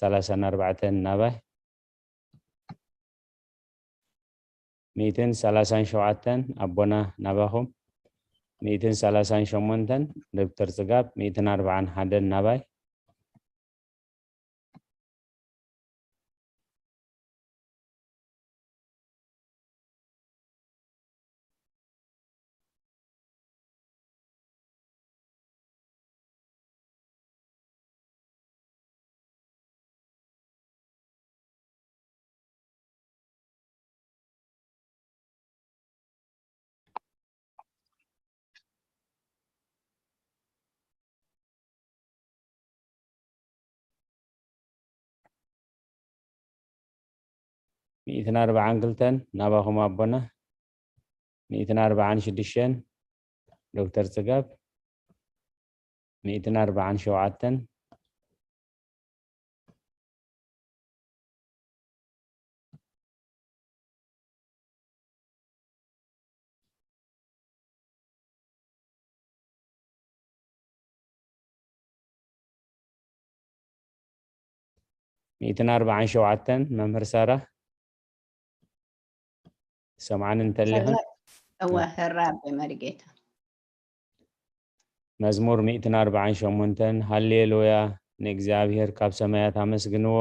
ሰላሳን ኣርባዕተን ናባይ። ሚእትን ሰላሳን ሸውዓተን ኣቦና ናባኹም። ሚእትን ሰላሳን ሸሞንተን ዶክተር ጽጋብ። ሚእትን ኣርባዓን ሓደን ናባይ። ሚእትን ኣርባዓን ክልተን ናባኹም ኣቦና። ሚእትን ኣርባዓን ሽዱሽተን ዶክተር ጽጋብ። ሚእትን ኣርባዓን ሸውዓተን። ሚእትን ኣርባዓን ሸውዓተን መምህር ሳራ። ሰምዓን እንተሊኽን። እወ፣ ሕራ ኣቦይ መሪጌታ። መዝሙር ሚእትን ኣርባዓን ሸሞንተን። ሃሌሉያ ንእግዚኣብሔር ካብ ሰማያት ኣመስግንዎ፣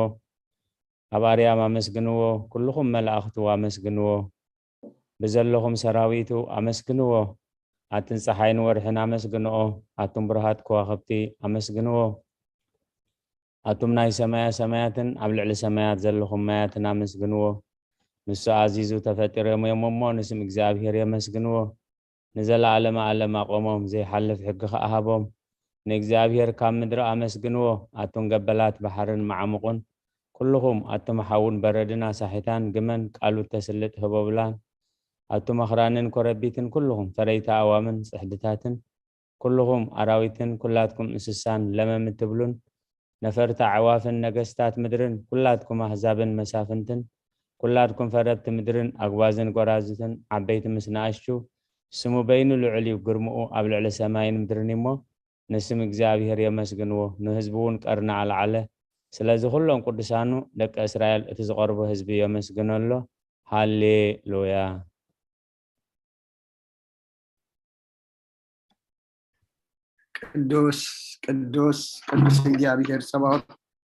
ኣብ ኣርያም ኣመስግንዎ፣ ኩልኹም መላእኽቱ ኣመስግንዎ፣ ብዘለኹም ሰራዊቱ ኣመስግንዎ። ኣትን ጸሓይን ወርሕን ኣመስግንኦ፣ ኣቱም ብሩሃት ከዋኽብቲ ኣመስግንዎ። ኣቱም ናይ ሰማያ ሰማያትን ኣብ ልዕሊ ሰማያት ዘለኹም ማያትን ኣመስግንዎ። ንሱ ኣዚዙ ተፈጢሮም እዮም እሞ ንስም እግዚኣብሔር የመስግንዎ። ንዘለኣለመ ኣለም ኣቆሞም፣ ዘይሓልፍ ሕጊ ኸኣ ሃቦም። ንእግዚኣብሔር ካብ ምድሪ ኣመስግንዎ፣ ኣቱም ገበላት ባሕርን መዓሙቑን፣ ኩልኹም ኣቱም ሓውን በረድን ኣሳሒታን ግመን ቃሉ እተስልጥ ህቦብላን፣ ኣቱም ኣኽራንን ኮረቢትን ኩልኹም ፈረይቲ ኣእዋምን ጽሕድታትን፣ ኩልኹም ኣራዊትን ኩላትኩም እንስሳን ለመም እትብሉን፣ ነፈርቲ ኣዕዋፍን ነገስታት ምድርን፣ ኩላትኩም ኣህዛብን መሳፍንትን፣ ኩላትኩም ፈረብቲ ምድርን ኣጉባዝን ጎራዙትን፣ ዓበይቲ ምስ ንኣሽቱ፣ ስሙ በይኑ ልዑል እዩ፣ ግርምኡ ኣብ ልዕሊ ሰማይን ምድርን እዩ እሞ፣ ንስም እግዚኣብሔር የመስግንዎ፣ ንህዝቡ እውን ቀርኒ ኣልዓለ። ስለዚ ኩሎም ቅዱሳኑ ደቂ እስራኤል እቲ ዝቐርቦ ህዝቢ የመስግኖ ኣሎ። ሃሌሉያ። ቅዱስ ቅዱስ ቅዱስ እግዚኣብሔር ጸባኦት፣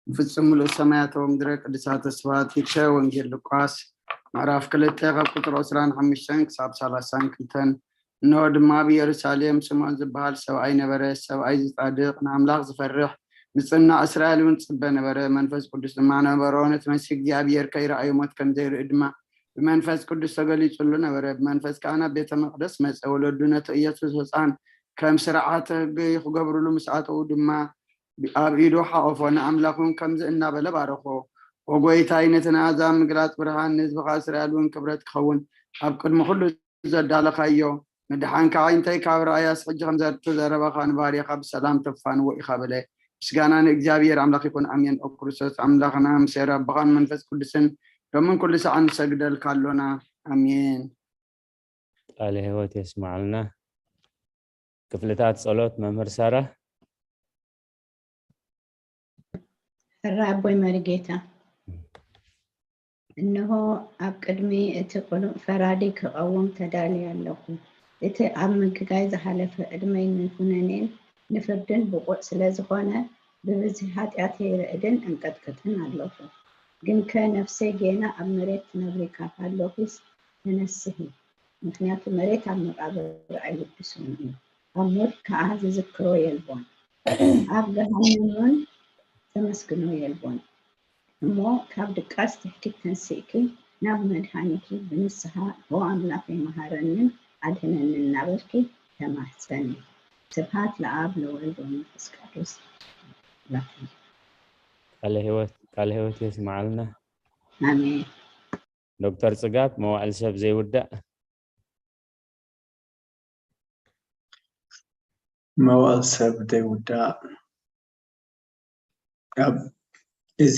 ፍጹም ምሉእ ሰማያት ወምድረ። ቅዱሳተ ስብሐት። ይእተ ወንጌል ሉቃስ ምዕራፍ ክልተ ካብ ቁጽሪ ዕስራን ሓሙሽተን ክሳብ ሰላሳን ክልተን። እንሆ ድማ ኣብ ኢየሩሳሌም ስምዖን ዝበሃል ሰብኣይ ነበረ። ሰብኣይ እዚ ጻድቕ፣ ንኣምላኽ ዝፈርሕ፣ ዝጽናዕ፣ እስራኤል እውን ዝጽበ ነበረ። መንፈስ ቅዱስ ድማ ነበሮ። ነቲ መሲሕ እግዚኣብሔር ከይረኣዮ ሞት ከም ዘይርኢ ድማ ብመንፈስ ቅዱስ ተገሊጹሉ ነበረ። ብመንፈስ ከኣ ናብ ቤተ መቕደስ መጸ። ወለዱ ነቲ ኢየሱስ ህጻን ከም ስርዓተ ህገዩ ክገብሩሉ ምስ ኣተዉ ድማ ኣብ ኢዱ ሓቖፎ፣ ንኣምላኽ እውን ከምዚ እናበለ ባረኾ። ኦ ጐይታይ፣ ነቲ ንኣሕዛብ ምግላጽ ብርሃን፣ ንህዝብኻ እስራኤል እውን ክብረት ክኸውን ኣብ ቅድሚ ኩሉ ዘዳለኻዮ ምድሓንካ ኣዒንተይ ካብ ረኣያስ፣ ሕጂ ከም ዝተዘረበኻ ንባርያኻ ብሰላም ተፋንዎ ኢኻ በለ። ምስጋና ንእግዚኣብሔር ኣምላኽ ይኹን፣ ኣሜን። ኦ ክርስቶስ ኣምላኽና፣ ምስ ኣቦኻን መንፈስ ቅዱስን ሎምን ኩሉ ሰዓት ንሰግደልካ ኣሎና። ኣሜን። ቃለ ህይወት የስምዓልና። ክፍልታት ጸሎት መምህር ሳራ። ሕራ ኣቦይ መሪጌታ። እንሆ፣ ኣብ ቅድሚ እቲ ቅኑዕ ፈራዲ ክቐውም ተዳልየ ኣለኹ። እቲ ኣብ ምግጋይ ዝሓለፈ ዕድመይ ንኹነኔን ንፍርድን ብቑዕ ስለ ዝኾነ፣ ብብዝሒ ሓጢኣተይ ይርዕድን እንቀጥቅጥን ኣለኹ። ግንከ ነፍሰይ ጌና ኣብ መሬት ትነብሪ ካብ ሃለኹስ ተነስሂ፣ ምኽንያቱ መሬት ኣብ መቓብር ኣይውድሶን እዩ፣ ኣብ ሞት ከኣ ዝዝክሮ የልቦን፣ ኣብ ገሃነም እውን ዘመስግኖ የልቦን። እሞ ካብ ድቃስ ትሕኪት ተንሲእኪ ናብ መድሓኒኪ ብንስሓ፣ ኦ ኣምላኸይ መሃረንን ኣድሕነንን እናበልኪ ተማህጸኒ። ስብሃት ለኣብ ለወልድ ወመንፈስ ቅዱስ። ላኪ። ቃለ ህይወት፣ ቃለ ህይወት የስምዓልና። ኣሜን። ዶክተር ጽጋብ፣ መዋዕል ሰብ ዘይውዳእ። መዋዕል ሰብ ዘይውዳእ። ኣብ እዚ፣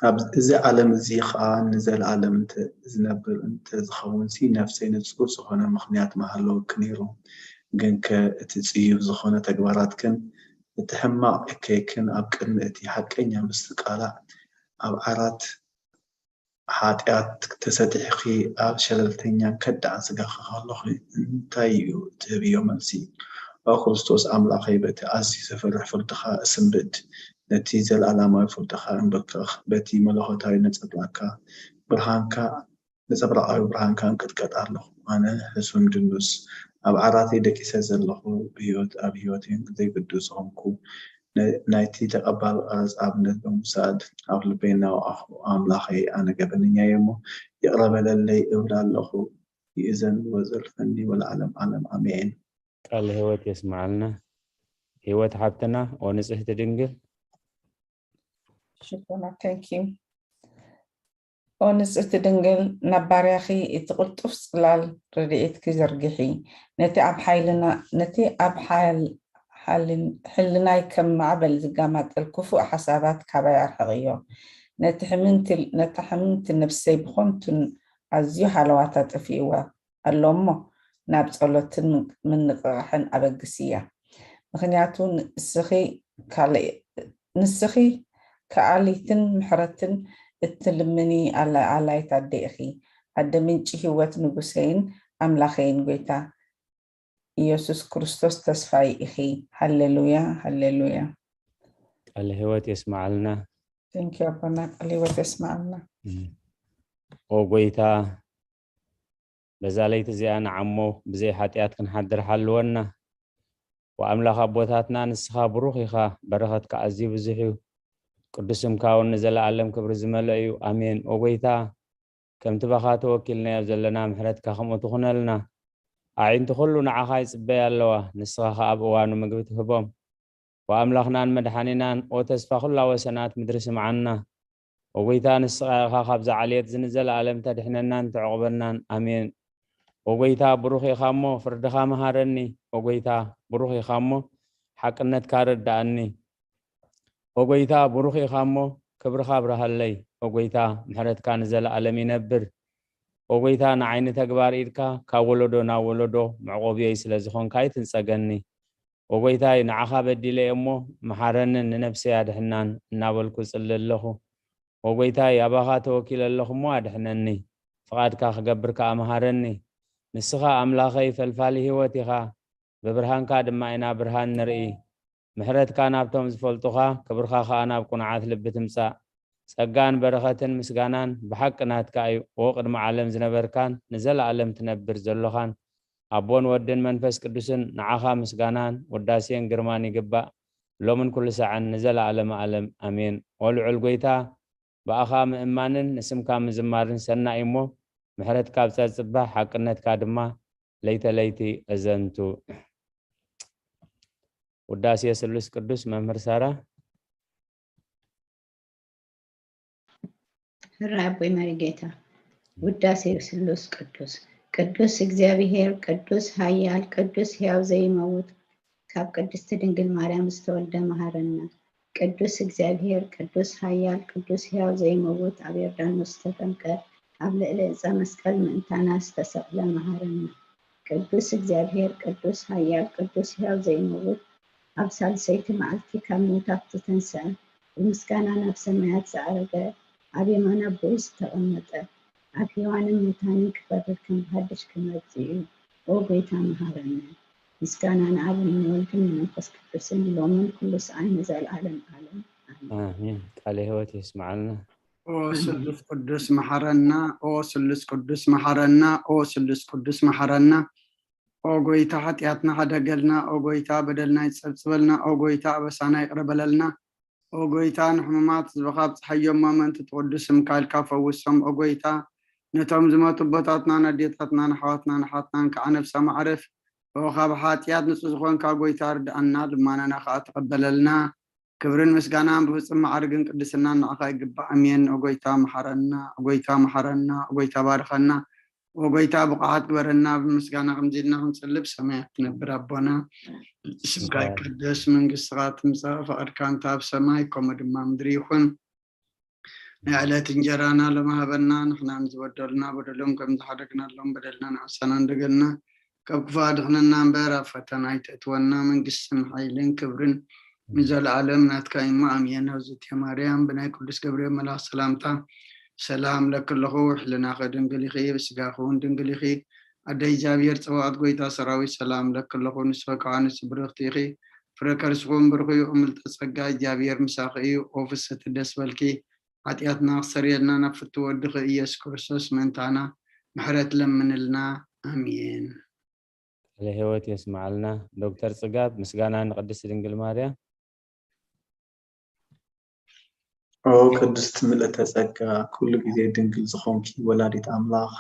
ኣብ እዚ ዓለም እዚ ኸኣ ንዘለኣለም እንተ ዝነብር እንተ ዝኸውን ሲ፣ ነፍሰይ ንጹር ዝኾነ ምኽንያት ምሃለወኪ ነይሩ። ግንከ እቲ ጽዩፍ ዝኾነ ተግባራትክን እቲ ሕማቕ እከይክን ኣብ ቅድሚ እቲ ሓቀኛ ምስትቃላዕ ኣብ ዓራት ሓጢኣት ተሰጢሕኺ ኣብ ሸለልተኛን ከዳዕን ስጋኺ ከለኺ እንታይ እዩ እትህብዮ መልሲ? ኦ ክርስቶስ ኣምላኸይ፣ በቲ ኣዝዩ ዘፍርሕ ፍርድኻ እስንብድ፣ ነቲ ዘለኣለማዊ ፍርድኻ እንብርከኽ፣ በቲ መለኾታዊ ነጸብራቕካ ብርሃንካ ነጸብራቓዊ ብርሃንካ እንቅጥቀጥ ኣለኹ። ኣነ ሕሱም ድኑስ ኣብ ዓራተይ ደቂሰ ዘለኹ ብህይወት ኣብ ህይወተይ ዘይግዱ ዝኾንኩ ናይቲ ተቐባል ቀረጽ ኣብነት ብምውሳድ ኣብ ልበይ እናወዓኹ ኣምላኸይ ኣነ ገበነኛ እየ እሞ ይቕረ በለለይ እብል ኣለኹ። ይእዘን ወዘልፈኒ ወለዓለም ዓለም ኣሜን። ቃል ህይወት የስምዓልና። ህይወት ሓብትና ኦ ንጽህቲ ድንግል ሽኮና thank you ኦ ንጽህቲ ድንግል ናብ ባርያኺ እቲ ቅልጡፍ ጽላል ረድኤትኪ ዘርግሒ ነቲ ኣብ ሓይልና ነቲ ኣብ ሓል ሓልን- ሕልናይ ከም ማዕበል ዝጋማጠል ክፉእ ሓሳባት ካባይ ኣርሕቕዮ ነቲ ሕምንቲ ነታ ሕምንቲ ነብሰይ ብኾንቱን ኣዝዩ ሃለዋታ ጠፊእዋ ኣሎ እሞ ናብ ጸሎትን ምንቕቓሕን ኣበግስያ ምኽንያቱ ንስኺ ካልእ ንስኺ ከኣሊትን ምሕረትን እትልምኒ ኣላይት ኣደ ኢኺ ኣደ ምንጪ ህይወት ንጉሰይን ኣምላኸይን ጎይታ ኢየሱስ ክርስቶስ ተስፋይ ኢኺ ሃሌሉያ ሃሌሉያ ቃለ ህይወት የስምዓልና thank you ኣቦና ቃለ ህይወት የስምዓልና ኦ ጎይታ በዛ ለይቲ እዚኣ ንዓሞ ብዘይ ሓጢኣት ክንሓድር ሓልወና። ወኣምላኽ ኣቦታትና ንስኻ ብሩኽ ኢኻ፣ በረኸትካ ኣዝዩ ብዙሕ እዩ። ቅዱስ ስምካ እውን ንዘለኣለም ክብሪ ዝመልኦ እዩ። ኣሜን። ኦ ጎይታ፣ ከምቲ ባኻ ተወኪልናዮ ዘለና ምሕረትካ ከምኡ ትኹነልና። ኣዒንቲ ኩሉ ንዓኻ ይጽበያ ኣለዋ፣ ንስኻ ኸኣ ኣብ እዋኑ ምግቢ ትህቦም። ወኣምላኽናን መድሓኒናን፣ ኦ ተስፋ ኩላ ወሰናት ምድሪ ስምዓና። ኦጎይታ ንስኻ ኢኻ ካብዛ ዓሌት እዚ ንዘለኣለም ተድሕነናን ተዕቑበናን። ኣሜን። ኦጎይታ ብሩኽ ኢኻ እሞ ፍርድኻ መሃረኒ። ኦጎይታ ብሩኽ ኢኻ እሞ ሓቅነትካ ረዳኣኒ። ኦጎይታ ብሩኽ ኢኻ እሞ ክብርኻ ኣብርሃለይ። ኦጎይታ ምሕረትካ ንዘለኣለም ይነብር። ኦጎይታ ንዓይኒ ተግባር ኢድካ ካብ ወለዶ ናብ ወለዶ መዕቆብየይ ስለ ዝኾንካ ኣይትንጸገኒ። ኦጎይታይ ንዓኻ በዲለ እየ እሞ መሓረንን ንነብሰይ ኣድሕናን እናበልኩ እጽሊ ኣለኹ። ኦጎይታይ ኣባኻ ተወኪለ ኣለኹ እሞ ኣድሕነኒ፣ ፍቓድካ ክገብር ከኣ መሃረኒ። ንስኻ ኣምላኸይ ፈልፋሊ ህይወት ኢኻ፣ ብብርሃንካ ድማ ኢና ብርሃን ንርኢ። ምሕረትካ ናብቶም ዝፈልጡኻ፣ ክብርኻ ከኣ ናብ ቅኑዓት ልቢ ትምጻእ። ጸጋን በረኸትን ምስጋናን ብሓቂ ናትካ እዩ። ኦ ቅድሚ ዓለም ዝነበርካን ንዘለኣለም ትነብር ዘሎኻን ኣቦን ወድን መንፈስ ቅዱስን ንዓኻ ምስጋናን ውዳሴን ግርማን ይግባእ፣ ሎምን ኩሉ ሳዕን ንዘለኣለመ ኣለም ኣሜን። ኦ ልዑል ጐይታ፣ ብኣኻ ምእማንን ንስምካ ምዝማርን ሰናይ እሞ፣ ምሕረትካ ኣብ ጸጽባሕ፣ ሓቅነትካ ድማ ለይተ ለይቲ እዘንቱ። ውዳሴ ስሉስ ቅዱስ መምህር ሳራ። ሕራይ ኣቦይ መሪጌታ። ውዳሴ ስሉስ ቅዱስ። ቅዱስ እግዚኣብሔር፣ ቅዱስ ኃያል፣ ቅዱስ ሕያው ዘይመውት፣ ካብ ቅድስቲ ድንግል ማርያም ዝተወልደ መሃረና። ቅዱስ እግዚኣብሔር፣ ቅዱስ ኃያል፣ ቅዱስ ሕያው ዘይመውት፣ ኣብ ዮርዳኖስ ዝተጠምቀ፣ ኣብ ልዕሊ ዕፀ መስቀል ምእንታና ዝተሰቕለ መሃረና። ቅዱስ እግዚኣብሔር፣ ቅዱስ ኃያል፣ ቅዱስ ሕያው ዘይመውት፣ ኣብ ሳልሰይቲ መዓልቲ ካብ ምውታት ዝተንስአ፣ ብምስጋና ናብ ሰማያት ዝዓረገ፣ ኣብ የማን ኣቦኡ ዝተቐመጠ፣ ኣብ ሕያዋንን ሙታንን ክፈርድ ከም ብሃድሽ ክመጽእ እዩ። ኦ ጐይታ መሃረና። ምስጋና ንኣብን ንወልድን ንመንፈስ ቅዱስን ሎምን ኩሉ ሰዓን ንዘለዓለም ዓለም። ኣሜን። ኣሜን። ቃለ ሕይወት የስምዓልና። ኦ ስሉስ ቅዱስ መሓረና፣ ኦ ስሉስ ቅዱስ መሓረና፣ ኦ ስሉስ ቅዱስ መሓረና። ኦ ጎይታ ሓጢኣትና ሓደገልና፣ ኦ ጎይታ በደልና ይጸብጽበልና፣ ኦ ጎይታ ኣበሳና ይቕረ በለልና። ኦ ጎይታ ንሕሙማት ህዝብኻ ኣብጽሓዮም፣ ኣመንቲ ትቕዱስ ስምካ ኢልካ ፈውሶም። ኦ ጎይታ ነቶም ዝመቱ ኣቦታትናን ኣዴታትናን ኣሕዋትናን ኣሓትናን ከዓ ነብሳ ማዕርፍ። ኦ ካብ ሓጢኣት ንጹህ ዝኾንካ ጎይታ ርድኣና፣ ልማናና ከዓ ተቐበለልና። ክብርን ምስጋናን ብፍጹም ማዕርግን ቅድስናን ንዓኻ ይግባእ። ኣሜን። ኦ ጎይታ መሓረና፣ ኦ ጎይታ መሓረና፣ ኦ ጎይታ ባርኸና፣ ኦ ጎይታ ብቑዓት ግበረና። ብምስጋና ከምዚ ኢልና ክንጽሊ፣ ብሰማያት ትነብር ኣቦና፣ ስምካ ይቀደስ፣ መንግስትኻ ትምጻእ፣ ፍቓድካ እንተ ኣብ ሰማይ ከምኡ ድማ ምድሪ ይኹን። ናይ ዕለት እንጀራና ሎሚ ሃበና፣ ንሕና ንዝበደሉና በደሎም ከም ዝሓደግናሎም በደልና ንዓሳና እንደገና፣ ካብ ክፉእ ኣድሕነና እምበር፣ ኣብ ፈተና ኣይተእትወና፣ መንግስትን ሓይልን ክብርን ንዘለኣለም ናትካ እሞ ኣሜን። እግዝእትየ ማርያም ብናይ ቅዱስ ገብርኤል መልኣኽ ሰላምታ ሰላም ለኪ ኣለኹ፣ ሕልናኺ ድንግል ኢኺ፣ ብስጋኺ እውን ድንግል ኢኺ። ኣደ እግዚኣብሔር ጸባኦት ጎይታ ሰራዊት ሰላም ለኪ ኣለኹ፣ ንስኺ ከኣ ንስቲ ብርኽቲ ኢኺ፣ ፍረ ከርስኹም ብሩኽ እዩ። እምልተ ጸጋ እግዚኣብሔር ምሳኺ እዩ። ኦ ፍስሕቲ ደስ በልኪ፣ ሓጢኣትና ክሰርየልና ናብ ፍቱ ወድኺ ኢየሱስ ክርስቶስ ምእንታና ምሕረት ለምንልና። ኣሜን። ቃለ ህይወት የስምዓልና። ዶክተር ጽጋብ፣ ምስጋና ንቅድስት ድንግል ማርያም። ኦ ቅድስት ምልእተ ጸጋ፣ ኩሉ ግዜ ድንግል ዝኾንኪ ወላዲት ኣምላኽ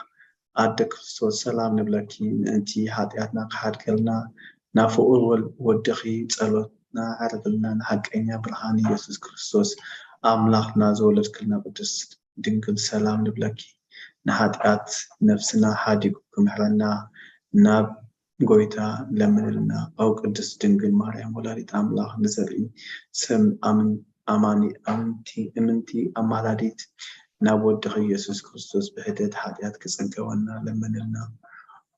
ኣደ ክርስቶስ፣ ሰላም ንብለኪ። ምእንቲ ሓጢኣትና ክሓድገልና ናብ ፍቑር ወል- ወድኺ ጸሎትና ኣዕርግልና። ንሓቀኛ ብርሃን ኢየሱስ ክርስቶስ ኣምላኽና ዝወለድክልና ቅድስት ድንግል፣ ሰላም ንብለኪ። ንሓጢኣት ነፍስና ሓዲጉ ክምሕረና ናብ ጎይታ ለምንልና። ኦ ቅድስት ድንግል ማርያም ወላዲት ኣምላኽ፣ ንዘርኢ ስም ኣምን- ኣማኒ ኣምንቲ እምንቲ ኣማላዲት ናብ ወድኺ ኢየሱስ ክርስቶስ ብሕደት ሓጢኣት ክጽገወና ለምንልና።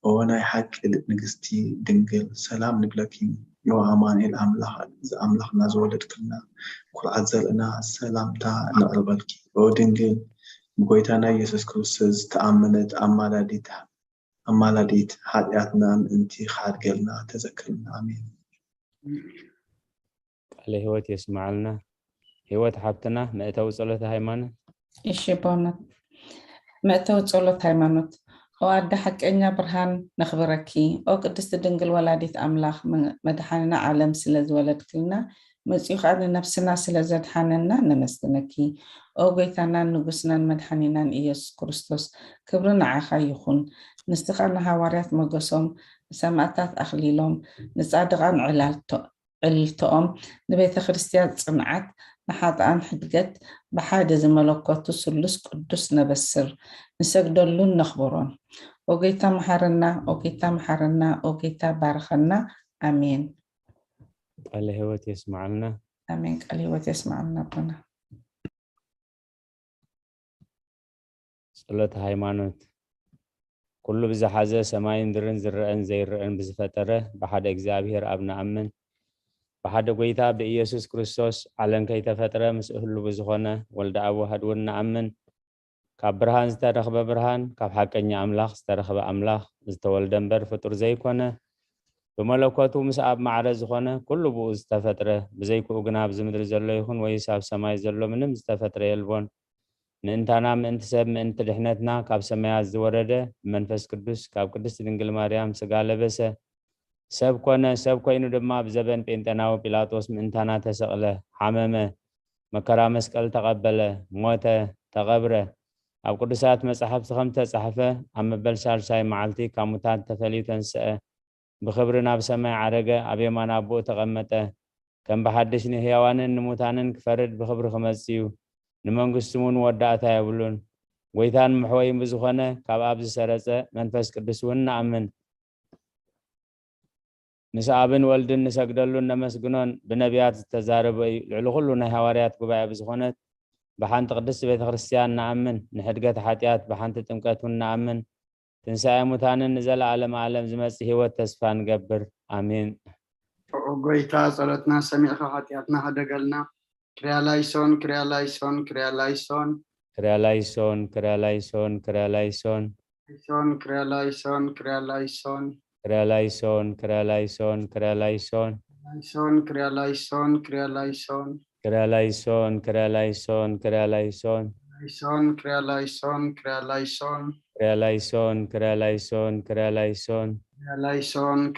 ኦ ናይ ሓቂ ንግስቲ ድንግል፣ ሰላም ንብለኪ። ኦ ኣማኑኤል ኣምላኽ ኣምላኽና ዝወለድክልና፣ ኩርዓት ዘርእና ሰላምታ ነቕርበልኪ። ኦ ድንግል ብጎይታና ኢየሱስ ክርስቶስ ዝተኣመነት ኣማላዲት ኣማላዲት ሓጢኣትና ምእንቲ ክሓድገልና ተዘክርና። ኣሜን። ቃለ ህይወት የስምዓልና። ህይወት ሓብትና መእተዊ ጸሎተ ሃይማኖት። እሺ በእውነት መእተዊ ጸሎት ሃይማኖት። ኦ ኣደ ሓቀኛ ብርሃን ነኽብረኪ። ኦ ቅድስቲ ድንግል ወላዲት ኣምላኽ መ- መድሓንና ዓለም ስለ ዝወለድክልና መጺኡ ኸዓ ንነፍስና ስለ ዘድሓነና ነመስግነኪ። ኦ ጎይታናን ንጉስናን መድሓኒናን ኢየሱስ ክርስቶስ ክብሪ ንዓኻ ይኹን። ንስኻ ንሃዋርያት ሞገሶም ንሰማእታት ኣኽሊሎም ንጻድቓን ዕላልቶ ዕልልትኦም ንቤተ ክርስቲያን ጽንዓት ንሓጥኣን ሕድገት ብሓደ ዝመለኮቱ ስሉስ ቅዱስ ነበስር ንሰግደሉን ነኽብሮን። ኦጌታ መሓረና ኦጌታ መሓረና ኦጌታ ባርኸና። ኣሜን። ቃለ ህይወት የስምዓልና። ኣሜን። ቃለ ህይወት የስምዓልና ኣቦና። ጸሎተ ሃይማኖት። ኩሉ ብዝሓዘ ሰማይን ምድርን ዝረአን ዘይረአን ብዝፈጠረ ብሓደ እግዚኣብሔር ኣብ ንኣምን። ብሓደ ጎይታ ብኢየሱስ ክርስቶስ ዓለም ከይተፈጥረ ምስ እህሉ ብዝኾነ ወልደ ኣብ ዋህድ እውን ንኣምን። ካብ ብርሃን ዝተረኽበ ብርሃን፣ ካብ ሓቀኛ ኣምላኽ ዝተረኽበ ኣምላኽ፣ ዝተወልደ እምበር ፍጡር ዘይኮነ፣ ብመለኮቱ ምስ ኣብ ማዕረ ዝኾነ ኩሉ ብኡ ዝተፈጥረ፣ ብዘይክኡ ግና ኣብዚ ምድሪ ዘሎ ይኹን ወይስ ኣብ ሰማይ ዘሎ ምንም ዝተፈጥረ የልቦን። ምእንታና ምእንቲ ሰብ ምእንቲ ድሕነትና ካብ ሰማያት ዝወረደ ብመንፈስ ቅዱስ ካብ ቅድስት ድንግል ማርያም ስጋ ለበሰ። ሰብ ኮነ፣ ሰብ ኮይኑ ድማ ብዘበን ጴንጠናዊ ጲላጦስ ምእንታና ተሰቕለ፣ ሓመመ፣ መከራ መስቀል ተቐበለ፣ ሞተ፣ ተቐብረ። ኣብ ቅዱሳት መጻሕፍቲ ከም ተጻሕፈ ኣብ መበል ሳልሳይ መዓልቲ ካብ ሙታን ተፈልዩ ተንስአ። ብኽብሪ ናብ ሰማይ ዓረገ፣ ኣብ የማን ኣቦኡ ተቐመጠ። ከም ብሓድሽ ንህያዋንን ንሙታንን ክፈርድ ብኽብሪ ክመጽእ እዩ። ንመንግስቱ እውን መወዳእታ የብሉን። ጎይታን መሕወይን ብዝኾነ ካብ ኣብ ዝሰረጸ መንፈስ ቅዱስ እውን ንኣምን። ምስ ኣብን ወልድን ንሰግደሉን ነመስግኖን ብነቢያት ዝተዛረበ እዩ። ልዕሊ ኩሉ ናይ ሃዋርያት ጉባኤ ብዝኾነት ብሓንቲ ቅድስቲ ቤተ ክርስቲያን ንኣምን። ንሕድገት ሓጢኣት ብሓንቲ ጥምቀት እውን ንኣምን። ትንሳኤ ሙታንን ንዘለዓለም ዓለም ዝመጽእ ህይወት ተስፋ ንገብር። ኣሜን። ኦ ጎይታ ጸሎትና ሰሚዕካ ሓጢኣትና ሕደገልና። ክርያላይሶን ክርያላይሶን ክርያላይሶን ክርያላይሶን ክርያላይሶን ክርያላይሶን ሶን ክርያላይሶን ክርያላይሶን ክርያላይሶን ክርያላይሶን ክርያላይሶን ላይሶን ክርያላይሶን ክርያላይሶን ክርያላይሶን ክርያላይሶን ክርያላይሶን ላይሶን ክርያላይሶን ክርያላይሶን ክርያላይሶን ክርያላይሶን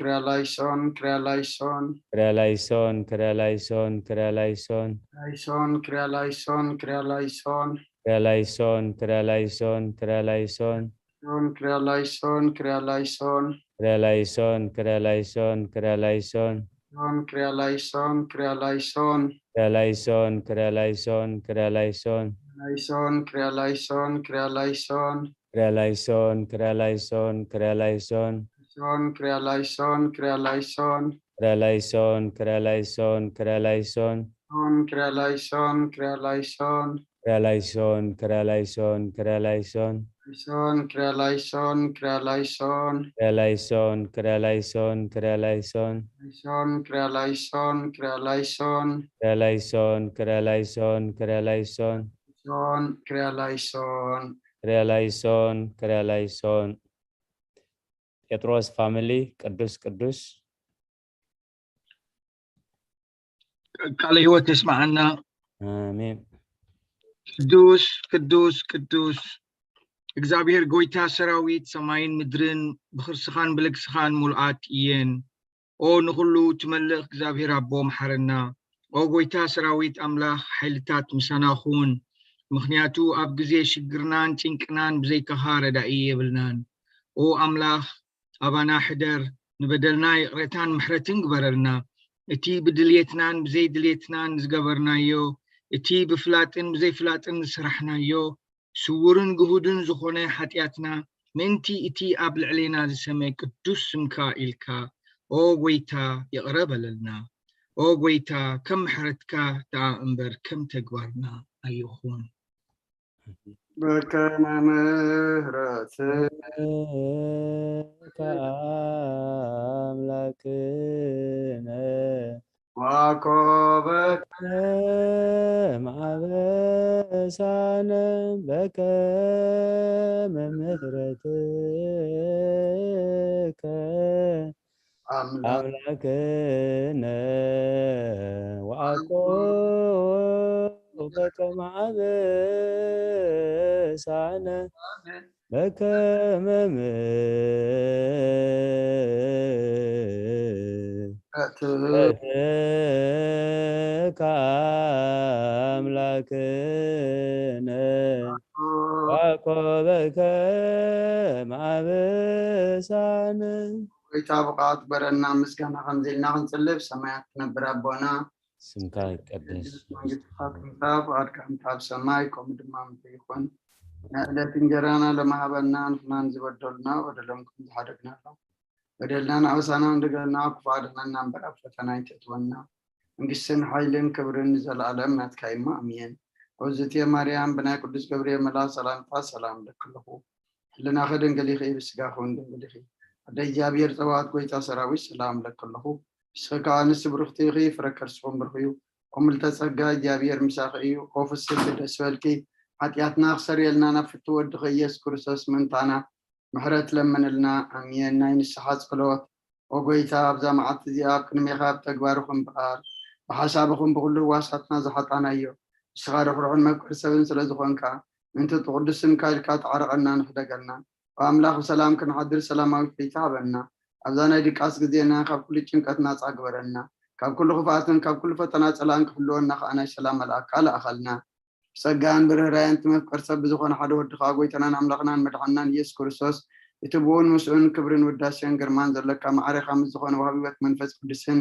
ክርያላይሶን ክርያላይሶን ክርያላይሶን ክርያላይሶን ክርያላይሶን ክርያላይሶን ክርያላይሶን ላይሶን ክርያላይሶን ክርያላይሶን ክርያላይሶን ክርያላይሶን ክርያላይሶን ሶን ክርያላይሶን ክርያላይሶን ክርያላይሶን ክርያላይሶን ክርያላይሶን ሶን ክርያላይሶን ክርያላይሶን ክርያላይሶን ክርያላይሶን ክርያላይሶን ላይሶን ክርያላይሶን ክርያላይሶን ክርያላይሶን ክርያላይሶን ክርያላይሶን ሶን ክርያላይሶን ክርያላይሶን ክርያላይሶን ክርያላይሶን ክርያላይሶን ሶን ክርያላይሶን ክርያላይሶን ክርያላይሶን ክርያላይሶን ክርያላይሶን ላይሶን፣ ክሪያ ላይሶን፣ ክሪያ ላይሶን። ክሪያ ላይሶን፣ ክሪያ ላይሶን፣ ክሪያ ላይሶን። ላይሶን፣ ክሪያ ላይሶን፣ ክሪያ ላይሶን። ክሪያ ላይሶን፣ ክሪያ ላይሶን፣ ክሪያ ላይሶን። ሶን፣ ክሪያ ላይሶን። ክሪያ ላይሶን፣ ክሪያ ላይሶን። ጴጥሮስ ፋሚሊ ቅዱስ ቅዱስ። ቃለ ህይወት የስማዓና። ኣሜን። ቅዱስ ቅዱስ ቅዱስ እግዚኣብሔር ጎይታ ሰራዊት፣ ሰማይን ምድርን ብክርስኻን ብልግስኻን ሙሉኣት እየን። ኦ ንኹሉ ትመልእ እግዚኣብሔር ኣቦ፣ መሓረና። ኦ ጎይታ ሰራዊት ኣምላኽ፣ ሓይልታት ምሳና ኩን። ምኽንያቱ ኣብ ግዜ ሽግርናን ጭንቅናን ብዘይካኻ ረዳኢ የብልናን። ኦ ኣምላኽ፣ ኣባና ሕደር፣ ንበደልና ይቕሬታን ምሕረትን ግበረልና። እቲ ብድልየትናን ብዘይድልየትናን ዝገበርናዮ፣ እቲ ብፍላጥን ብዘይፍላጥን ዝሰራሕናዮ፣ ስውርን ግሁድን ዝኾነ ሓጢኣትና፣ ምእንቲ እቲ ኣብ ልዕሌና ዝሰመ ቅዱስ ስምካ ኢልካ፣ ኦ ጎይታ፣ ይቕረ በለልና። ኦ ጎይታ፣ ከም ምሕረትካ ደኣ እምበር ከም ተግባርና ኣይኹን። በከመ ምሕረትከ ኣምላክነ ዋኮበከ ማበሳነ በከመ ምሕረትከ ኣምላክ ኣምላክነ ወኣኮ በከመ ኣበሳነ በከመ ምሕረትከ ኣምላክነ ወኮበከ ማበሳነ። ጎይታ ብቕዓት በረና ምስጋና ከምዚ ኢልና ክንጽልብ። ሰማያት ትነብር ኣቦና ስምካ ይቀደስ። መንግስትኻ ትምጻእ፣ ፍቓድካ ከምቲ ኣብ ሰማይ ከምኡ ድማ ምድሪ ይኹን። ናይ ዕለት እንጀራና ሎሚ ሃበና፣ ንሕናን ዝበደሉና በደሎም ከም ዝሓደግናሎም በደልናን ኣበሳናን ደገልና፣ ክፉእ ኣድሕነና እምበር ኣብ ፈተና ኣይተእትወና። መንግስትን ሓይልን ክብርን ንዘለኣለም ናትካ እዩ እሞ ኣሜን። ኦዝትየ ማርያም ብናይ ቅዱስ ገብርኤል መልኣክ ሰላምታ ሰላም እለኪ ኣለኹ። ሕልናኺ ድንግል ኢኺ፣ ብስጋኺ እውን ድንግል ኢኺ። ኣደ እግዚኣብሔር ጸባኦት ጎይታ ሰራዊት ሰላም እለኪ ኣለኹ። ንስኺ ከኣ ኣንስቲ ብርኽቲ ኢኺ፣ ፍረ ከርስኺ እውን ብሩኽ እዩ። ኦ ምልዕተ ጸጋ እግዚኣብሔር ምሳኺ እዩ። ኦ ፍስሕቲ ደስ በልኪ፣ ሓጢኣትና ክሰርየልና ናብ ፍትው ወድኺ ኢየሱስ ክርስቶስ ምእንታና ምሕረት ለምንልና። ኣሜን። ናይ ንስሓ ጸሎት። ኦ ጎይታ፣ ኣብዛ መዓልቲ እዚኣ ኣብ ቅድሜኻ ብተግባር ይኹን ብቓል ብሓሳብ ይኹን ብኹሉ ህዋሳትና ዝሓጣናዮ፣ ንስኻ ርሕሩሕን መፍቀሪ ሰብን ስለ ዝኾንካ፣ ምእንቲ እቲ ቅዱስ ስምካ ኢልካ ተዓረቐና፣ ንሕደገልና። ኦ ኣምላኽ፣ ብሰላም ክንሓድር ሰላማዊት ለይቲ ሃበና። ኣብዛ ናይ ድቃስ ግዜና ካብ ኩሉ ጭንቀት ናጻ ግበረና። ካብ ኩሉ ክፍኣትን ካብ ኩሉ ፈተና ጸላእን ክሕልወና ከኣ ናይ ሰላም መልኣካ ለኣኸልና። ብጸጋን ብርህራየን እቲ መፍቀር ሰብ ብዝኾነ ሓደ ወድኻ፣ ጎይታናን ኣምላኽናን መድሓንናን ኢየሱስ ክርስቶስ፣ እቲ ብኡን ምስኡን ክብርን ውዳሴን ግርማን ዘለካ፣ ማዕሬኻ ምስ ዝኾነ ወሃቢ ህይወት መንፈስ ቅዱስን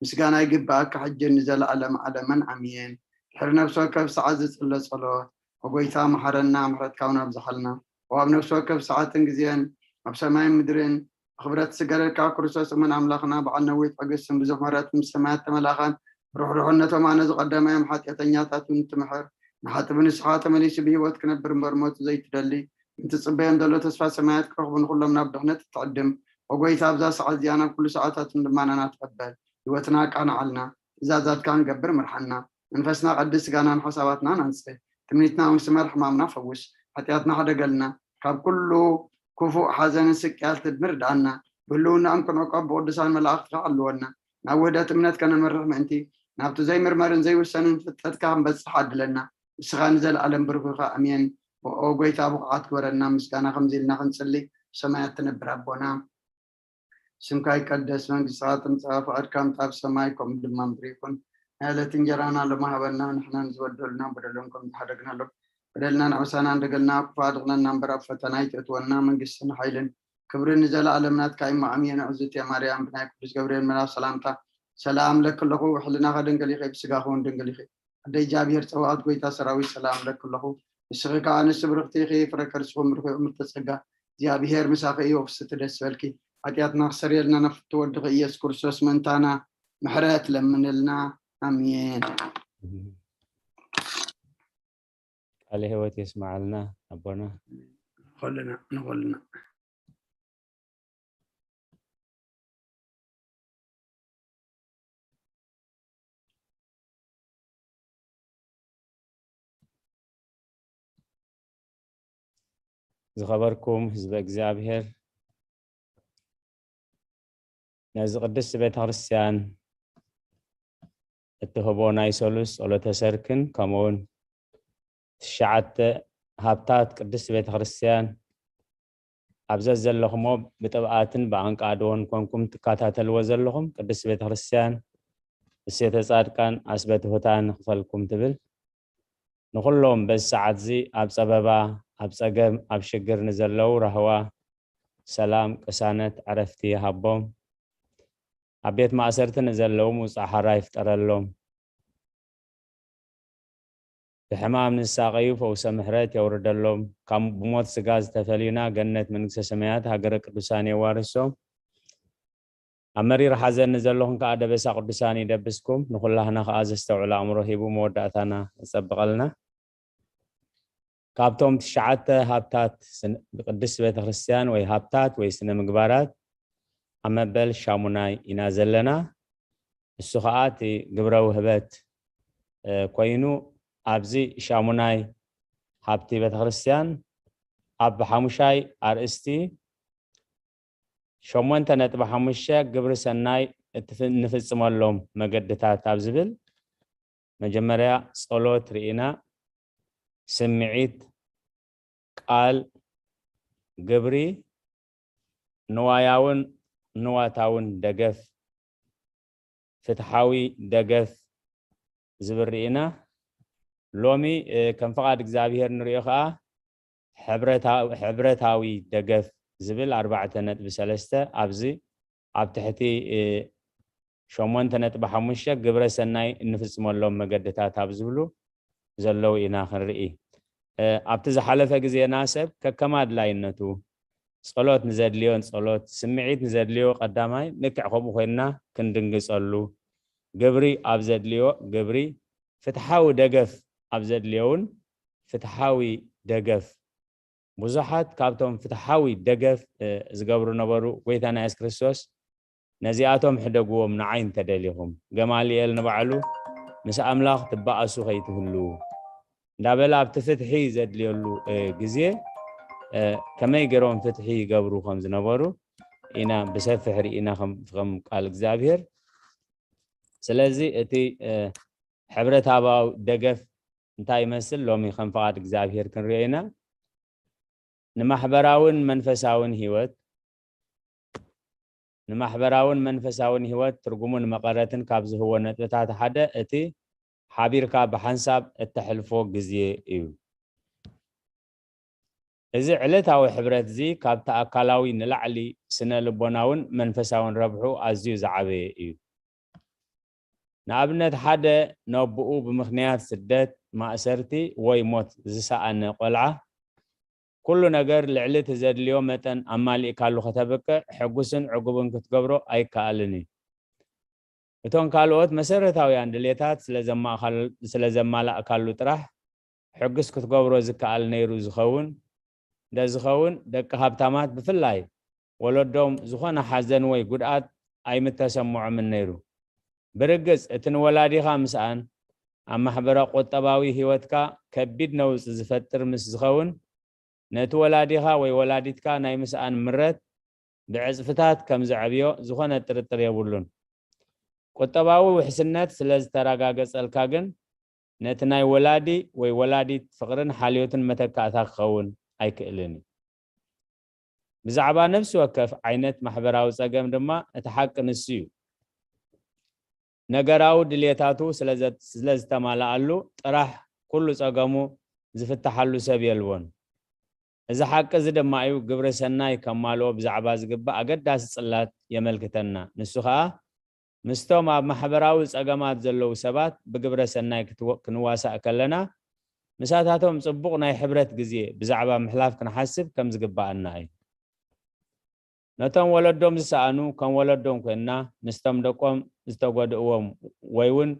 ምስጋና ይግብኣካ፣ ሕጅን ንዘለኣለም ዓለምን ኣሜን። ድሕሪ ነፍሲ ወከፍ ሰዓት ዝጽለ ጸሎት። ኦ ጎይታ፣ መሓረና፣ ምሕረትካ እውን ኣብዝሓልና። ኦ ኣብ ነፍሲ ወከፍ ሰዓትን ግዜን፣ ኣብ ሰማይን ምድርን፣ ብኽብረት ዝስገደልካ ክርስቶስ እሙን ኣምላኽና፣ በዓል ነዊሕ ትዕግስትን ብዙሕ ምሕረትን፣ ምስ ሰማያት ተመላኸን፣ ርሕሩሕነቶም ኣነ ዝቐደማዮም ሓጢኣተኛታት እውን እትምሕር፣ ንሓጢእ ብንስሓ ተመሊሱ ብህይወት ክነብር እምበር ሞት ዘይትደሊ፣ እትጽበዮም ዘሎ ተስፋ ሰማያት ክረኽቡ፣ ንኹሎም ናብ ድሕነት እትዕድም፣ ኦ ጎይታ፣ ኣብዛ ሰዓት እዚኣ ናብ ኩሉ ሰዓታትን ልማናና ተቐበል። ህይወትና ኣቃንዓልና፣ ትእዛዛትካ ክንገብር ምርሓና። መንፈስና ቀድስ፣ ስጋናን ሓሳባትናን ኣንጽህ። ትምኒትና እውን ስመር፣ ሕማምና ፈውስ። ሓጢኣትና ሕደገልና። ካብ ኩሉ ክፉእ ሓዘንን ስቅያትን ትድሚ ርድኣና። ብህልውናኦም ክንዕቆብ ብቅዱሳን መላእኽትኻ ሓልወና። ናብ ውህደት እምነት ከነምርሕ ምእንቲ፣ ናብቲ ዘይምርመርን ዘይውሰንን ፍልጠትካ ክንበጽሕ ዓድለና። ንስኻ ንዘለኣለም ብሩኽ ኢኻ። ኣሜን። ኦ ጎይታ፣ ብቑዓት ግበረና። ምስጋና ከምዚ ኢልና ክንጽሊ፣ ሰማያት ትነብር ኣቦና፣ ስምካ ይቀደስ፣ መንግስትኻ ትምጻእ፣ ፍቓድካ ከምቲ ኣብ ሰማይ ከምኡ ድማ ምድሪ ይኹን። ናይ ዕለት እንጀራና ሎሚ ሃበና፣ ንሕና ንዝበደሉና በደሎም ከም ዝሓደግናሎም በደልናን ኣበሳናን ደገልና፣ ክፉእ ኣድሕነና እምበር ኣብ ፈተና ኣይተእትወና፣ መንግስትን ሓይልን ክብርን ንዘለኣለም ናትካ እዩ እሞ ኣሜን። እግዝእትየ ማርያም ብናይ ቅዱስ ገብርኤል መልኣክ ሰላምታ ሰላም እለኪ ኣለኹ፣ ሕልናኺ ድንግል ኢኺ፣ ብስጋኺ እውን ድንግል ኢኺ። ኣደ እግዚኣብሔር ጸባኦት ጎይታ ሰራዊት ሰላም እለኪ ኣለኹ፣ ንስኺ ከኣ ኣንስቲ ብርኽቲ ኢኺ፣ ፍረ ከርስኺ እውን ብሩኽ እዩ። ምልዕተ ጸጋ እግዚኣብሔር ምሳኺ እዩ፣ ፍስሕቲ ደስ በልኪ፣ ሓጢኣትና ክሰርየልና ናብ ፍትው ወድኺ ኢየሱስ ክርስቶስ ምእንታና ምሕረት ለምንልና። ኣሜን። ቃለ ህይወት የስማዓልና ኣቦና። ንኸልና ንኸልና። ዝኸበርኩም ህዝበ እግዚኣብሔር፣ ነዚ ቅድስቲ ቤተ ክርስቲያን እትህቦ ናይ ሰሉስ ጸሎተ ሰርክን ከምኡውን ትሽዓተ ሃብታት ቅድስቲ ቤተ ክርስቲያን ኣብ ዘዘለኹሞ ብጥብኣትን ብኣንቃድዎን ኮንኩም ትከታተልዎ ዘለኹም ቅድስቲ ቤተ ክርስቲያን እሴተ ጻድቃን ኣስበ ትሑታን ንኽፈልኩም ትብል። ንኹሎም በዚ ሰዓት እዚ ኣብ ጸበባ፣ ኣብ ጸገም፣ ኣብ ሽግር ንዘለዉ ራህዋ፣ ሰላም፣ ቅሳነት፣ ዕረፍቲ ይሃቦም። ኣብ ቤት ማእሰርቲ ንዘለዉ ምውጻእ ሓራ ይፍጠረሎም። ብሕማም ንሳቐዩ ፈውሰ ምሕረት የውርደሎም። ካብ ብሞት ስጋ ዝተፈልዩና ገነት መንግስተ ሰማያት ሃገረ ቅዱሳን የዋርሶም። ኣብ መሪር ሓዘን ንዘለኹም ከኣ ደበሳ ቅዱሳን ይደብስኩም። ንኹላህና ከኣ ዘስተውዕል ኣእምሮ ሂቡ መወዳእታና ይጸብቐልና። ካብቶም ትሽዓተ ሃብታት ስነ-፣ ቅድስት ቤተ ክርስቲያን ወይ ሃብታት ወይ ስነ ምግባራት ኣብ መበል ሻሙናይ ኢና ዘለና። እሱ ኸኣ እቲ ግብረ ውህበት፣ እ፣ ኮይኑ ኣብዚ ሻሙናይ ሃብቲ ቤተ ክርስቲያን ኣብ ሓሙሻይ ኣርእስቲ ሸሞንተ ነጥቢ ሓሙሽተ ግብሪ ሰናይ እትፍ-፣ እንፍጽመሎም መገድታት ኣብ ዝብል መጀመርያ ጸሎት ርኢና፣ ስምዒት፣ ቃል፣ ግብሪ፣ ንዋያውን ንዋታውን ደገፍ፣ ፍትሓዊ ደገፍ ዝብል ርኢና። ሎሚ፣ እ፣ ከም ፍቓድ እግዚኣብሔር ንሪኦ ኸኣ ሕብረታ-፣ ሕብረታዊ ደገፍ ዝብል ኣርባዕተ ነጥቢ ሰለስተ ኣብዚ ኣብ ትሕቲ፣ እ፣ ሸሞንተ ነጥቢ ሓሙሽተ ግብረ ሰናይ እንፍጽመሎም መገድታት ኣብ ዝብሉ ዘለዉ ኢና ክንርኢ። እ፣ ኣብቲ ዝሓለፈ ግዜና ሰብ ከከም ኣድላይነቱ ጸሎት ንዘድልዮ ጸሎት፣ ስምዒት ንዘድልዮ ቀዳማይ ልክዕ ከምኡ ኮይንና ክንድንግጸሉ፣ ግብሪ ኣብ ዘድልዮ ግብሪ፣ ፍትሓዊ ደገፍ ኣብ ዘድልዮ እውን ፍትሓዊ ደገፍ። ብዙሓት ካብቶም ፍትሓዊ ደገፍ፣ እ፣ ዝገብሩ ነበሩ። ጎይታና የሱስ ክርስቶስ ነዚኣቶም ሕደግዎም ንዓይ እንተደሊኹም፣ ገማልኤል ንባዕሉ ምስ ኣምላኽ ትበኣሱ ከይትህልዉ እንዳበለ ኣብቲ ፍትሒ ዘድልየሉ፣ እ፣ ግዜ፣ እ፣ ከመይ ገይሮም ፍትሒ ይገብሩ ከም ዝነበሩ ኢና ብሰፊሕ ርኢና ከም፣ ከም ቃል እግዚኣብሔር። ስለዚ እቲ፣ እ፣ ሕብረታዊ ደገፍ እንታይ ይመስል ሎሚ ከም ፍቓድ እግዚኣብሔር ክንሪኦ ኢና። ንማሕበራውን መንፈሳውን ህይወት፣ ንማሕበራውን መንፈሳውን ህይወት ትርጉሙን መቐረትን ካብ ዝህቦ ነጥብታት ሓደ እቲ ሓቢርካ ብሓንሳብ እተሕልፎ ግዜ እዩ። እዚ ዕለታዊ ሕብረት እዚ ካብቲ ኣካላዊ ንላዕሊ ስነ ልቦናውን መንፈሳውን ረብሑ ኣዝዩ ዝዓበየ እዩ። ንኣብነት ሓደ ነቦኡ ብምኽንያት ስደት፣ ማእሰርቲ ወይ ሞት ዝሰኣነ ቆልዓ ኩሉ ነገር ልዕሊ እቲ ዘድልዮ መጠን ኣማሊእካሉ ከተብቅዕ ሕጉስን ዕጉብን ክትገብሮ ኣይከኣልን እዩ። እቶም ካልኦት መሰረታውያን ድሌታት ስለ ዘማእኻል-፣ ስለ ዘማላእካሉ ጥራሕ ሕጉስ ክትገብሮ ዝከኣል ነይሩ ዝኸውን። እንተዝኸውን ደቂ ሃብታማት ብፍላይ ወለዶም ዝኾነ ሓዘን ወይ ጉድኣት ኣይምተሰምዖምን ነይሩ። ብርግጽ እቲ ንወላዲኻ ምስኣን ኣብ ማሕበረ ቁጠባዊ ህይወትካ ከቢድ ነውጺ ዝፈጥር ምስ ዝኸውን ነቲ ወላዲኻ ወይ ወላዲትካ ናይ ምስኣን ምረት ብዕጽፍታት ከም ዘዕብዮ ዝኾነ ጥርጥር የብሉን። ቁጠባዊ ውሕስነት ስለ ዝተረጋገጸልካ ግን ነቲ ናይ ወላዲ ወይ ወላዲት ፍቕርን ሓልዮትን መተካእታ ክኸውን ኣይክእልን እዩ። ብዛዕባ ነፍሲ ወከፍ ዓይነት ማሕበራዊ ጸገም ድማ እቲ ሓቂ ንሱ እዩ። ነገራዊ ድልየታቱ ስለ ዘ-፣ ስለ ዝተማልኣሉ ጥራሕ ኩሉ ጸገሙ ዝፍትሓሉ ሰብ የልቦን። እዚ ሓቂ እዚ ድማ እዩ ግብረ ሰናይ ከማልኦ ብዛዕባ ዝግባእ ኣገዳሲ ጽላት የመልክተና። ንሱ ኸኣ ምስቶም ኣብ ማሕበራዊ ጸገማት ዘለዉ ሰባት ብግብረ ሰናይ ክትወ-፣ ክንዋሳእ ከለና ምሳታቶም ጽቡቕ ናይ ሕብረት ግዜ ብዛዕባ ምሕላፍ ክንሓስብ ከም ዝግባኣና እዩ። ነቶም ወለዶም ዝሰኣኑ ከም ወለዶም ኮይንና፣ ምስቶም ደቆም ዝተጎድእዎም ወይ እውን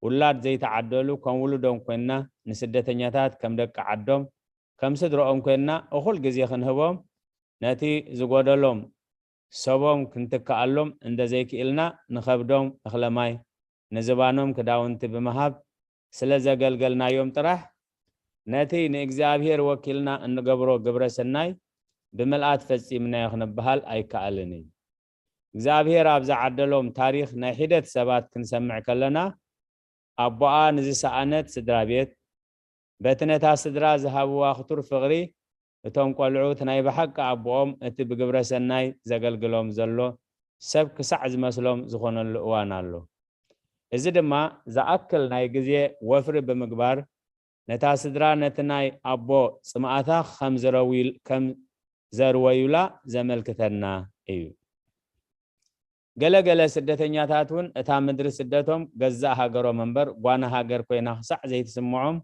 ውላድ ዘይተዓደሉ ከም ውሉዶም ኮይንና፣ ንስደተኛታት ከም ደቂ ዓዶም ከም ስድርኦም ኮይንና እኹል ግዜ ክንህቦም፣ ነቲ ዝጎደሎም ሰቦም ክንትክኣሎም እንተዘይክኢልና፣ ንኸብዶም እኽለ ማይ፣ ንዝባኖም ክዳውንቲ ብምሃብ ስለ ዘገልገልናዮም ጥራሕ፣ ነቲ ንእግዚኣብሔር ወኪልና እንገብሮ ግብረ ሰናይ ብምልኣት ፈጺምናዮ ክንበሃል ኣይከኣልን እዩ። እግዚኣብሔር ኣብ ዝዓደሎም ታሪኽ ናይ ሒደት ሰባት ክንሰምዕ ከለና፣ ኣቦኣ ንዝሰኣነት ስድራ ቤት፣ በቲ ነታ ስድራ ዝሃብዋ ክቱር ፍቕሪ፣ እቶም ቆልዑት ናይ ብሓቂ ኣቦኦም እቲ ብግብረ ሰናይ ዘገልግሎም ዘሎ ሰብ ክሳዕ ዝመስሎም ዝኾነሉ እዋን ኣሎ። እዚ ድማ ዝኣክል ናይ ግዜ ወፍሪ ብምግባር፣ ነታ ስድራ ነቲ ናይ ኣቦ ጽምኣታ ከም ዝረውይል-፣ ከም ዘርወዩላ ዘመልክተና እዩ። ገለ ገለ ስደተኛታት እውን እታ ምድሪ ስደቶም ገዛእ ሃገሮም እምበር ጓና ሃገር ኮይና ክሳዕ ዘይትስምዖም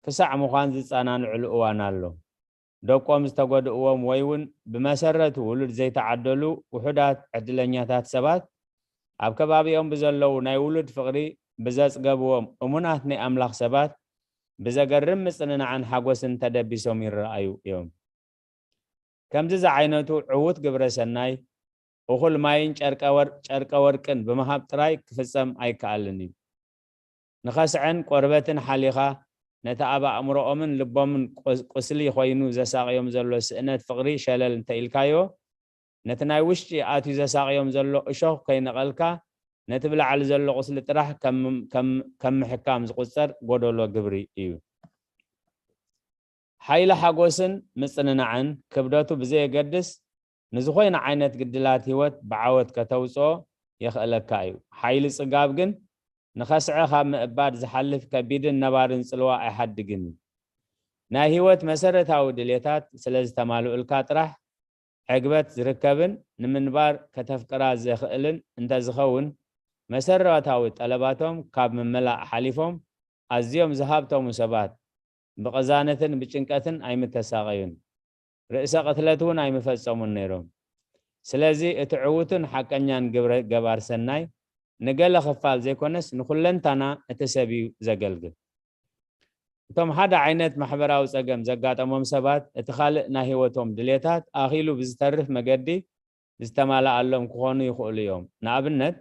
ክሳዕ ምዃን ዝጸናንዕሉ እዋን ኣሎ። ደቆም ዝተጎድእዎም ወይ እውን ብመሰረቱ ውሉድ ዘይተዓደሉ ውሑዳት ዕድለኛታት ሰባት ኣብ ከባቢኦም ብዘለዉ ናይ ውሉድ ፍቕሪ ብዘጽገብዎም እሙናት ናይ ኣምላኽ ሰባት ብዘገርም ምጽንናዕን ሓጎስን ተደቢሶም ይረኣዩ እዮም። ከምዚ ዝዓይነቱ ዕዉት ግብረ ሰናይ እኹል ማይን ጨርቀ ወር-፣ ጨርቀ ወርቅን ብምሃብ ጥራይ ክፍጸም ኣይከኣልን እዩ። ንኸስዐን ቆርበትን ሓሊኻ ነቲ ኣብ ኣእምሮኦምን ልቦምን ቁስ-፣ ቁስሊ ኮይኑ ዘሳቕዮም ዘሎ ስእነት ፍቕሪ ሸለል እንተ ኢልካዮ፣ ነቲ ናይ ውሽጢ ኣትዩ ዘሳቕዮም ዘሎ እሾኽ ከይነቐልካ፣ ነቲ ብላዕሊ ዘሎ ቁስሊ ጥራሕ ከም፣ ከም፣ ከም ምሕካም ዝቑጸር ጎደሎ ግብሪ እዩ። ሓይሊ ሓጎስን ምጽንናዕን ክብደቱ ብዘየገድስ፣ ንዝኾይነ ዓይነት ግድላት ህይወት ብዓወት ከተውጽኦ የኽእለካ እዩ። ሓይሊ ጽጋብ ግን ንኸስዐ ካብ ምእባድ ዝሓልፍ ከቢድን ነባርን ጽልዋ ኣይሓድግን እዩ። ናይ ህይወት መሰረታዊ ድሌታት ስለ ዝተማልኡልካ ጥራሕ ዕግበት ዝርከብን ንምንባር ከተፍቅራ ዘኽእልን እንተዝኸውን፣ መሰረታዊ ጠለባቶም ካብ ምምላእ ሓሊፎም ኣዝዮም ዝሃብተሙ ሰባት ብቕዛነትን ብጭንቀትን ኣይምተሳቐዩን። ርእሰ ቅትለት እውን ኣይምፈጸሙን ነይሮም። ስለዚ እቲ ዕዉትን ሓቀኛን ግብረ ገባር ሰናይ ንገለ ክፋል ዘይኮነስ ንኹለንታና እቲ ሰብ እዩ ዘገልግል። እቶም ሓደ ዓይነት ማሕበራዊ ጸገም ዘጋጠሞም ሰባት፣ እቲ ካልእ ናይ ህይወቶም ድሌታት ኣኺሉ ብዝተርፍ መገዲ ዝተማልኣሎም ክኾኑ ይኽእሉ እዮም። ንኣብነት፣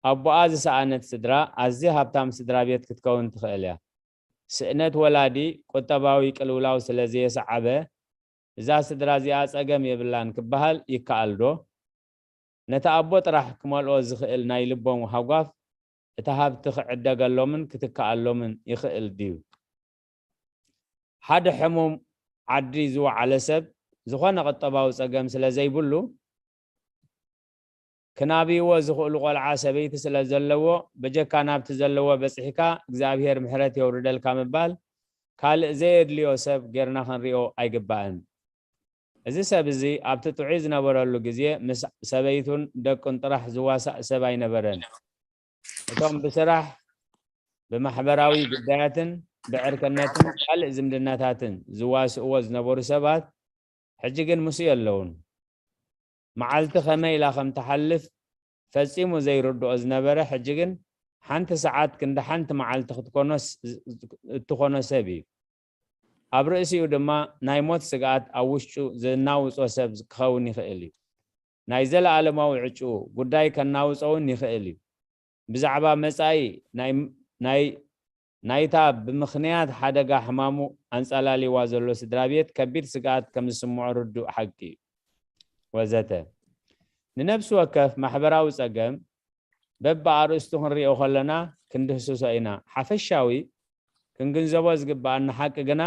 ኣቦኣ ዝሰኣነት ስድራ ኣዝያ ሃብታም ስድራ ቤት ክትከውን ትኽእል እያ። ስእነት ወላዲ ቁጠባዊ ቅልውላው ስለ ዘየሰዓበ፣ እዛ ስድራ እዚኣ ጸገም የብላን ክበሃል ይከኣል ዶ? ነቲ ኣቦ ጥራሕ ክመልኦ ዝኽእል ናይ ልቦም ሃጓፍ፣ እቲ ሃብቲ ክዕደገሎምን ክትከኣሎምን ይኽእል ድዩ? ሓደ ሕሙም ዓዲ ዝወዓለ ሰብ ዝኾነ ቁጠባዊ ጸገም ስለ ዘይብሉ፣ ክናብይዎ ዝኽእሉ ቆልዓ ሰበይቲ ስለ ዘለዎ፣ በጀካ ናብቲ ዘለዎ በጺሕካ እግዚኣብሔር ምሕረት የውርደልካ ምባል ካልእ ዘየድልዮ ሰብ ጌርና ክንሪኦ ኣይግባእን። እዚ ሰብ እዚ ኣብቲ ጥዑይ ዝነበረሉ ግዜ ምስ ሰበይቱን ደቁን ጥራሕ ዝዋሳእ ሰብ ኣይነበረን። እቶም ብስራሕ፣ ብማሕበራዊ ጉዳያትን ብዕርክነትን ካልእ ዝምድናታትን ዝዋስእዎ ዝነበሩ ሰባት ሕጂ ግን ምስኡ የለውን። መዓልቲ ከመይ ኢላ ከም ትሓልፍ ፈጺሙ ዘይርድኦ ዝነበረ ሕጂ ግን ሓንቲ ሰዓት ክንዲ ሓንቲ መዓልቲ ክትኮኖስ-፣ እትኾኖ ሰብ እዩ። ኣብ ርእሲኡ ድማ ናይ ሞት ስግኣት ኣብ ውሽጡ ዘናውጾ ሰብ ክኸውን ይኽእል እዩ። ናይ ዘለኣለማዊ ዕጭኡ ጉዳይ ከናውጾ እውን ይኽእል እዩ። ብዛዕባ መጻኢ ናይ፣ ናይ፣ ናይታ ብምኽንያት ሓደጋ ሕማሙ ኣንጻላልይዋ ዘሎ ስድራ ቤት ከቢድ ስግኣት ከም ዝስምዖ ርዱእ ሓቂ እዩ። ወዘተ። ንነፍሲ ወከፍ ማሕበራዊ ጸገም በብኣርእስቱ ክንሪኦ ከለና ክንድህስሶ ኢና። ሓፈሻዊ ክንግንዘቦ ዝግብኣና ሓቂ ግና፣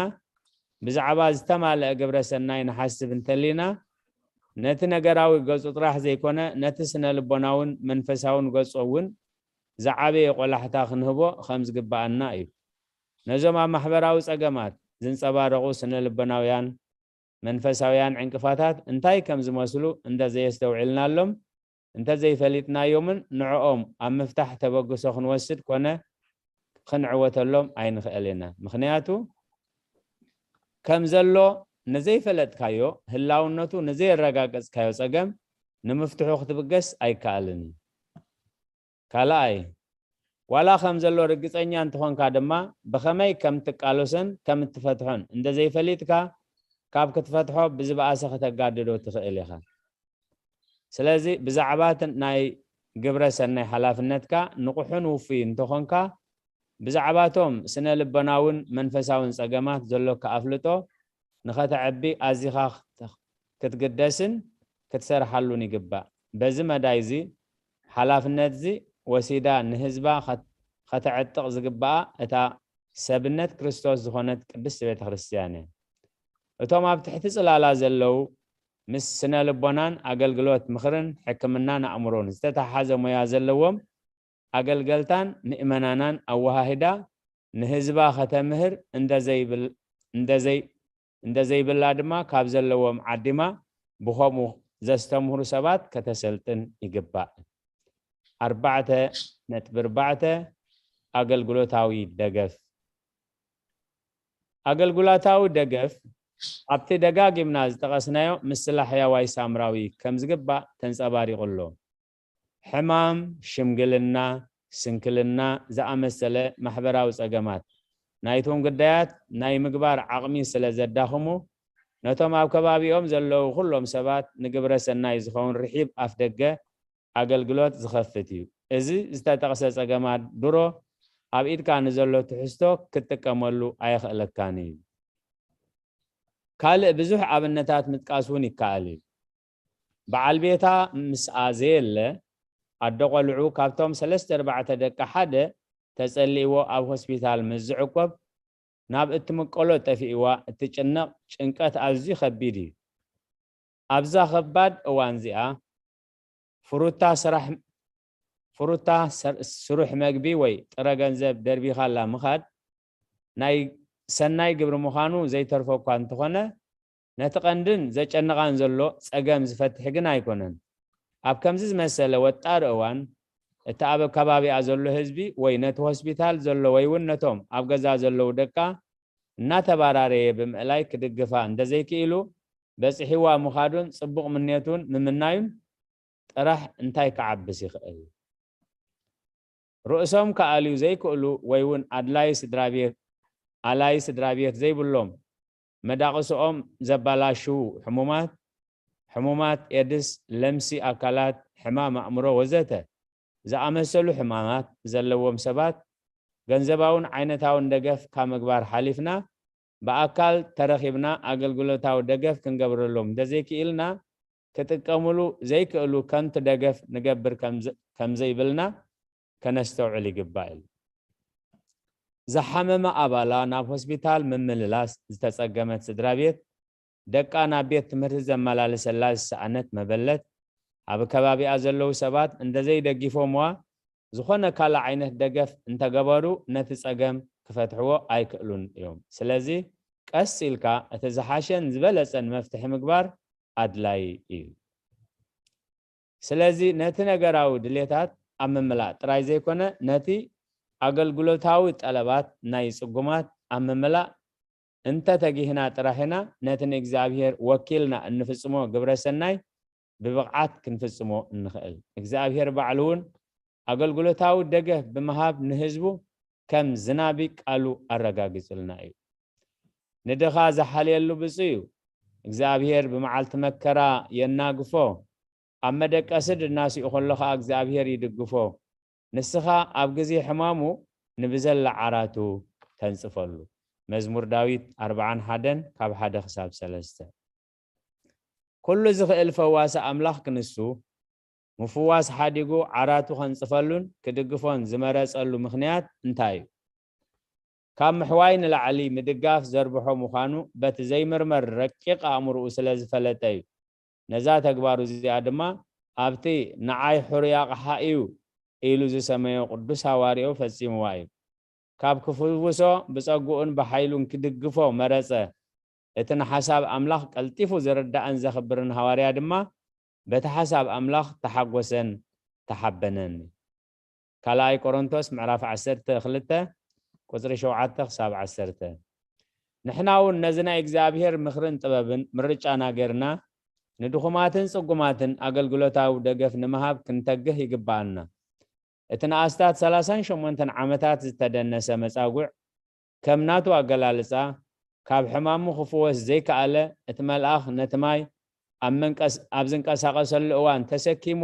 ብዛዕባ ዝተማልአ ግብረ ሰናይ ንሓስብ እንተሊና፣ ነቲ ነገራዊ ገጹ ጥራሕ ዘይኮነ፣ ነቲ ስነ ልቦናውን መንፈሳውን ገጹ እውን ዝዓበየ ቆላሕታ ክንህቦ ከም ዝግብኣና እዩ። ነዞም ኣብ ማሕበራዊ ጸገማት ዝንጸባረቑ ስነ ልቦናውያን መንፈሳውያን ዕንቅፋታት እንታይ ከም ዝመስሉ እንተ ዘየስተውዒልናሎም፣ እንተ ዘይፈሊጥናዮምን ንዕኦም ኣብ ምፍታሕ ተበግሶ ክንወስድ ኮነ ክንዕወተሎም ኣይንኽእል ኢና። ምኽንያቱ፣ ከም ዘሎ ንዘይፈለጥካዮ፣ ህላውነቱ ንዘየረጋገጽካዮ ጸገም ንምፍትሑ ክትብገስ ኣይከኣልን እዩ። ካልኣይ፣ ዋላ ከም ዘሎ ርግጸኛ እንተኾንካ ድማ፣ ብኸመይ ከም ትቃለሶን ከም እትፈትሖን እንተዘይፈሊጥካ፣ ካብ ክትፈትሖ ብዝበኣሰ ከተጋድዶ ትኽእል ኢኻ። ስለዚ ብዛዕባ እቲ ናይ ግብረ ሰናይ ሓላፍነትካ ንቑሕን ውፉይ እንተኾንካ፣ ብዛዕባቶም ስነ ልቦናውን መንፈሳውን ጸገማት ዘሎካ ኣፍልጦ ንኸተዕቢ ኣዚኻ ክት-፣ ክትግደስን ክትሰርሓሉን ይግባእ። በዚ መዳይ እዚ ሓላፍነት እዚ ወሲዳ ንህዝባ ኸት-፣ ኸተዕጥቕ ዝግብኣ እታ ሰብነት ክርስቶስ ዝኾነት ቅድስት ቤተ ክርስቲያን እያ። እቶም ኣብ ትሕቲ ጽላላ ዘለዉ ምስ ስነ ልቦናን ኣገልግሎት ምኽርን ሕክምናን ኣእምሮን ዝተተሓሓዘ ሞያ ዘለዎም ኣገልገልታን ምእመናናን ኣወሃሂዳ ንህዝባ ኸተምህር እንደዘይብል-፣ እንደዘይ-፣ እንደዘይብላ ድማ ካብ ዘለዎም ዓዲማ ብኸምኡ ዘስተምህሩ ሰባት ከተሰልጥን ይግባእ። ኣርባዕተ ነጥቢ ኣርባዕተ ኣገልግሎታዊ ደገፍ። ኣገልግሎታዊ ደገፍ ኣብቲ ደጋጊምና ዝጠቐስናዮ ምስላ ሕያዋይ ሳምራዊ ከም ዝግባእ ተንጸባሪቑ ኣሎ። ሕማም፣ ሽምግልና፣ ስንክልና ዝኣመሰለ ማሕበራዊ ጸገማት ናይቶም ግዳያት ናይ ምግባር ዓቕሚ ስለ ዘዳኽሙ፣ ነቶም ኣብ ከባቢኦም ዘለዉ ኩሎም ሰባት ንግብረ ሰናይ ዝኸውን ርሒብ ኣፍደገ ኣገልግሎት ዝኸፍት እዩ። እዚ ዝተጠቕሰ ጸገማት ድሮ ኣብ ኢድካ ንዘሎ ትሕዝቶ ክትጥቀመሉ ኣየኽእለካን እዩ። ካልእ ብዙሕ ኣብነታት ምጥቃስ እውን ይከኣል እዩ። በዓል ቤታ ምስኣ ዘየለ ኣዶ ቆልዑ ካብቶም ሰለስተ ኣርባዕተ ደቂ ሓደ ተጸሊእዎ ኣብ ሆስፒታል ምስ ዝዕቆብ፣ ናብ እትምቀሎ ጠፊእዋ እትጭነቕ ጭንቀት ኣዝዩ ከቢድ እዩ። ኣብዛ ከባድ እዋን እዚኣ ፍሩታ ስራሕ፣ ፍሩታ ሰር-፣ ስሩሕ መግቢ ወይ ጥረ ገንዘብ ደርቢኻላ ምኻድ ናይ ሰናይ ግብሪ ምዃኑ ዘይተርፎ እኳ እንተኾነ፣ ነቲ ቀንድን ዘጨንቓን ዘሎ ጸገም ዝፈትሕ ግን ኣይኮነን። ኣብ ከምዚ ዝመሰለ ወጣሪ እዋን፣ እቲ ኣብ ከባቢኣ ዘሎ ህዝቢ ወይ ነቲ ሆስፒታል ዘሎ ወይ እውን ነቶም ኣብ ገዛ ዘለዉ ደቃ እናተባራረየ ብምእላይ ክድግፋ እንተዘይክኢሉ፣ በጺሕዋ ምኻዱን ጽቡቕ ምንየቱን ምምናዩን ጥራሕ እንታይ ክዓብስ ይኽእል? ርእሶም ክኣልዩ ዘይክእሉ ወይ እውን ኣድላይ ስድራ ቤት፣ ኣላይ ስድራ ቤት ዘይብሎም፣ መዳቕስኦም ዘባላሽዉ ሕሙማት፣ ሕሙማት ኤድስ፣ ለምሲ ኣካላት፣ ሕማም ኣእምሮ ወዘተ ዝኣመሰሉ ሕማማት ዘለዎም ሰባት ገንዘባውን ዓይነታውን ደገፍ ካብ ምግባር ሓሊፍና ብኣካል ተረኺብና ኣገልግሎታዊ ደገፍ ክንገብረሎም እንተዘይክኢልና ክጥቀምሉ ዘይክእሉ ከምቲ ደገፍ ንገብር ከምዘ-፣ ከምዘይብልና ከነስተውዕል ይግባእ ኢሉ። ዝሓመመ ኣባላ ናብ ሆስፒታል ምምልላስ ዝተጸገመት ስድራ ቤት፣ ደቃ ናብ ቤት ትምህርቲ ዘመላልሰላ ዝሰኣነት መበለት፣ ኣብ ከባቢኣ ዘለዉ ሰባት እንተዘይደጊፎምዋ፣ ዝኾነ ካልእ ዓይነት ደገፍ እንተገበሩ ነቲ ጸገም ክፈትሕዎ ኣይክእሉን እዮም። ስለዚ ቀስ ኢልካ እቲ ዝሓሸን ዝበለጸን መፍትሒ ምግባር ኣድላዪ እዩ። ስለዚ ነቲ ነገራዊ ድሌታት ኣብ ምምላእ ጥራይ ዘይኮነ፣ ነቲ ኣገልግሎታዊ ጠለባት ናይ ጽጉማት ኣብ ምምላእ እንተ ተጊህና ጥራሕ ኢና ነቲ ንእግዚኣብሔር ወኪልና እንፍጽሞ ግብረ ሰናይ ብብቕዓት ክንፍጽሞ እንኽእል። እግዚኣብሔር ባዕሉ እውን ኣገልግሎታዊ ደገፍ ብምሃብ ንህዝቡ ከም ዝናቢ ቃሉ ኣረጋጊጹልና እዩ። ንድኻ ዝሓልየሉ ብፁዕ እዩ። እግዚኣብሔር ብመዓልቲ መከራ የናግፎ፣ ኣብ መደቀሲ ድናሲኡ ከሎ ኸዓ እግዚኣብሔር ይድግፎ። ንስኻ ኣብ ግዜ ሕማሙ ንብዘላ ዓራቱ ተንጽፈሉ። መዝሙር ዳዊት ኣርብዓን ሓደን ካብ ሓደ ክሳብ ሰለስተ። ኩሉ ዝኽእል ፈዋሲ ኣምላኽ ክንሱ፣ ምፍዋስ ሓዲጉ ዓራቱ ከንጽፈሉን ክድግፎን ዝመረጸሉ ምኽንያት እንታይ እዩ? ካብ ምሕዋይ ንላዕሊ ምድጋፍ ዘርብሖ ምዃኑ በቲ ዘይምርመር ረቂቕ ኣእምሮኡ ስለ ዝፈለጠ እዩ። ነዛ ተግባሩ እዚኣ ድማ ኣብቲ ንዓይ ሕሩይ ኣቕሓ እዩ ኢሉ ዝሰመዮ ቅዱስ ሃዋርያኡ ፈጺምዋ እዩ። ካብ ክፍውሶ ብጸግኡን ብሓይሉን ክድግፎ መረጸ። እቲ ንሓሳብ ኣምላኽ ቀልጢፉ ዝርዳእን ዘኽብርን ሃዋርያ ድማ በቲ ሓሳብ ኣምላኽ ተሓጎሰን ተሓበነን። ካልኣይ ቆሮንቶስ ምዕራፍ ዓሰርተ ክልተ ቁጽሪ ሸውዓተ ክሳብ ዓሰርተ። ንሕና እውን ነዚ ናይ እግዚኣብሔር ምኽርን ጥበብን ምርጫና ጌርና ንድኹማትን ጽጉማትን ኣገልግሎታዊ ደገፍ ንምሃብ ክንተግህ ይግብኣና። እቲ ንኣስታት ሰላሳን ሸሞንተን ዓመታት ዝተደነሰ መጻጉዕ፣ ከም ናቱ ኣገላልጻ፣ ካብ ሕማሙ ክፍወስ ዘይከኣለ፣ እቲ መልኣኽ ነቲ ማይ ኣብ መንቀስ-፣ ኣብ ዝንቀሳቐሰሉ እዋን ተሰኪሙ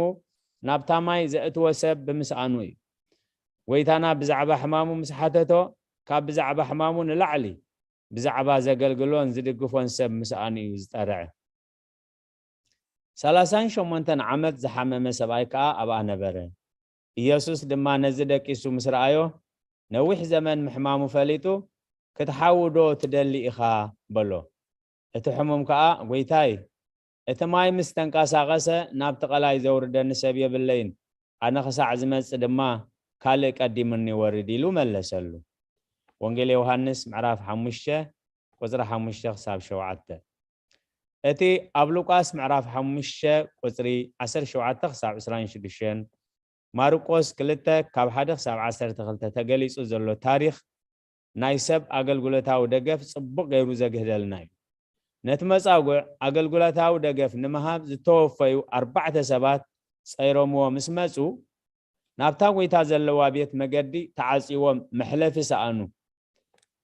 ናብታ ማይ ዘእትዎ ሰብ ብምስኣኑ እዩ። ጎይታና ብዛዕባ ሕማሙ ምስ ሓተቶ፣ ካብ ብዛዕባ ሕማሙ ንላዕሊ ብዛዕባ ዘገልግሎን ዝድግፎን ሰብ ምስኣኑ እዩ ዝጠርዐ። ሰላሳን ሸሞንተን ዓመት ዝሓመመ ሰብኣይ ከኣ ኣብኣ ነበረ። ኢየሱስ ድማ ነዚ ደቂሱ ምስ ረኣዮ፣ ነዊሕ ዘመን ምሕማሙ ፈሊጡ፣ "ክትሓዊ ዶ ትደሊ ኢኻ?" በሎ። እቲ ሕሙም ከኣ፣ "ጐይታይ፣ እቲ ማይ ምስ ተንቀሳቐሰ ናብቲ ቀላይ ዘውርደኒ ሰብ የብለይን፣ ኣነ ክሳዕ ዝመጽእ ድማ ካልእ ቀዲሙኒ ይወርድ" ኢሉ መለሰሉ። ወንጌል ዮሃንስ ምዕራፍ ሓሙሽተ ቁጽሪ ሓሙሽተ ክሳብ ሸውዓተ። እቲ ኣብ ሉቃስ ምዕራፍ ሓሙሽተ ቁጽሪ ዓሰርተ ሸውዓተ ክሳብ ዕስራን ሽዱሽተን፣ ማርቆስ ክልተ ካብ ሓደ ክሳብ ዓሰርተ ክልተ ተገሊጹ ዘሎ ታሪኽ ናይ ሰብ ኣገልግሎታዊ ደገፍ ጽቡቕ ገይሩ ዘግህደልና እዩ። ነቲ መጻጉዕ ኣገልግሎታዊ ደገፍ ንምሃብ ዝተወፈዩ ኣርባዕተ ሰባት ጸይሮምዎ ምስ መጹ፣ ናብታ ጐይታ ዘለዋ ቤት መገዲ ተዓጽይዎም መሕለፊ ሰኣኑ።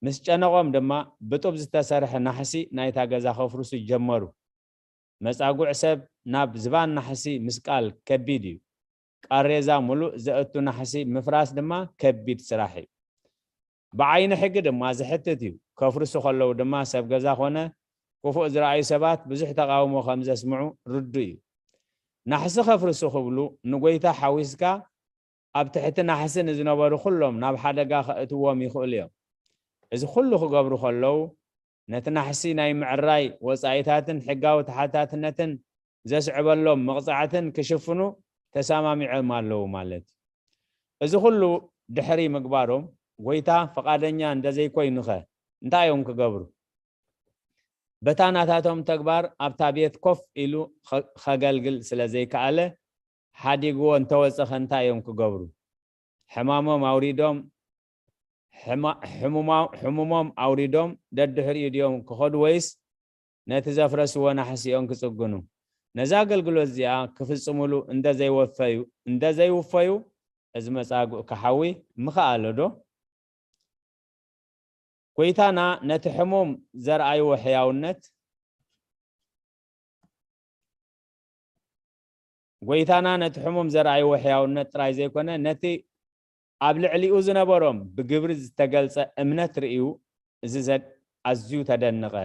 ምስ ጨነቖም ድማ ብጡብ ዝተሰርሐ ናሕሲ ናይታ ገዛ ከፍርሱ ጀመሩ። መጻጉዕ ሰብ ናብ ዝባን ናሕሲ ምስቃል ከቢድ እዩ። ቃሬዛ ምሉእ ዘእቱ ናሕሲ ምፍራስ ድማ ከቢድ ስራሕ እዩ። ብዓይኒ ሕጊ ድማ ዘሕትት እዩ። ከፍርሱ ከለዉ ድማ ሰብ ገዛ ኾነ ክፉእ ዝረኣዩ ሰባት ብዙሕ ተቓውሞ ከም ዘስምዑ ርዱእ እዩ። ናሕሲ ከፍርሱ ክብሉ ንጎይታ ሓዊስካ ኣብ ትሕቲ ናሕሲ ንዝነበሩ ኩሎም ናብ ሓደጋ ከእትዎም ይኽእሉ እዮም። እዚ ኩሉ ክገብሩ ከለዉ ነቲ ናሕሲ ናይ ምዕራይ ወጻኢታትን ሕጋዊ ተሓታትነትን ዘስዕበሎም መቕጻዕትን ክሽፍኑ ተሰማሚዖም ኣለዉ ማለት እዩ። እዚ ኩሉ ድሕሪ ምግባሮም ጎይታ ፍቓደኛ እንተዘይኮይኑኸ እንታይ እዮም ክገብሩ? በታ ናታቶም ተግባር ኣብታ ቤት ኮፍ ኢሉ ኸ-፣ ኸገልግል ስለ ዘይከኣለ ሓዲግዎ እንተወጸኸ እንታይ እዮም ክገብሩ? ሕማሞም ኣውሪዶም፣ ሕማ-፣ ሕሙማ-፣ ሕሙሞም ኣውሪዶም ደድሕሪኡ ድዮም ክኸዱ ወይስ ነቲ ዘፍረስዎ ናሕሲኦም ክጽግኑ? ነዛ ኣገልግሎት እዚኣ ክፍጽሙሉ እንደ ዘይወፈዩ፣ እንደ ዘይውፈዩ እዚ መጻጉዕ ክሓዊ ምኸኣለ ዶ? ጎይታና ነቲ ሕሙም ዘርኣይዎ ሕያውነት፣ ጎይታና ነቲ ሕሙም ዘርኣይዎ ሕያውነት ጥራይ ዘይኮነ፣ ነቲ ኣብ ልዕሊኡ ዝነበሮም ብግብሪ ዝተገልጸ እምነት ርእዩ፣ እዚ ዘድ-፣ ኣዝዩ ተደነቐ።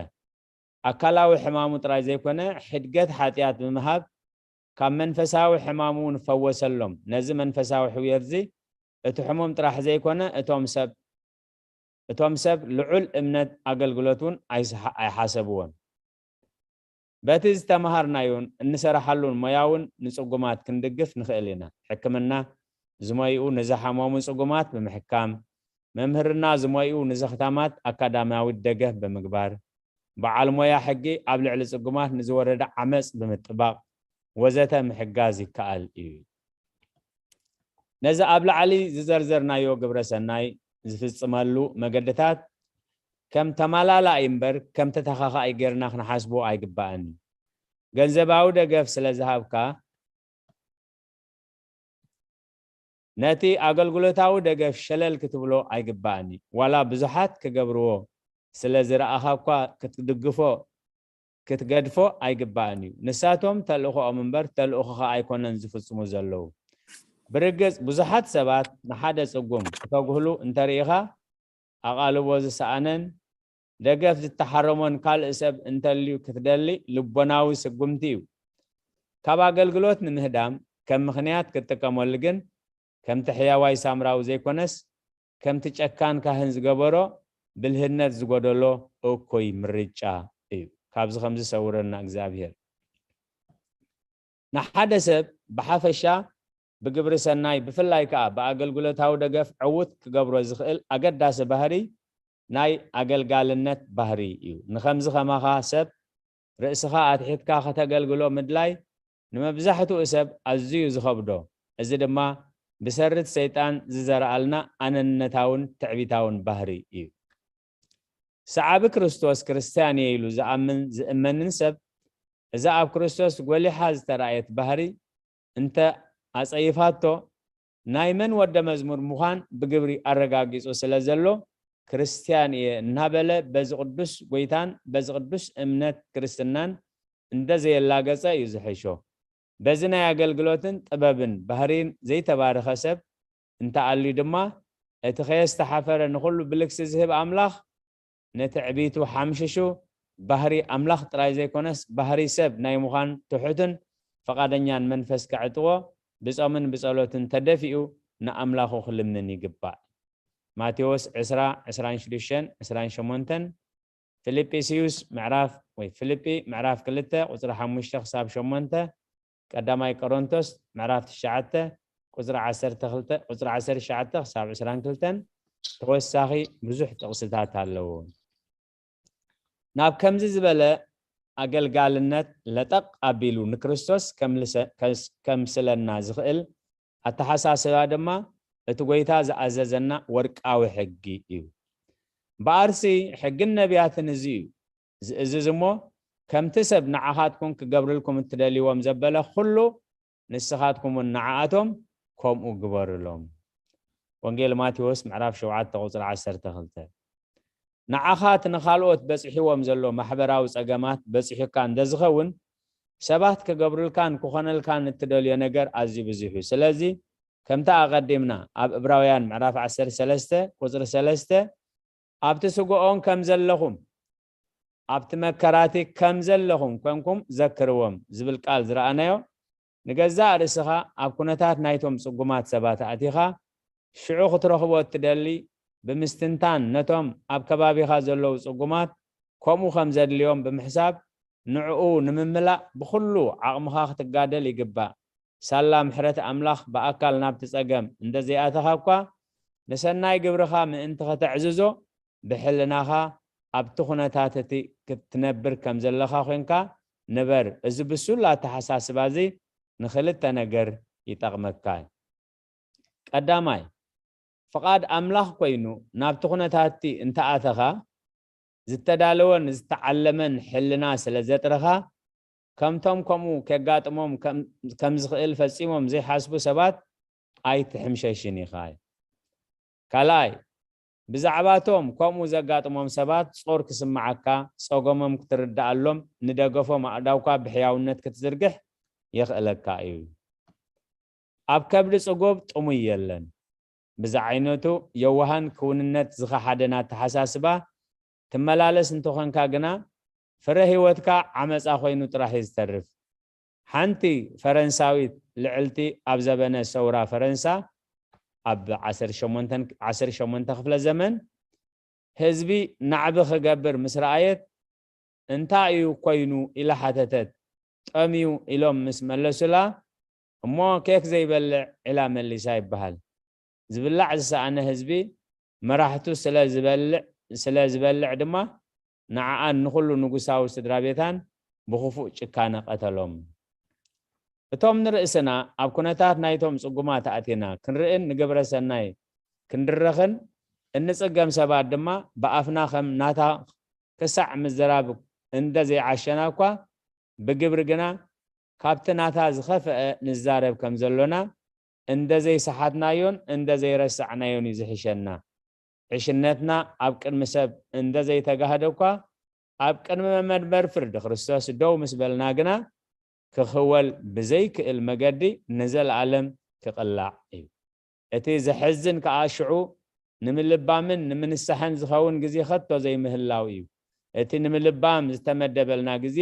ኣካላዊ ሕማሙ ጥራይ ዘይኮነ፣ ሕድገት ሓጢኣት ብምሃብ፣ ካብ መንፈሳዊ ሕማሙ እውን ፈወሰሎም። ነዚ መንፈሳዊ ሕውየት እዚ፣ እቲ ሕሙም ጥራሕ ዘይኮነ፣ እቶም ሰብ፣ እቶም ሰብ ልዑል እምነት ኣገልግሎት እውን ኣይስሓ-፣ ኣይሓሰብዎን። በቲ ዝተምሃርናዮን እንሰርሓሉን ሞያ እውን ንጽጉማት ክንድግፍ ንኽእል ኢና። ሕክምና ዝሞይኡ ንዝሓመሙ ጽጉማት ብምሕካም፣ መምህርና ዝሞይኡ ንዘኽታማት ኣካዳሚያዊ ደገፍ ብምግባር፣ በዓል ሞያ ሕጊ ኣብ ልዕሊ ጽጉማት ንዝወረደ ዓመጽ ብምጥባቕ፣ ወዘተ ምሕጋዝ ይከኣል እዩ። ነዚ ኣብ ላዕሊ ዝዘርዘርናዮ ግብረ ሰናይ ዝፍጽመሉ መገድታት ከም ተማላላኢ እምበር ከም ተተኻኻኢ ጌርና ክንሓስቦ ኣይግባእን እዩ። ገንዘባዊ ደገፍ ስለ ዝሃብካ፣ ነቲ ኣገልግሎታዊ ደገፍ ሸለል ክትብሎ ኣይግባእን እዩ። ዋላ ብዙሓት ክገብርዎ ስለ ዝረኣኻ እኳ ክትድግፎ፣ ክትገድፎ ኣይግባእን እዩ። ንሳቶም ተልእኾኦም እምበር ተልእኾኻ ኣይኮነን ዝፍጽሙ ዘለዉ። ብርግጽ ብዙሓት ሰባት ንሓደ ጽጉም ክተጉህሉ እንተርኢኻ፣ ኣቓልቦ ዝሰኣነን ደገፍ ዝተሓረሞን ካልእ ሰብ እንተልዩ ክትደሊ ልቦናዊ ስጉምቲ እዩ። ካብ ኣገልግሎት ንምህዳም ከም ምኽንያት ክትጥቀመሉ ግን ከምቲ ሕያዋይ ሳምራዊ ዘይኮነስ፣ ከምቲ ጨካን ካህን ዝገበሮ ብልህነት ዝጎደሎ እኩይ ምርጫ እዩ። ካብዚ ከምዚ ሰውረና እግዚኣብሔር። ንሓደ ሰብ ብሓፈሻ ብግብሪ ሰናይ፣ ብፍላይ ከኣ ብኣገልግሎታዊ ደገፍ ዕዉት ክገብሮ ዝኽእል ኣገዳሲ ባህሪ ናይ ኣገልጋልነት ባህሪ እዩ። ንኸምዚ ከማኻ ሰብ ርእስኻ ኣትሒትካ ከተገልግሎ ምድላይ ንመብዛሕትኡ ሰብ ኣዝዩ ዝኸብዶ፣ እዚ ድማ ብሰሪ እቲ ሰይጣን ዝዘርኣልና ኣነነታውን ትዕቢታውን ባህሪ እዩ። ሰዓቢ ክርስቶስ ክርስትያን እየ ኢሉ ዝኣምን ዝእመንን ሰብ፣ እዛ ኣብ ክርስቶስ ጎሊሓ ዝተራእየት ባህሪ እንተ ኣጸይፋቶ፣ ናይ መን ወደ መዝሙር ምዃን ብግብሪ ኣረጋጊጹ ስለ ዘሎ፣ ክርስትያን እየ እናበለ በዚ ቅዱስ ጎይታን በዚ ቅዱስ እምነት ክርስትናን እንደ ዘየላገጸ እዩ ዝሕሾ። በዚ ናይ ኣገልግሎትን ጥበብን ባህሪን ዘይተባረኸ ሰብ እንተኣልዩ ድማ፣ እቲ ከየስተሓፈረ ንኹሉ ብልግሲ ዝህብ ኣምላኽ ንትዕቢቱ ሓምሽሹ፣ ባህሪ ኣምላኽ ጥራይ ዘይኮነስ፣ ባህሪ ሰብ ናይ ምዃን ትሑትን ፈቓደኛን መንፈስ ከዕጥዎ፣ ብጾምን ብጸሎትን ተደፊኡ ንኣምላኹ ክልምን ይግባእ። ማቴዎስ ዕስራ፣ ዕስራን ሽዱሽተን፣ ዕስራን ሸሞንተን፣ ፊልጵስዩስ ምዕራፍ ወይ ፊልጲ ምዕራፍ ክልተ ቁጽሪ ሓሙሽተ ክሳብ ሸሞንተ፣ ቀዳማይ ቆሮንቶስ ምዕራፍ ትሽዓተ ቁጽሪ ዓሰርተ ክልተ፣ ቁጽሪ ዓሰርተ ትሽዓተ ክሳብ ዕስራን ክልተን፣ ተወሳኺ ብዙሕ ጥቕስታት ኣለዎ። ናብ ከምዚ ዝበለ ኣገልጋልነት ለጠቕ ኣቢሉ ንክርስቶስ ከምልሰ-፣ ከስ-፣ ከምስለና ዝኽእል ኣተሓሳስባ ድማ እቲ ጎይታ ዝኣዘዘና ወርቃዊ ሕጊ እዩ። እምበኣርሲ ሕግን ነቢያትን እዚ እዩ ዝእዝዝ እሞ፣ ከምቲ ሰብ ንዓኻትኩም ክገብርልኩም እትደልይዎም ዘበለ ኩሉ፣ ንስኻትኩም እውን ንዓኣቶም ከምኡ ግበሩሎም። ወንጌል ማቴዎስ ምዕራፍ ሸውዓተ ቁጽሪ ዓሰርተ ክልተ። ንዓኻ እቲ ንኻልኦት በጺሕዎም ዘሎ ማሕበራዊ ጸገማት በጺሑካ እንተዝኸውን፣ ሰባት ክገብሩልካን ክኾነልካን እትደልዮ ነገር ኣዝዩ ብዙሕ እዩ። ስለዚ፣ ከምቲ ኣቐዲምና ኣብ ዕብራውያን ምዕራፍ ዓሰርተ ሰለስተ ቁጽሪ ሰለስተ፣ ኣብቲ ስግኦን ከም ዘለኹም፣ ኣብቲ መከራቲ ከም ዘለኹም ኮንኩም ዘክርዎም ዝብል ቃል ዝረኣናዮ፣ ንገዛእ ርእስኻ ኣብ ኩነታት ናይቶም ጽጉማት ሰባት ኣእቲኻ፣ ሽዑ ክትረኽቦ እትደሊ ብምስትንታን፣ ነቶም ኣብ ከባቢኻ ዘለዉ ጽጉማት ከምኡ ከም ዘድልዮም ብምሕሳብ፣ ንዕኡ ንምምላእ ብኹሉ ዓቕምኻ ክትጋደል ይግባእ። ሳላ ምሕረት ኣምላኽ ብኣካል ናብቲ ጸገም እንተ ዘይኣተኻ እኳ፣ ንሰናይ ግብርኻ ምእንቲ ከተዕዝዞ፣ ብሕልናኻ ኣብቲ ኩነታት እቲ ክትነብር ከም ዘለኻ ኮንካ ንበር። እዚ ብሱል ኣተሓሳስባ እዚ ንኽልተ ነገር ይጠቕመካ። ቀዳማይ፣ ፍቓድ ኣምላኽ ኮይኑ ናብቲ ኩነታት እቲ እንተኣተኻ፣ ዝተዳለወን ዝተዓለመን ሕልና ስለ ዘጥረኻ፣ ከምቶም ከምኡ ኬጋጥሞም ከም፣ ከም ዝኽእል ፈጺሞም ዘይሓስቡ ሰባት ኣይትሕምሸሽን ኢኻ። ካልኣይ፣ ብዛዕባቶም ከምኡ ዘጋጥሞም ሰባት ጾር ክስምዓካ፣ ጸገሞም ክትርድኣሎም፣ ንደገፎም ኣእዳውካ ብሕያውነት ክትዝርግሕ የኽእለካ እዩ። ኣብ ከብዲ ጽጉብ ጥሙይ የለን። ብዝዓይነቱ የዋሃን ክውንነት ዝኸሓደን ኣተሓሳስባ ትመላለስ እንተኾንካ ግና፣ ፍረ ህይወትካ ዓመጻ ኮይኑ ጥራሕ እዩ ዝተርፍ። ሓንቲ ፈረንሳዊት ልዕልቲ፣ ኣብ ዘበነ ሰውራ ፈረንሳ፣ ኣብ ዓሰርተ ሸሞንተ፣ ዓሰርተ ሸሞንተ ክፍለ ዘመን፣ ህዝቢ ናዕቢ ክገብር ምስ ረኣየት፣ "እንታይ እዩ ኮይኑ?" ኢላ ሓተተት። "ጠምዩ" ኢሎም ምስ መለሱላ፣ "እሞ ኬክ ዘይበልዕ?" ኢላ መሊሳ ይበሃል። ዝብላዕ ዝሰኣነ ህዝቢ፣ መራሕቱ ስለ ዝበልዕ፣ ስለ ዝበልዕ ድማ፣ ንዓኣን ንኹሉ ንጉሳዊ ስድራ ቤታን ብኽፉእ ጭካነ ቀተሎም። እቶም ንርእስና ኣብ ኩነታት ናይቶም ጽጉማት ኣእቲና ክንርእን ንግብረ ሰናይ ክንድረኽን እንጽገም ሰባት ድማ፣ ብኣፍና ከም ናታ ክሳዕ ምዝራብ እንደ ዘይዓሸና እኳ፣ ብግብሪ ግና ካብቲ ናታ ዝኸፍአ ንዛረብ ከም ዘሎና፣ እንደ ዘይሰሓትናዮን እንደ ዘይረሳዕናዮን እዩ ዝሕሸና። ዕሽነትና ኣብ ቅድሚ ሰብ እንደ ዘይተጋህደ እኳ፣ ኣብ ቅድሚ መመርመር ፍርዲ ክርስቶስ ደው ምስ በልና ግና፣ ክኽወል ብዘይክእል መገዲ ንዘለኣለም ክቕላዕ እዩ። እቲ ዘሕዝን ከኣ፣ ሽዑ ንምልባምን ንምንሳሕን ዝኸውን ግዜ ከቶ ዘይምህላው እዩ። እቲ ንምልባም ዝተመደበልና ግዜ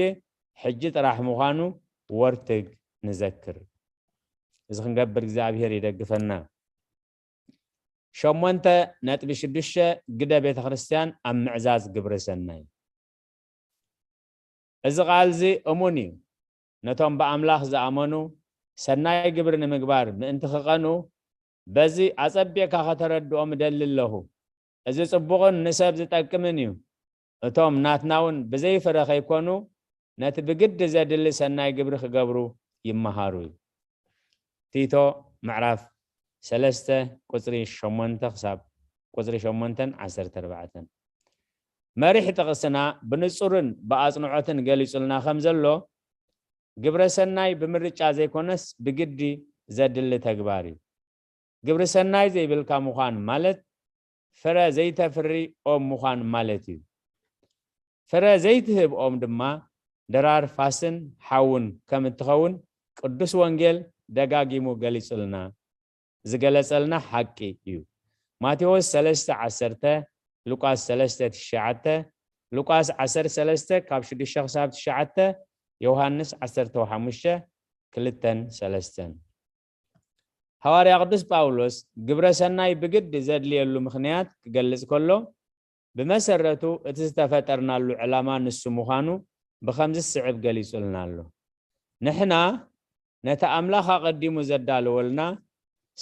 ሕጂ ጥራሕ ምዃኑ ወርትግ ንዘክር። እዚ ክንገብር እግዚኣብሔር ይደግፈና። ሸሞንተ ነጥቢ ሽዱሽተ፣ ግደ ቤተ ክርስቲያን ኣብ ምዕዛዝ ግብረ ሰናይ። እዚ ቃል እዚ እሙን እዩ። ነቶም ብኣምላኽ ዝኣመኑ፣ ሰናይ ግብሪ ንምግባር ምእንቲ ክቐንኡ፣ በዚ ኣጸቢቕካ ከተረድኦም እደሊ ኣለኹ። እዚ ጽቡቕን ንሰብ ዝጠቅምን እዩ። እቶም ናትና እውን ብዘይ ፍረ ከይኮኑ፣ ነቲ ብግዲ ዘድሊ ሰናይ ግብሪ ክገብሩ ይመሃሩ እዩ። ቲቶ ምዕራፍ ሰለስተ ቁጽሪ ሸሞንተ ክሳብ ቁጽሪ ሸሞንተን ዓሰርተ ኣርባዕተን። መሪሕ ጥቕስና ብንጹርን ብኣጽንዖትን ገሊጹልና ከም ዘሎ፣ ግብረ ሰናይ ብምርጫ ዘይኮነስ ብግዲ ዘድሊ ተግባር እዩ። ግብሪ ሰናይ ዘይብልካ ምዃን ማለት ፍረ ዘይተፍሪ ኦም ምዃን ማለት እዩ። ፍረ ዘይትህብ ኦም ድማ ድራር ፋስን ሓውን ከም እትኸውን ቅዱስ ወንጌል ደጋጊሙ ገሊጹልና፣ ዝገለጸልና ሓቂ እዩ። ማቴዎስ ሰለስተ ዓሰርተ፣ ሉቃስ ሰለስተ ትሽዓተ፣ ሉቃስ ዓሰርተ ሰለስተ ካብ ሽዱሽተ ክሳብ ትሽዓተ፣ ዮሃንስ ዓሰርተ ሓሙሽተ ክልተን ሰለስተን። ሃዋርያ ቅዱስ ጳውሎስ ግብረ ሰናይ ብግዲ ዘድልየሉ ምኽንያት ክገልጽ ከሎ፣ ብመሰረቱ እቲ ዝተፈጠርናሉ ዕላማ ንሱ ምዃኑ ብኸምዚ ዝስዕብ ገሊጹልና ኣሎ። ንሕና ነቲ ኣምላኽ ኣቐዲሙ ዘዳለወልና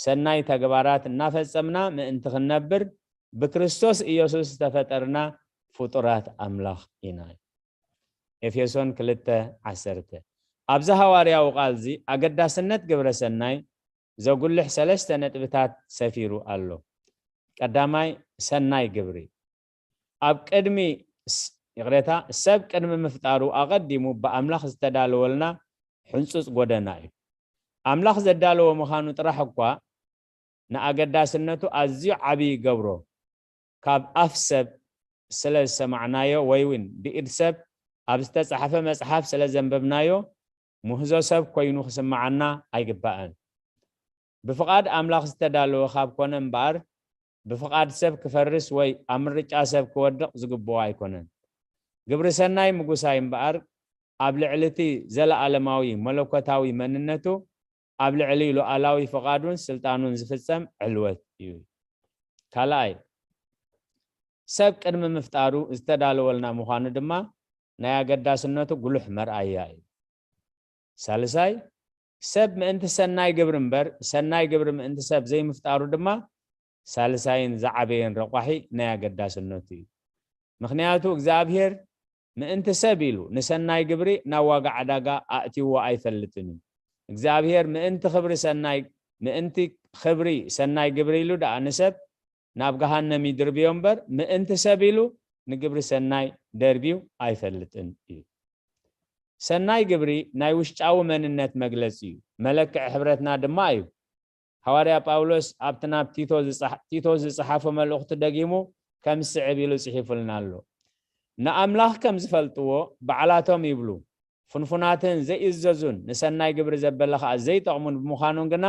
ሰናይ ተግባራት እናፈጸምና ምእንቲ ክንነብር ብክርስቶስ ኢየሱስ ዝተፈጠርና ፍጡራት ኣምላኽ ኢና። ኤፌሶን ክልተ ዓሰርተ። ኣብዚ ሃዋርያዊ ቃልዚ ኣገዳስነት ግብረ ሰናይ ዘጉልሕ ሰለስተ ነጥብታት ሰፊሩ ኣሎ። ቀዳማይ፣ ሰናይ ግብሪ። ኣብ ቅድሚ ስ-፣ ይቕሬታ፣ ሰብ ቅድሚ ምፍጣሩ ኣቐዲሙ ብኣምላኽ ዝተዳለወልና ሕንጹጽ ጎደና እዩ። ኣምላኽ ዘዳለዎ ምዃኑ ጥራሕ እኳ ንኣገዳስነቱ ኣዝዩ ዓቢ ይገብሮ። ካብ ኣፍ ሰብ ስለ ዝሰማዕናዮ ወይ እውን ብኢድ ሰብ ኣብ ዝተጻሕፈ መጽሓፍ ስለ ዘንበብናዮ ምህዞ ሰብ ኮይኑ ክስምዓና ኣይግባእን። ብፍቓድ ኣምላኽ ዝተዳለወ ካብ ኮነ እምበኣር፣ ብፍቓድ ሰብ ክፈርስ ወይ ኣብ ምርጫ ሰብ ክወድቕ ዝግብኦ ኣይኮነን። ግብሪ ሰናይ ምጉሳይ እምበኣር፣ ኣብ ልዕሊ እቲ ዘለኣለማዊ መለኮታዊ መንነቱ፣ ኣብ ልዕሊ ሉዓላዊ ፍቓዱን ስልጣኑን ዝፍጸም ዕልወት እዩ። ካልኣይ፣ ሰብ ቅድሚ ምፍጣሩ ዝተዳለወልና ምዃኑ ድማ ናይ ኣገዳስነቱ ጉሉሕ መርኣያ እዩ። ሳልሳይ፣ ሰብ ምእንቲ ሰናይ ግብሪ እምበር፣ ሰናይ ግብሪ ምእንቲ ሰብ ዘይምፍጣሩ ድማ ሳልሳይን ዝዓበየን ረቋሒ ናይ ኣገዳስነቱ እዩ። ምኽንያቱ፣ እግዚኣብሔር ምእንቲ ሰብ ኢሉ ንሰናይ ግብሪ ናብ ዋጋ ዕዳጋ ኣእትይዎ ኣይፈልጥን እዩ። እግዚኣብሔር ምእንቲ ክብሪ ሰናይ፣ ምእንቲ ክብሪ ሰናይ ግብሪ ኢሉ ደኣ ንሰብ ናብ ገሃነም ይድርብዮ እምበር፣ ምእንቲ ሰብ ኢሉ ንግብሪ ሰናይ ደርብዩ ኣይፈልጥን እዩ። ሰናይ ግብሪ ናይ ውሽጣዊ መንነት መግለጺ እዩ። መለክዒ ሕብረትና ድማ እዩ። ሃዋርያ ጳውሎስ ኣብቲ ናብ ቲቶ ዝጸሓ-፣ ቲቶ ዝጸሓፎ መልእኽቱ ደጊሙ ከም ዝስዕብ ኢሉ ጽሒፉልና ኣሎ። ንኣምላኽ ከም ዝፈልጥዎ ባዕላቶም ይብሉ፣ ፍንፉናትን ዘይእዘዙን፣ ንሰናይ ግብሪ ዘበለ ኸኣ ዘይጠቕሙን ብምዃኖም ግና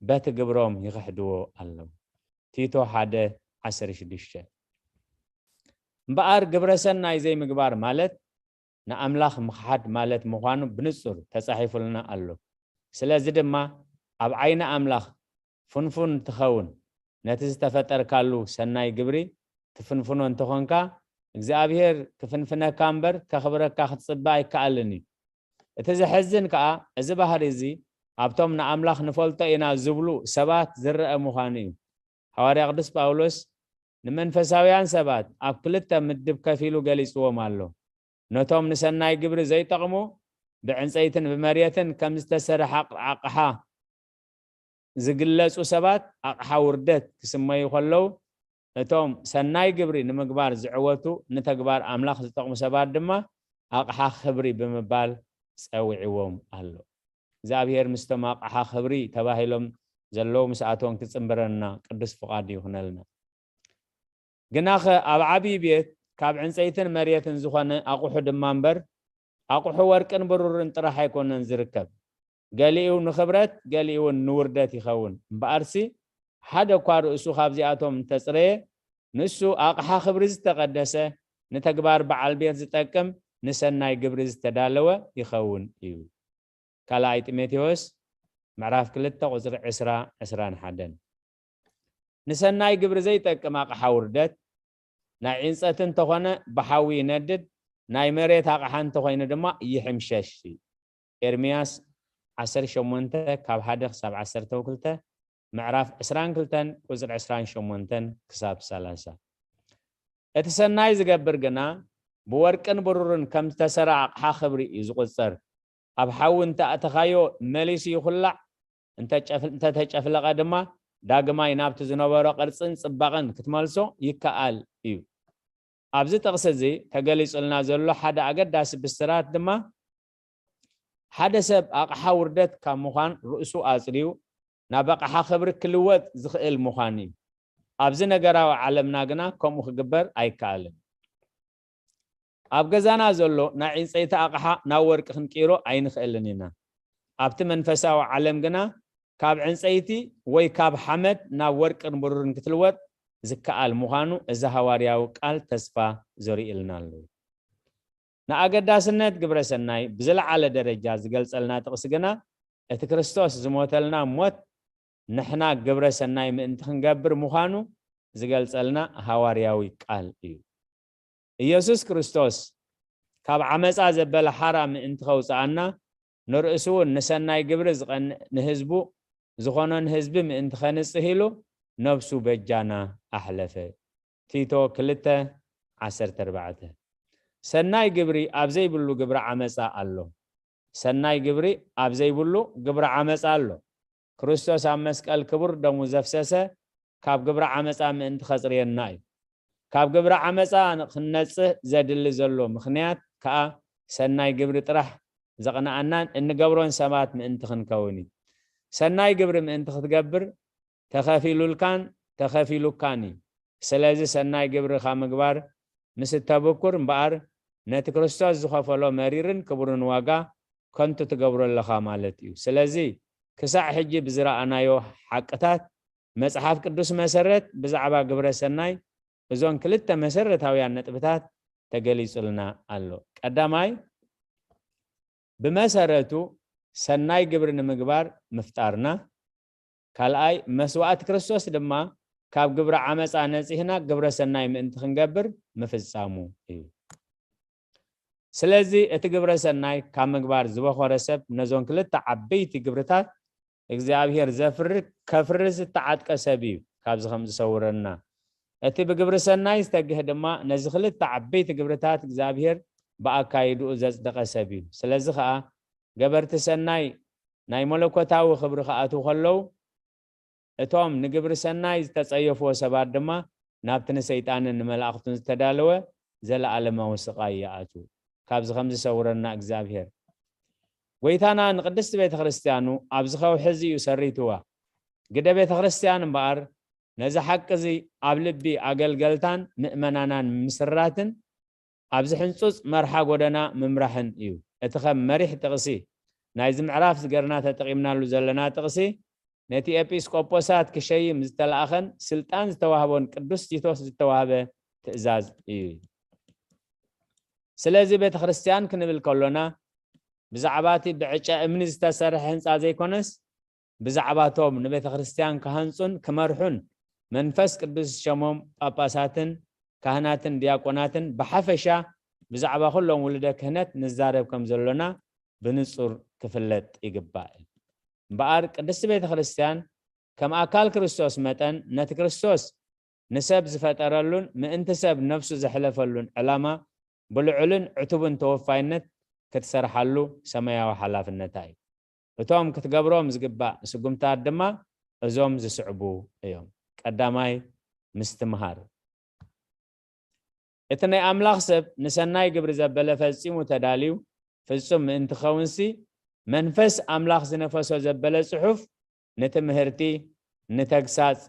በቲ ግብሮም ይኽሕድዎ ኣለዉ። ቲቶ ሓደ ዓሰርተ ሽዱሽተ። እምበኣር ግብረ ሰናይ ዘይምግባር ማለት ንኣምላኽ ምኽሓድ ማለት ምዃኑ ብንጹር ተጻሒፉልና ኣሎ። ስለዚ ድማ ኣብ ዓይኒ ኣምላኽ ፍንፉን ትኸውን፣ ነቲ ዝተፈጠርካሉ ሰናይ ግብሪ ትፍንፍኖ እንተኾንካ፣ እግዚኣብሔር ክፍንፍነካ እምበር ከኽብረካ ክትጽበ ኣይከኣልን እዩ። እቲ ዘሐዝን ከኣ፣ እዚ ባህሪ እዚ ኣብቶም ንኣምላኽ ንፈልጦ ኢና ዝብሉ ሰባት ዝረአ ምዃኑ እዩ። ሃዋርያ ቅዱስ ጳውሎስ ንመንፈሳውያን ሰባት ኣብ ክልተ ምድብ ከፊሉ ገሊጽዎም ኣሎ። ነቶም ንሰናይ ግብሪ ዘይጠቕሙ፣ ብዕንጸይትን ብመሬትን ከም ዝተሰርሐ ኣቕ-፣ ኣቕሓ ዝግለጹ ሰባት ኣቕሓ ውርደት ክስመዩ ከለዉ፣ እቶም ሰናይ ግብሪ ንምግባር ዝዕወቱ፣ ንተግባር ኣምላኽ ዝጠቕሙ ሰባት ድማ ኣቕሓ ክብሪ ብምባል ጸዊዕዎም ኣሎ። እግዚኣብሔር ምስቶም ኣቕሓ ክብሪ ተባሂሎም ዘለዉ ምስኣቶም ክጽንብረና ቅዱስ ፍቓዱ ይኹነልና። ግናኸ ኣብ ዓብዪ ቤት ካብ ዕንጸይትን መሬትን ዝኾነ ኣቑሑ ድማ እምበር፣ ኣቑሑ ወርቅን ብሩርን ጥራሕ ኣይኮነን ዝርከብ። ገሊኡ ንኽብረት፣ ገሊኡ እውን ንውርደት ይኸውን። እምበኣርሲ፣ ሓደ እኳ ርእሱ ካብዚኣቶም እንተጽረየ፣ ንሱ ኣቕሓ ክብሪ ዝተቐደሰ፣ ንተግባር በዓል ቤት ዝጠቅም፣ ንሰናይ ግብሪ ዝተዳለወ ይኸውን እዩ። ካልኣይ ጢሞቴዎስ ምዕራፍ ክልተ ቁጽሪ ዕስራ፣ ዕስራን ሓደን። ንሰናይ ግብሪ ዘይጠቅም ኣቕሓ ውርደት፣ ናይ ዕንጸት እንተኾነ ብሓዊ ይነድድ፣ ናይ መሬት ኣቕሓ እንተኾይኑ ድማ ይሕምሸሽ። ኤርምያስ ዓሰርተ ሸሞንተ ካብ ሓደ ክሳብ ዓሰርተ ክልተ፣ ምዕራፍ ዕስራን ክልተን ቁጽሪ ዕስራን ሸሞንተን ክሳብ ሰላሳ። እቲ ሰናይ ዝገብር ግና ብወርቅን ብሩርን ከም ዝተሰርዐ ኣቕሓ ክብሪ እዩ ዝቑጸር። ኣብ ሓዊ እንተ ኣእተኻዮ መሊሱ ይኹላዕ፣ እንተ ጨፍ-፣ እንተ ተጨፍለቐ ድማ ዳግማይ ናብቲ ዝነበሮ ቅርጽን ጽባቐን ክትመልሶ ይከኣል እዩ። ኣብዚ ጥቕሲ እዚ ተገሊጹልና ዘሎ ሓደ ኣገዳሲ ብስራት ድማ፣ ሓደ ሰብ ኣቕሓ ውርደት ካብ ምዃን ርእሱ ኣጽርዩ፣ ናብ ኣቕሓ ክብሪ ክልወጥ ዝኽእል ምዃኑ እዩ። ኣብዚ ነገራዊ ዓለምና ግና ከምኡ ክግበር ኣይከኣልን። ኣብ ገዛና ዘሎ ናይ ዕንጸይቲ ኣቕሓ ናብ ወርቂ ክንቅይሮ ኣይንኽእልን ኢና። ኣብቲ መንፈሳዊ ዓለም ግና ካብ ዕንጸይቲ ወይ ካብ ሓመድ ናብ ወርቅን ብሩርን ክትልወጥ ዝከኣል ምዃኑ እዚ ሃዋርያዊ ቃል ተስፋ ዘርእየልና ኣሎ። ንኣገዳስነት ግብረ ሰናይ ብዝለዓለ ደረጃ ዝገልጸልና ጥቕሲ ግና እቲ ክርስቶስ ዝሞተልና ሞት ንሕና ግብረ ሰናይ ምእንቲ ክንገብር ምዃኑ ዝገልጸልና ሃዋርያዊ ቃል እዩ። ኢየሱስ ክርስቶስ ካብ ዓመጻ ዘበለ ሓራ ምእንቲ ከውጽኣና ንርእሱ እውን ንሰናይ ግብሪ ዝቐንእ ንህዝቡ ዝኾኖ ንህዝቢ ምእንቲ ከንጽህ ኢሉ ነብሱ በጃና ኣሕለፈ። ቲቶ ክልተ ዓሰርተ ኣርባዕተ። ሰናይ ግብሪ ኣብ ዘይብሉ ግብሪ ዓመጻ ኣሎ። ሰናይ ግብሪ ኣብ ዘይብሉ ግብሪ ዓመጻ ኣሎ። ክርስቶስ ኣብ መስቀል ክቡር ደሙ ዘፍሰሰ ካብ ግብሪ ዓመጻ ምእንቲ ከጽርየና እዩ። ካብ ግብሪ ዓመጻ ክንነጽህ ዘድሊ ዘሎ ምኽንያት ከኣ ሰናይ ግብሪ ጥራሕ ዘቕንኣናን እንገብሮን ሰባት ምእንቲ ክንከውን እዩ። ሰናይ ግብሪ ምእንቲ ክትገብር ተኸፊሉልካን ተኸፊሉካን እዩ። ስለዚ ሰናይ ግብርኻ ምግባር ምስ እተብኩር እምበኣር ነቲ ክርስቶስ ዝኸፈሎ መሪርን ክቡርን ዋጋ ከንቱ ትገብሮ ኣለኻ ማለት እዩ። ስለዚ ክሳዕ ሕጂ ብዝረኣናዮ ሓቅታት መጽሓፍ ቅዱስ መሰረት ብዛዕባ ግብረ ሰናይ እዞን ክልተ መሰረታውያን ነጥብታት ተገሊጹልና ኣሎ። ቀዳማይ፣ ብመሰረቱ ሰናይ ግብሪ ንምግባር ምፍጣርና፣ ካልኣይ፣ መስዋእቲ ክርስቶስ ድማ ካብ ግብሪ ዓመፃ ነፂህና ግብረ ሰናይ ምእንቲ ክንገብር ምፍፃሙ እዩ። ስለዚ እቲ ግብረ ሰናይ ካብ ምግባር ዝበኾረ ሰብ ነዞን ክልተ ዓበይቲ ግብርታት እግዚኣብሔር ዘፍሪ ከፍሪ ዝተዓጥቀ ሰብ እዩ። ካብዚ ከም ዝሰውረና እቲ ብግብሪ ሰናይ ዝተግህ ድማ ነዚ ክልተ ዓበይቲ ግብርታት እግዚኣብሔር ብኣካይድኡ ዘጽደቐ ሰብ እዩ። ስለዚ ኸኣ ገበርቲ ሰናይ ናይ መለኮታዊ ክብሪ ክኣትዉ ከለዉ እቶም ንግብሪ ሰናይ ዝተጸየፍዎ ሰባት ድማ ናብቲ ንሰይጣንን ንመላእኽቱን ዝተዳለወ ዘለኣለማዊ ስቓይ ይኣትዉ። ካብዚ ከም ዝሰውረና እግዚኣብሔር። ጎይታና ንቅድስቲ ቤተ ክርስቲያኑ ኣብዚ ከውሒ እዚ እዩ ሰሪትዋ። ግደ ቤተ ክርስቲያን እምበኣር ነዚ ሓቂ እዚ ኣብ ልቢ ኣገልገልታን ምእመናናን ምስራትን ኣብዚ ሕንጹጽ መርሓ ጎደና ምምራሕን እዩ። እቲ ከም መሪሕ ጥቕሲ ናይዚ ምዕራፍ ዝገርና ተጠቒምናሉ ዘለና ጥቕሲ ነቲ ኤጲስቆጶሳት ክሸይም ዝተላእኸን ስልጣን ዝተዋህቦን ቅዱስ ቲቶስ ዝተዋህበ ትእዛዝ እዩ። ስለዚ ቤተ ክርስቲያን ክንብል ከሎና ብዛዕባ እቲ ብዕጨ እምኒ ዝተሰርሐ ህንፃ ዘይኮነስ ብዛዕባ እቶም ንቤተ ክርስቲያን ክሃንጹን ክመርሑን መንፈስ ቅዱስ ዝሸሞም ጳጳሳትን ካህናትን ዲያቆናትን ብሓፈሻ ብዛዕባ ኩሎም ውሉደ ክህነት ንዛረብ ከም ዘሎና ብንጹር ክፍለጥ ይግባእ። እምበኣር ቅድስቲ ቤተ ክርስቲያን ከም ኣካል ክርስቶስ መጠን ነቲ ክርስቶስ ንሰብ ዝፈጠረሉን ምእንቲ ሰብ ነፍሱ ዘሕለፈሉን ዕላማ ብልዑልን ዕቱብን ተወፋይነት ክትሰርሓሉ ሰማያዊ ሓላፍነታ እዩ። እቶም ክትገብሮም ዝግባእ ስጉምታት ድማ እዞም ዝስዕቡ እዮም። ቀዳማይ፣ ምስትምሃር። እቲ ናይ ኣምላኽ ሰብ ንሰናይ ግብሪ ዘበለ ፈጺሙ ተዳልዩ ፍጹም ምእንቲ ኸውንሲ መንፈስ ኣምላኽ ዝነፈሶ ዘበለ ጽሑፍ ንትምህርቲ፣ ንተግሳጽ፣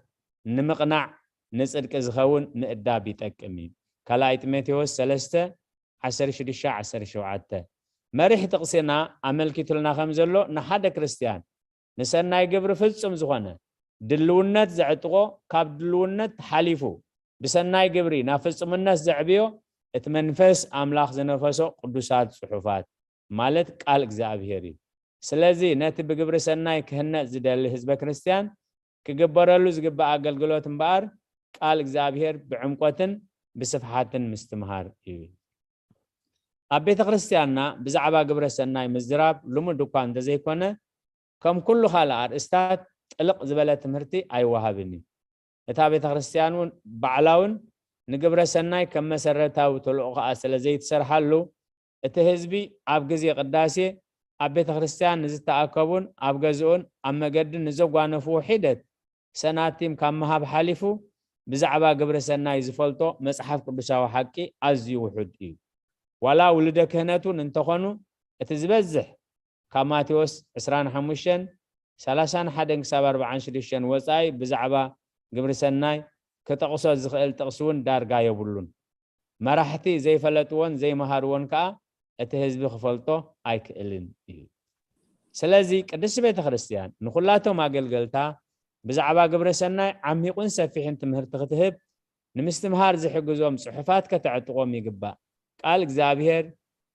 ንምቕናዕ፣ ንጽድቂ ዝኸውን ምእዳብ ይጠቅም እዩ። ካልኣይ ጢሞቴዎስ ሰለስተ ዓሰርተ ሽዱሽተ ዓሰርተ ሸውዓተ። መሪሕ ጥቕስና ኣመልኪቱልና ከም ዘሎ ንሓደ ክርስትያን ንሰናይ ግብሪ ፍጹም ዝኾነ ድልውነት ዘዕጥቆ ካብ ድልውነት ሓሊፉ ብሰናይ ግብሪ ናብ ፍጹምነት ዘዕብዮ እቲ መንፈስ ኣምላኽ ዝነፈሶ ቅዱሳት ጽሑፋት ማለት ቃል እግዚኣብሔር እዩ። ስለዚ ነቲ ብግብሪ ሰናይ ክህነጽ ዝደሊ ህዝበ ክርስትያን ክግበረሉ ዝግባእ ኣገልግሎት እምበኣር ቃል እግዚኣብሔር ብዕምቆትን ብስፍሓትን ምስትምሃር እዩ። ኣብ ቤተ ክርስቲያንና ብዛዕባ ግብረ ሰናይ ምዝራብ ልሙድ እኳ እንተዘይኮነ ከም ኩሉ ካልእ ኣርእስታት ጥልቕ ዝበለ ትምህርቲ ኣይወሃብን እዩ። እታ ቤተ ክርስቲያን እውን ባዕላ እውን ንግብረ ሰናይ ከም መሰረታዊ ተልእኾኣ ስለ ዘይትሰርሓሉ እቲ ህዝቢ ኣብ ግዜ ቅዳሴ ኣብ ቤተ ክርስቲያን ንዝተኣከቡን ኣብ ገዝኡን ኣብ መገድን ንዘጓነፍዎ ሒደት ሰናቲም ካብ ምሃብ ሓሊፉ ብዛዕባ ግብረ ሰናይ ዝፈልጦ መጽሓፍ ቅዱሳዊ ሓቂ ኣዝዩ ውሑድ እዩ። ዋላ ውሉደ ክህነት እውን እንተኾኑ እቲ ዝበዝሕ ካብ ማቴዎስ ዕስራን ሓሙሽተን ሰላሳን ሓደን ክሳብ ኣርባዓን ሽዱሽተን ወጻኢ ብዛዕባ ግብሪ ሰናይ ክጠቕሶ ዝኽእል ጥቕሲ እውን ዳርጋ የብሉን። መራሕቲ ዘይፈለጥዎን ዘይመሃርዎን ከኣ እቲ ህዝቢ ክፈልጦ ኣይክእልን እዩ። ስለዚ ቅድስቲ ቤተ ክርስቲያን ንኹላቶም ኣገልገልታ ብዛዕባ ግብረ ሰናይ ዓሚቑን ሰፊሕን ትምህርቲ ክትህብ ንምስትምሃር ዝሕግዞም ጽሑፋት ከተዕጥቖም ይግባእ። ቃል እግዚኣብሔር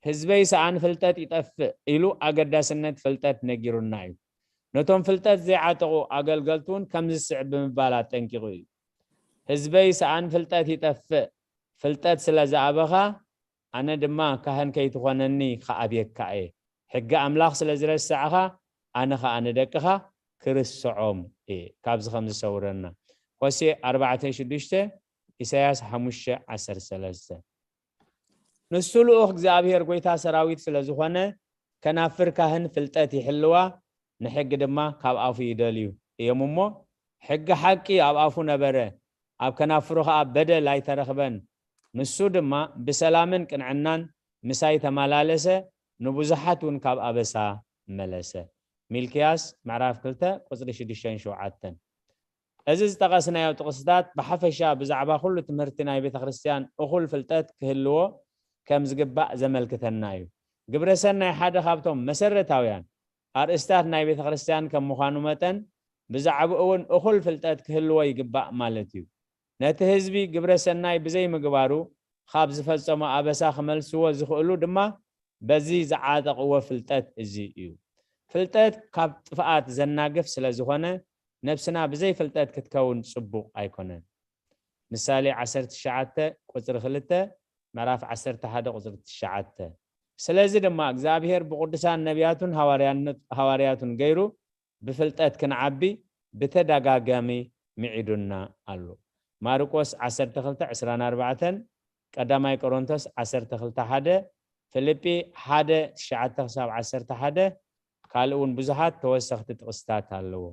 ህዝበይ ሰኣን ፍልጠት ይጠፍእ ኢሉ ኣገዳስነት ፍልጠት ነጊሩና እዩ። ነቶም ፍልጠት ዘይዓጠቑ ኣገልገልቲ እውን ከምዚ ዝስዕብ ብምባል ኣጠንቂቑ እዩ። ህዝበይ ሰኣን ፍልጠት ይጠፍእ፣ ፍልጠት ስለ ዝኣበኻ ኣነ ድማ ካህን ከይትኾነኒ ክኣብየካ እየ። ሕጊ ኣምላኽ ስለ ዝረሳዕኻ ኣነ ኸኣ ንደቅኻ ክርስዖም እየ። ካብዚ ከም ዝሰውረና ሆሴ ኣርባዕተ ሽዱሽተ፣ ኢሳያስ ሓሙሽተ ዓሰርተ ሰለስተ። ንሱ ልኡኽ እግዚኣብሔር ጐይታ ሰራዊት ስለ ዝኾነ ከናፍር ካህን ፍልጠት ይሕልዋ፣ ንሕጊ ድማ ካብ ኣፉ ይደልዩ እዮም እሞ፣ ሕጊ ሓቂ ኣብ ኣፉ ነበረ፣ ኣብ ከናፍሩ ኸኣ በደል ኣይተረኽበን። ንሱ ድማ ብሰላምን ቅንዕናን ምሳይ ተመላለሰ፣ ንብዙሓት እውን ካብ ኣበሳ መለሰ። ሚልክያስ ምዕራፍ ክልተ ቁጽሪ ሽዱሽተን ሸውዓተን። እዚ ዝጠቐስናዮ ጥቕስታት ብሓፈሻ ብዛዕባ ኩሉ ትምህርቲ ናይ ቤተ ክርስቲያን እኹል ፍልጠት ክህልዎ ከም ዝግባእ ዘመልክተና እዩ። ግብረ ሰናይ ሓደ ካብቶም መሰረታውያን ኣርእስታት ናይ ቤተ ክርስቲያን ከም ምዃኑ መጠን ብዛዕባኡ እውን እኹል ፍልጠት ክህልዎ ይግባእ ማለት እዩ። ነቲ ህዝቢ ግብረ ሰናይ ብዘይምግባሩ ካብ ዝፈጸሞ ኣበሳ ክመልስዎ ዝኽእሉ ድማ በዚ ዝዓጠቕዎ ፍልጠት እዚ እዩ። ፍልጠት ካብ ጥፍኣት ዘናግፍ ስለ ዝኾነ ነብስና ብዘይ ፍልጠት ክትከውን ጽቡቕ ኣይኮነን። ምሳሌ ዓሰርተ ትሽዓተ ቁጽሪ ክልተ፣ ምዕራፍ ዓሰርተ ሓደ ቁጽሪ ትሽዓተ። ስለዚ ድማ እግዚኣብሔር ብቕዱሳን ነቢያቱን ሃዋርያነት-፣ ሃዋርያቱን ገይሩ ብፍልጠት ክንዓቢ ብተደጋጋሚ ምዒዱና ኣሎ። ማርቆስ ዓሰርተ ክልተ ዕስራን ኣርባዕተን፣ ቀዳማይ ቆሮንቶስ ዓሰርተ ክልተ ሓደ፣ ፊልጲ ሓደ ትሽዓተ ክሳብ ዓሰርተ ሓደ፣ ካልእ እውን ብዙሓት ተወሰኽቲ ጥቕስታት ኣለዎ።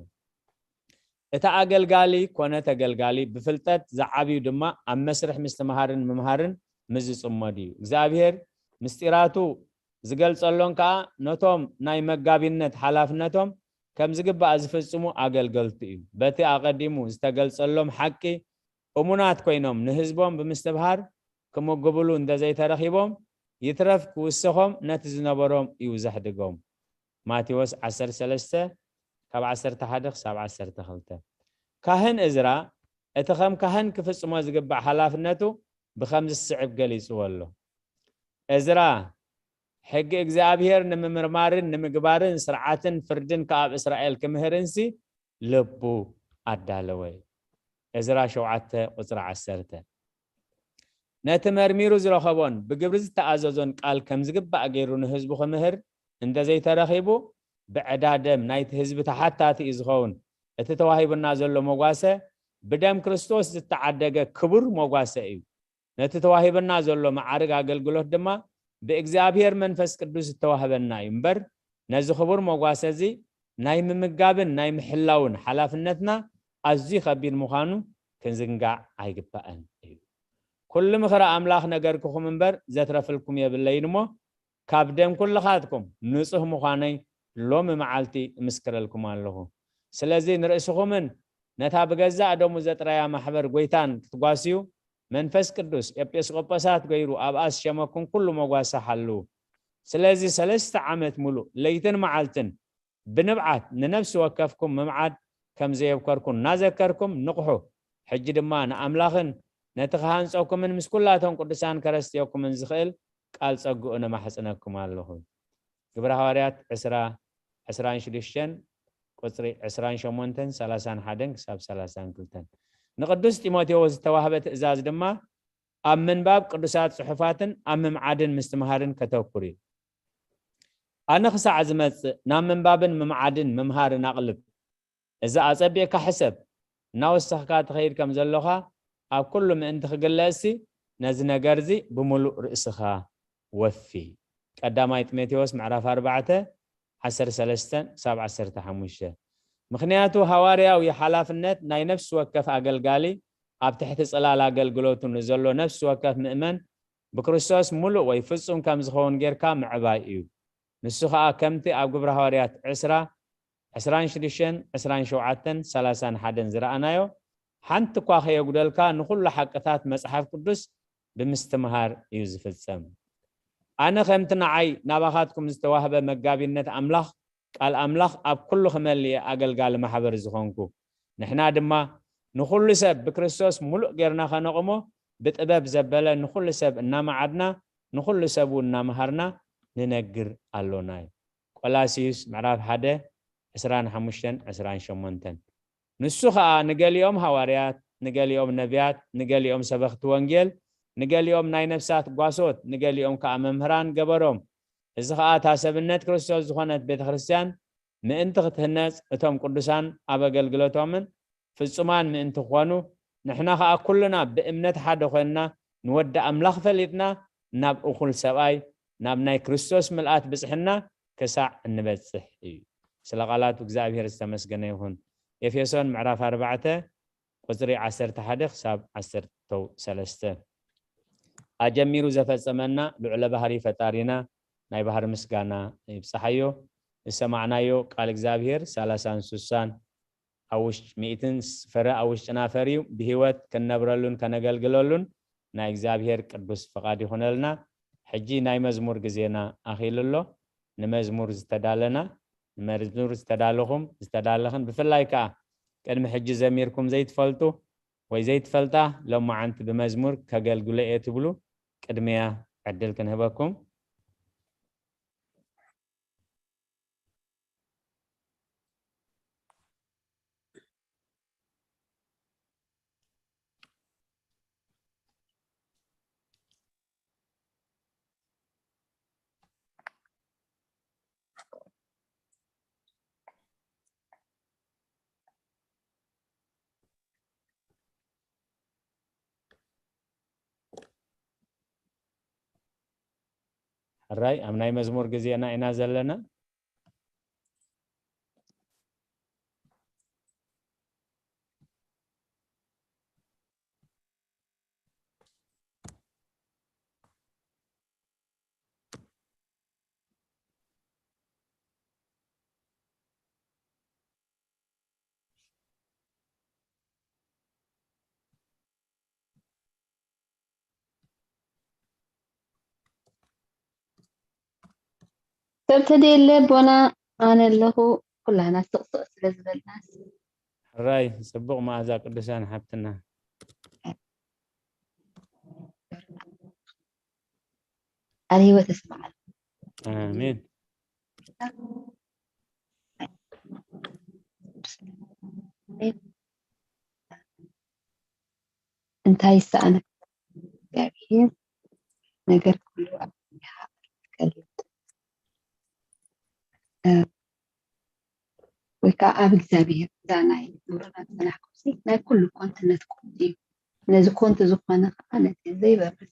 እቲ ኣገልጋሊ ኮነ ተገልጋሊ ብፍልጠት ዝዓብዩ ድማ ኣብ መስርሕ ምስትምሃርን ምምሃርን ምስ ዝጽመዱ እዩ። እግዚኣብሔር ምስጢራቱ ዝገልጸሎም ከኣ ነቶም ናይ መጋቢነት ሓላፍነቶም ከም ዝግባእ ዝፍጽሙ ኣገልገልቱ እዩ። በቲ ኣቐዲሙ ዝተገልጸሎም ሓቂ እሙናት ኮይኖም ንህዝቦም ብምስትብሃር ክምግብሉ እንተዘይተረኺቦም ይትረፍ ክውስኾም ነቲ ዝነበሮም እዩ ዘሕድጎም። ማቴዎስ ዓሰርተ ሰለስተ ካብ ዓሰርተ ሓደ ክሳብ ዓሰርተ ክልተ። ካህን እዝራ እቲ ከም ካህን ክፍጽሞ ዝግባእ ሓላፍነቱ ብኸምዚ ዝስዕብ ገሊጽዎ ኣሎ። እዝራ ሕጊ እግዚኣብሔር ንምምርማርን ንምግባርን ስርዓትን ፍርድን ከኣ ኣብ እስራኤል ክምህርንሲ ልቡ ኣዳለወ። እዝራ ሸውዓተ ቁጽሪ ዓሰርተ። ነቲ መርሚሩ ዝረኸቦን ብግብሪ ዝተኣዘዞን ቃል ከም ዝግባእ ገይሩ ንህዝቡ ክምህር እንተዘይተረኺቡ ብዕዳ ደም ናይቲ ህዝቢ ተሓታቲ እዩ ዝኸውን። እቲ ተዋሂቡና ዘሎ መጓሰ ብደም ክርስቶስ ዝተዓደገ ክቡር መጓሰ እዩ። ነቲ ተዋሂበና ዘሎ መዓርግ ኣገልግሎት ድማ ብእግዚኣብሔር መንፈስ ቅዱስ ዝተዋህበና እዩ እምበር፣ ነዚ ክቡር መጓሰ እዚ ናይ ምምጋብን ናይ ምሕላውን ሓላፍነትና ኣዝዩ ከቢድ ምዃኑ ክንዝንጋዕ ኣይግባእን እዩ። ኩሉ ምኽሪ ኣምላኽ ነገርኩኹም እምበር ዘትረፍልኩም የብለይን እሞ፣ ካብ ደም ኩልኻትኩም ንጹህ ምዃነይ ሎሚ መዓልቲ እምስክረልኩም ኣለኹ። ስለዚ ንርእስኹምን ነታ ብገዛእ ደሙ ዘጥረያ ማሕበር ጐይታን ክትጓስዩ መንፈስ ቅዱስ ኤጲስቆጶሳት ገይሩ ኣብኣ ዝሸመኩም ኩሉ መጓሰ ሓልዉ። ስለዚ ሰለስተ ዓመት ሙሉእ ለይትን መዓልትን ብንብዓት ንነፍሲ ወከፍኩም ምምዓድ ከም ዘየብከርኩ እናዘከርኩም ንቕሑ። ሕጂ ድማ ንኣምላኽን ነቲ ክሃንጸኩምን ምስ ኩላቶም ቅዱሳን ከረስትየኩምን ዝኽእል ቃል ጸግኡ ነማሕጽነኩም ኣለኹ። ግብረ ሃዋርያት ዕስራ፣ ዕስራን ሽዱሽተን ቁጽሪ ዕስራን ሸሞንተን፣ ሰላሳን ሓደን ክሳብ ሰላሳን ክልተን። ንቅዱስ ጢሞቴዎስ ዝተዋህበ ትእዛዝ ድማ ኣብ ምንባብ ቅዱሳት ጽሑፋትን ኣብ ምምዓድን ምስትምሃርን ከተኩር እዩ። ኣነ ክሳዕ ዝመጽእ ናብ ምንባብን ምምዓድን ምምሃርን ኣቕልብ። እዚ ኣጸቢቕካ ሕሰብ። እናወሰኽካ ትኸይድ ከም ዘሎኻ ኣብ ኩሉ ምእንቲ ክግለጽሲ ነዚ ነገርዚ ብምሉእ ርእስኻ ወፊ። ቀዳማይ ጢሞቴዎስ ምዕራፍ ኣርባዕተ ዓሰርተ ሰለስተን ክሳብ ዓሰርተ ሓሙሽተ። ምኽንያቱ ሃዋርያዊ ሓላፍነት ናይ ነፍሲ ወከፍ ኣገልጋሊ ኣብ ትሕቲ ጽላል ኣገልግሎቱ ንዘሎ ነፍሲ ወከፍ ምእመን ብክርስቶስ ምሉእ ወይ ፍጹም ከም ዝኸውን ጌርካ ምዕባይ እዩ። ንሱ ኸኣ ከምቲ ኣብ ግብረ ሃዋርያት ዕስራ ዕስራን ሽዱሽተን፣ ዕስራን ሸውዓተን፣ ሰላሳን ሓደን ዝረኣናዮ ሓንቲ እኳ ከየጉደልካ ንኹሉ ሓቅታት መጽሓፍ ቅዱስ ብምስትምሃር እዩ ዝፍጸም። ኣነ ከምቲ ንዓይ ናባኻትኩም ዝተዋህበ መጋቢነት ኣምላኽ፣ ቃል ኣምላኽ ኣብ ኩሉ ክመልእ እየ ኣገልጋሊ ማሕበር ዝኾንኩ። ንሕና ድማ ንኹሉ ሰብ ብክርስቶስ ሙሉእ ጌርና ከነቕሞ ብጥበብ ዘበለ ንኹሉ ሰብ እናመዓድና ንኹሉ ሰብ እውን እናመሃርና ንነግር ኣሎና እዩ። ቆላስዩስ ምዕራፍ ሓደ ዕስራን ሓሙሽተን ዕስራን ሸሞንተን። ንሱ ኸኣ ንገሊኦም ሃዋርያት፣ ንገሊኦም ነቢያት፣ ንገሊኦም ሰበኽቲ ወንጌል፣ ንገሊኦም ናይ ነፍሳት ጓሶት፣ ንገሊኦም ከኣ መምህራን ገበሮም። እዚ ኸኣ እታ ሰብነት ክርስቶስ ዝኾነት ቤተ ክርስቲያን ምእንቲ ክትህነጽ፣ እቶም ቅዱሳን ኣብ ኣገልግሎቶምን ፍጹማን ምእንቲ ክኾኑ፣ ንሕና ኸኣ ኩልና ብእምነት ሓደ ኾንና ንወዲ ኣምላኽ ፈሊጥና ናብ እኹል ሰብኣይ፣ ናብ ናይ ክርስቶስ ምልኣት ብጽሕና ክሳዕ እንበጽሕ እዩ። ስለ ቃላቱ እግዚኣብሔር ዝተመስገነ ይኹን። ኤፌሶን ምዕራፍ ኣርባዕተ ቁጽሪ ዓሰርተ ሓደ ክሳብ ዓሰርተ ሰለስተ። ኣጀሚሩ ዘፈጸመና ልዑለ ባህሪ ፈጣሪና ናይ ባህሪ ምስጋና ይብጽሓዮ። ዝሰማዕናዮ ቃል እግዚኣብሔር ሰላሳን ስሳን ኣብ ውሽጢ፣ ሚእትን ስ-፣ ፍረ ኣብ ውሽጥና ፈርዩ ብህይወት ክንነብረሉን ከነገልግለሉን ናይ እግዚኣብሔር ቅዱስ ፍቓድ ይኹነልና። ሕጂ ናይ መዝሙር ግዜና ኣኺሉ ኣሎ። ንመዝሙር ዝተዳለና፣ ንመዝሙር ዝተዳለኹም፣ ዝተዳለኽን፣ ብፍላይ ከኣ ቅድሚ ሕጂ ዘሚርኩም ዘይትፈልጡ ወይ ዘይትፈልጣ፣ ሎማዓንቲ ብመዝሙር ከገልግሎ እየ ትብሉ፣ ቅድሚያ ዕድል ክንህበኩም። ሕራይ፣ ኣብ ናይ መዝሙር ግዜና ኢና ዘለና። ሰብ ተደየለ ኣቦና ኣነ ኣለኹ። ኩላና ስቕስቕ ስለ ዝበልናስ። ሕራይ፣ ጽቡቕ መኣዛ ቅዱሳን ሓብትና። ቃል ህይወት የስምዓልና። ኣሜን። እንታይ ይሰኣነካ እግዚኣብሔር፣ ነገር ኩሉ ኣብ እዝንኻ ቀልብ። እ፣ ወይ ከዓ ኣብ እግዚኣብሔር፣ እዛ ናይ ኑሮና ዝጸናሕኩምሲ ናይ ኩሉ ኮንትነት ኮንቱ እዩ። ነዚ ኮንቱ ዝኾነ ከዓ ነቲ ዘይበርስ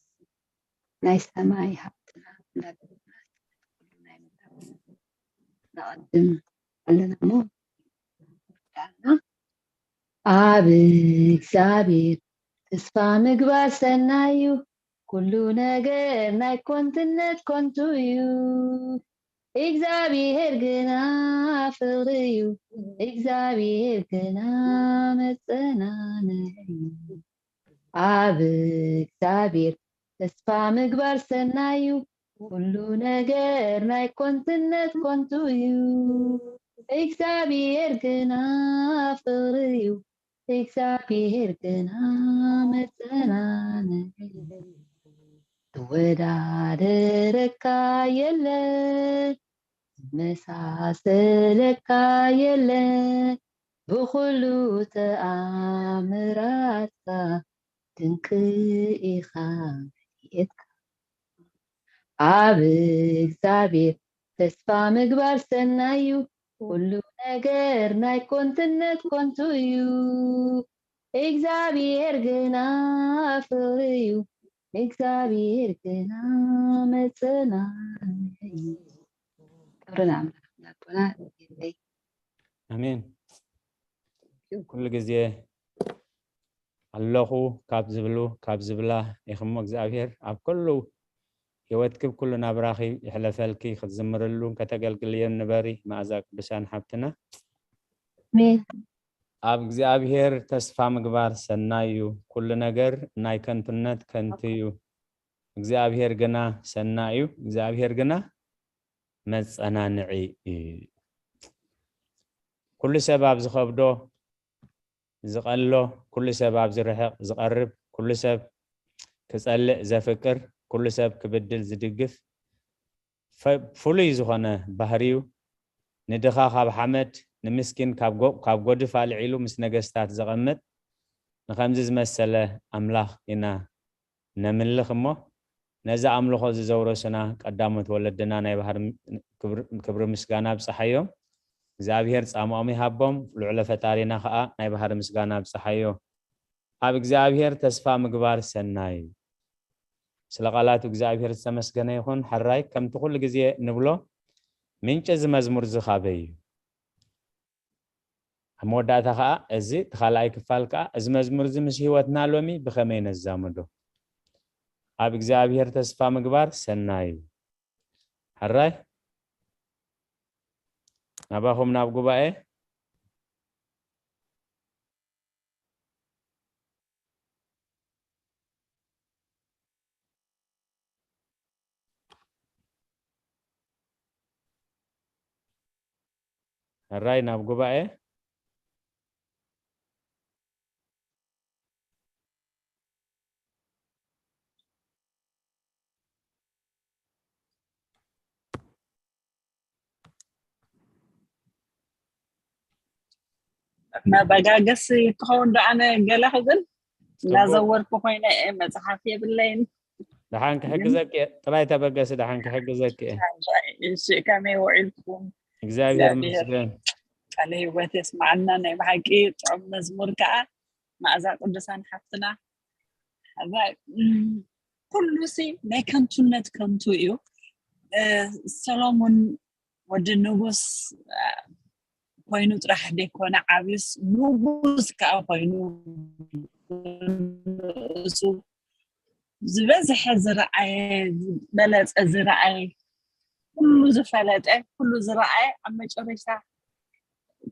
ናይ ሰማይ ሃብትና እንዳገበርና ኩሉ ናይ ምድሪ ነቐድም ኣለና እሞ፣ ዳና ኣብ እግዚኣብሔር ተስፋ ምግባር ሰናይ እዩ። ኩሉ ነገር ናይ ኮንትነት ኮንቱ እዩ። እግዚኣብሔር ግና ፍቕሪ እዩ። እግዚኣብሔር ግና መጸናነይ እዩ። ኣብ እግዚኣብሔር ተስፋ ምግባር ሰናይ እዩ። ኩሉ ነገር ናይ ኮንትነት ኮንቱ እዩ። እግዚኣብሔር ግና ፍቕሪ እዩ። እግዚኣብሔር ግና መጸናነይ እዩ። ዝወዳደረካ የለን፣ ዝመሳሰለካ የለን። ብኹሉ ተኣምራትካ ድንቂ ኢኻ መሊእካ። ኣብ እግዚኣብሔር ተስፋ ምግባር ሰናይ እዩ። ኩሉ ነገር ናይ ኮንትነት ኮንቱ እዩ። እግዚኣብሔር ግና ፍቕሪ እዩ። እግዚኣብሔር ግና መጸናነይ እዩ። ክብሪ ንኣምላኽና ኣቦና። ኣሜን። ኩሉ ግዜ ኣለኹ ካብ ዝብሉ፣ ካብ ዝብላ ኢኹም እሞ እግዚኣብሔር ኣብ ኩሉ ህይወትኪ፣ ኩሉ ናብራኺ ይሕለፈልኪ፣ ክትዝምርሉ ከተገልግልዮን ንበሪ መኣዛ ቅዱሳን ሓብትና። ኣሜን። ኣብ እግዚኣብሔር ተስፋ ምግባር ሰናይ እዩ። ኩሉ ነገር ናይ ከንቱነት ከንቱ እዩ። እግዚኣብሔር ግና ሰናይ እዩ። እግዚኣብሔር ግና መጸናንዒ እዩ። ኩሉ ሰብ ኣብ ዝኸብዶ ዝቐሎ፣ ኩሉ ሰብ ኣብ ዝርሕቕ ዝቐርብ፣ ኩሉ ሰብ ክጸልእ ዘፍቅር፣ ኩሉ ሰብ ክብድል ዝድግፍ፣ ፈ- ፍሉይ ዝኾነ ባህሪዩ። ንድኻ ካብ ሓመድ፣ ንምስኪን ካብ ጎ- ካብ ጎድፍ ኣልዒሉ ምስ ነገስታት ዘቐምጥ፣ ንኸምዚ ዝመሰለ ኣምላኽ ኢና ነምልኽ እሞ፣ ነዚ ኣምልኾ እዚ ዘውረሱና ቀዳሞት ወለድና ናይ ባህሪ ም- ክብሪ- ክብሪ ምስጋና ኣብጽሓዮም። እግዚኣብሔር ጻምኦም ይሃቦም፣ ልዑለ ፈጣሪና ኸኣ ናይ ባህሪ ምስጋና ኣብጽሓዮ። ኣብ እግዚኣብሔር ተስፋ ምግባር ሰናይ እዩ። ስለ ቃላቱ እግዚኣብሔር ዝተመስገነ ይኹን። ሕራይ ከምቲ ኩሉ ግዜ ንብሎ፣ ምንጪ እዚ መዝሙር እዚ ካበይ እዩ? ኣብ መወዳእታ ኸኣ እዚ እቲ ካልኣይ ክፋል ከኣ፣ እዚ መዝሙር እዚ ምስ ህይወትና ሎሚ ብኸመይ ነዛምዶ? ኣብ እግዚኣብሔር ተስፋ ምግባር ሰናይ እዩ። ሕራይ ናባኹም ናብ ጉባኤ። ሕራይ ናብ ጉባኤ። መበጋገሲ ክኸውን ዶ? ኣነ ገለ ክብል እናዘወርኩ ኮይነ እየ፣ መፅሓፍ የብለይን። ደሓን ክሕግዘኪ እየ። ጥራይ ተበገሲ፣ ደሓን ክሕግዘኪ እየ። እሺ፣ ከመይ ውዒልኩም? እግዚኣብሔር እግዚኣብሔር ይመስገን። ቃለ ህይወት የስማዓልና። ናይ ብሓቂ ጥዑም መዝሙር ከዓ መኣዛ ቅዱሳን ሓፍትና። እዛ፣ እም፣ ኩሉ ሲ ናይ ከንቱነት ከንቱ እዩ። እ፣ ሰሎሙን ወዲ ንጉስ፣ እ፣ ኮይኑ ጥራሕ ደይኮነ ዓብዩስ ንጉስ ከዓ ኮይኑ እሱ ዝበዝሐ ዝረኣየ፣ ዝበለፀ ዝረኣየ፣ ኩሉ ዝፈለጠ፣ ኩሉ ዝረኣየ ኣብ መጨረሻ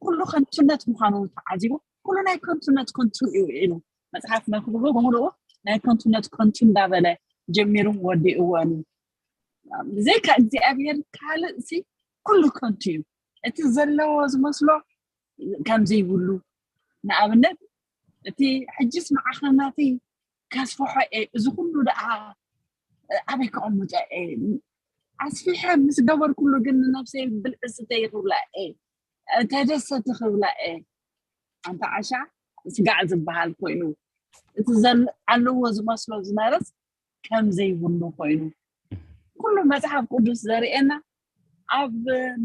ኩሉ ከንቱነት ምዃኑ ተዓዚቡ፣ ኩሉ ናይ ከንቱነት ከንቱ እዩ ኢሉ መፅሓፍ መክብቡ ብምሉኡ ናይ ከንቱነት ከንቱ እንዳበለ ጀሚሩ ወዲእዎን እዩ። ብዘይካ እግዚኣብሔር ካልእ ሲ ኩሉ ከንቱ እዩ። እቲ ዘለዎ ዝመስሎ ከም ዘይብሉ፣ ንኣብነት እቲ ሕጅስ ንዓኻ ናተይ ከስፍሖ እየ፣ እዚ ኩሉ ደኣ ኣበይ ከቐምጦ እየ? ኣስፊሐ ምስ ገበርኩሉ ግን ንነብሰይ ብልዒ ስተይ ክብላ እየ፣ ተደሰቲ ክብላ እየ። ኣንታ ዓሻ ስጋዕ ዝበሃል ኮይኑ እቲ ዘል- ኣለዎ ዝመስሎ ዝነበረስ ከም ዘይብሉ ኮይኑ ኩሉ መጽሓፍ ቅዱስ ዘርእየና ኣብ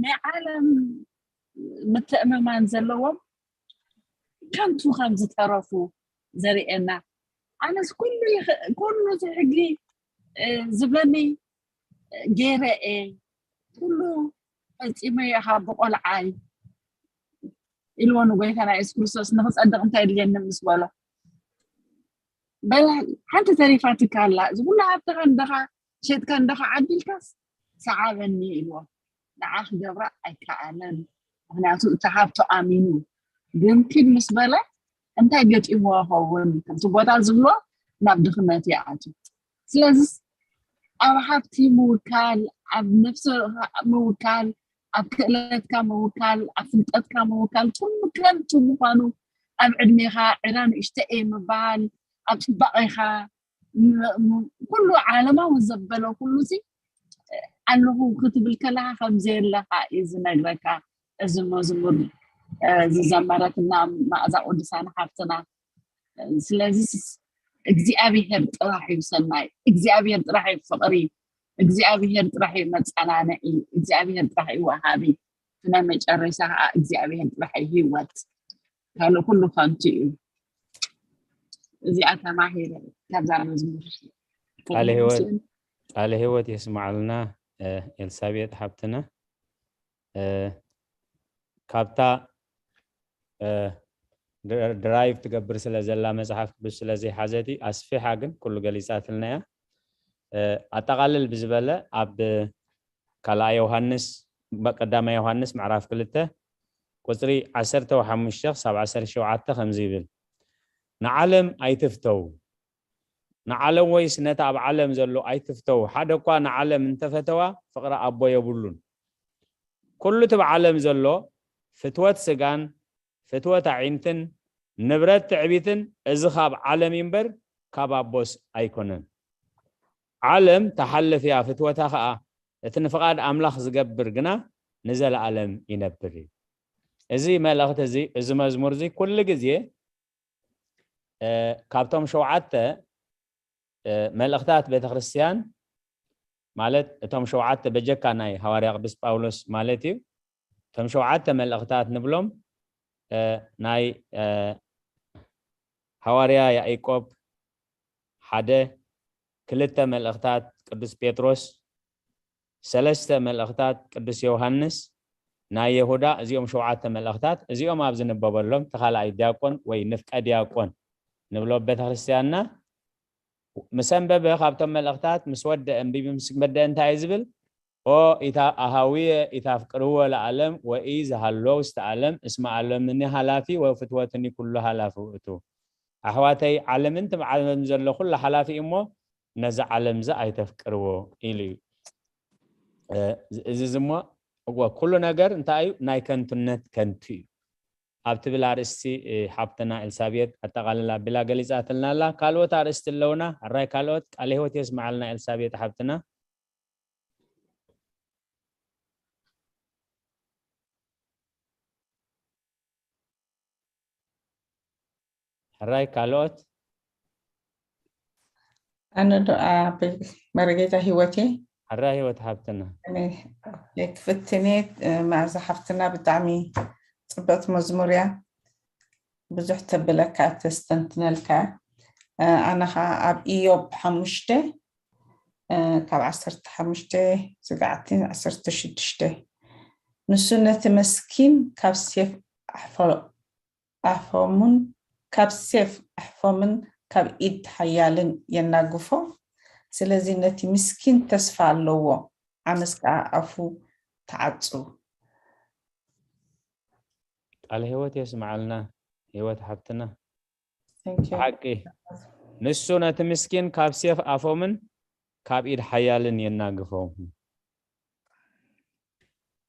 ናይ ዓለም ምትእምማን ዘለዎም ከንቱ ከም ዝተረፉ ዘርእየና። ኣነስ ኩሉ ይኽ- ኩሉ እዚ ሕጊ እ፣ ዝብለኒ እ፣ ገይረ እየ፣ ኩሉ ፈጺመ እየ ካብ ብቆልዓይ ኢልዎ ንጎይታና የሱስ ክርስቶስ። ንክጸድቕ እንታይ የድልየኒ ምስ በሎ፣ በል ሓንቲ ተሪፋትካ ኣላ፣ እዚ ኩሉ ሃብትኻ እንድኻ ሸጥካ እንድኻ ዓዲልካስ ሰዓበኒ ኢልዎ። ንዓ ክገብራ ኣይከኣለን፣ ምክንያቱ እቲ ሃብቱ ኣሚኑ። ግን ኪድ ምስ በለ እንታይ ገጢምዎ ይኸውን? ከምቲ ቦታ ዝብሎ ናብ ድኽነት ይኣቱ። ስለዚ ኣብ ሃብቲ ምውካል፣ ኣብ ነፍሲ ምውካል፣ ኣብ ክእለትካ ምውካል፣ ኣብ ፍልጠትካ ምውካል ኩሉ ከንቱ ምዃኑ፣ ኣብ ዕድሜኻ ዕዳ ንእሽተይ ምባል፣ ኣብ ጽባቐኻ ም- ም- ኩሉ ዓለማዊ ዘበለ ኩሉ ሲ ኣለኹ ክትብል ከለካ ከም ዘየለካ እዩ ዝነግረካ እዚ መዝሙር እ፣ ዝዘመረትና መኣዛ ቅዱሳን ሓፍትና። ስለዚ እግዚኣብሔር ጥራሕ እዩ ሰናይ፣ እግዚኣብሔር ጥራሕ እዩ ፍቅሪ፣ እግዚኣብሔር ጥራሕ እዩ መጸናንዒ፣ እግዚኣብሔር ጥራሕ እዩ ወሃቢ፣ ናይ መጨረሻ ከዓ እግዚኣብሔር ጥራሕ እዩ ህይወት፣ ካልእ ኩሉ ከንቱ እዩ። እዚኣ ተማሂረ ካብዛ መዝሙር ቃለ ህይወት ቃለ ህይወት የስማዓልና። እ፣ ኤልሳቤጥ ሓብትና፣ እ፣ ካብታ እ፣ ድራይቭ ትገብር ስለ ዘላ መጽሓፍ ቅዱስ ስለ ዘይሓዘት እዩ። ኣስፊሓ ግን ኩሉ ገሊጻትልና እያ። እ፣ ኣጠቓልል ብዝበለ ኣብ ካልኣይ ዮሃንስ ቀዳማይ ዮሃንስ ምዕራፍ ክልተ ቁፅሪ ዓሰርተ ሓሙሽተ ክሳብ ዓሰርተ ሸውዓተ ከምዚ ይብል፣ ንዓለም ኣይትፍተው። ንዓለም ወይስ ነቲ ኣብ ዓለም ዘሎ ኣይትፍተው። ሓደ እኳ ንዓለም እንተፈተዋ ፍቕሪ ኣቦ የብሉን። ኩሉ እቲ ብዓለም ዘሎ ፍትወት ስጋን ፍትወት ኣዒንትን ንብረት ትዕቢትን እዚ ካብ ዓለም እምበር ካብ ኣቦስ ኣይኮነን። ዓለም ተሓልፍ እያ፣ ፍትወታ ኸዓ እቲ ንፍቓድ ኣምላኽ ዝገብር ግና ንዘለኣለም ይነብር እዩ። እዚ መልእኽቲ እዚ፣ እዚ መዝሙር እዚ ኩሉ ግዜ፣ እ፣ ካብቶም ሸውዓተ፣ እ፣ መልእኽታት ቤተክርስትያን፣ ማለት እቶም ሸውዓተ በጀካ ናይ ሃዋርያ ቅዱስ ጳውሎስ ማለት እዩ። እቶም ሸውዓተ መልእኽታት ንብሎም፣ እ፣ ናይ፣ እ፣ ሃዋርያ ያዕቆብ ሓደ፣ ክልተ መልእኽታት ቅዱስ ጴጥሮስ፣ ሰለስተ መልእኽታት ቅዱስ ዮሃንስ፣ ናይ የሁዳ፣ እዚኦም ሸውዓተ መልእኽታት፣ እዚኦም ኣብ ዝንበበሎም፣ እቲ ካልኣይ ዲያቆን ወይ ንፍቀ ዲያቆን ንብሎ ቤተክርስትያንና ምስ ኣንበበ፣ ካብቶም መልእኽታት ምስ ወደአ፣ ኣንቢቡ ምስ ወደአ እንታይ እዩ ዝብል? ኦ ኢታ ኣሃውየ ኢታፍቅርዎ ለዓለም ወኢ ዝሃሎ ውስተ ዓለም እስመ ዓለምኒ ሃላፊ ወፍትወትኒ ኩሉ ሃላፊ ውእቱ። ኣሕዋተይ፣ ዓለምን ትም ዓለም ዘሎ ኩሉ ሓላፊ እዩ እሞ ነዚ ዓለም እዚ ኣይተፍቅርዎ ኢሉ እዩ። እ፣ እዚ እዚ እሞ እወ፣ ኩሉ ነገር እንታይ እዩ? ናይ ከንቱነት ከንቱ እዩ። ኣብ ትብል ኣርእስቲ፣ እ፣ ሓብትና ኤልሳቤጥ ኣጠቓልላ ኣቢላ ገሊጻትልና ኣላ። ካልኦት ኣርእስቲ ኣለውና። ሕራይ ካልኦት ቃለ ህይወት የስምዓልና ኤልሳቤጥ ሓብትና። ሕራይ ካልኦት? ኣነ ዶ፣ ኣ፣ መረጌታ ህይወቴ? ሕራይ ህይወት ሓብትና። ክፍትኔ፣ እ፣ መኣዛ ሓብትና ብጣዕሚ ጽብቕቲ መዝሙር እያ። ብዙሕ ተብለካ፣ ተስተንትነልካ። እ፣ ኣነ ኸዓ ኣብ ኢዮብ ሓሙሽተ፣ እ፣ ካብ ዓሰርተ ሓሙሽተ ስጋዕቲ ዓሰርተ ሽዱሽተ፣ ንሱ ነቲ መስኪን ካብ ሴፍ ኣሕፈ-፣ ኣፎምን ካብ ሴፍ ኣሕፎምን ካብ ኢድ ሓያልን የናግፎ። ስለዚ ነቲ ምስኪን ተስፋ ኣለዎ፣ ዓመስ ከኣ ኣፉ ተዓጹ። ቃለ ህይወት የስምዓልና ህይወት ሓብትና። Thank you። ብሓቂ ንሱ ነቲ ምስኪን ካብ ሴፍ ኣፎምን ካብ ኢድ ሓያልን የናግፎም።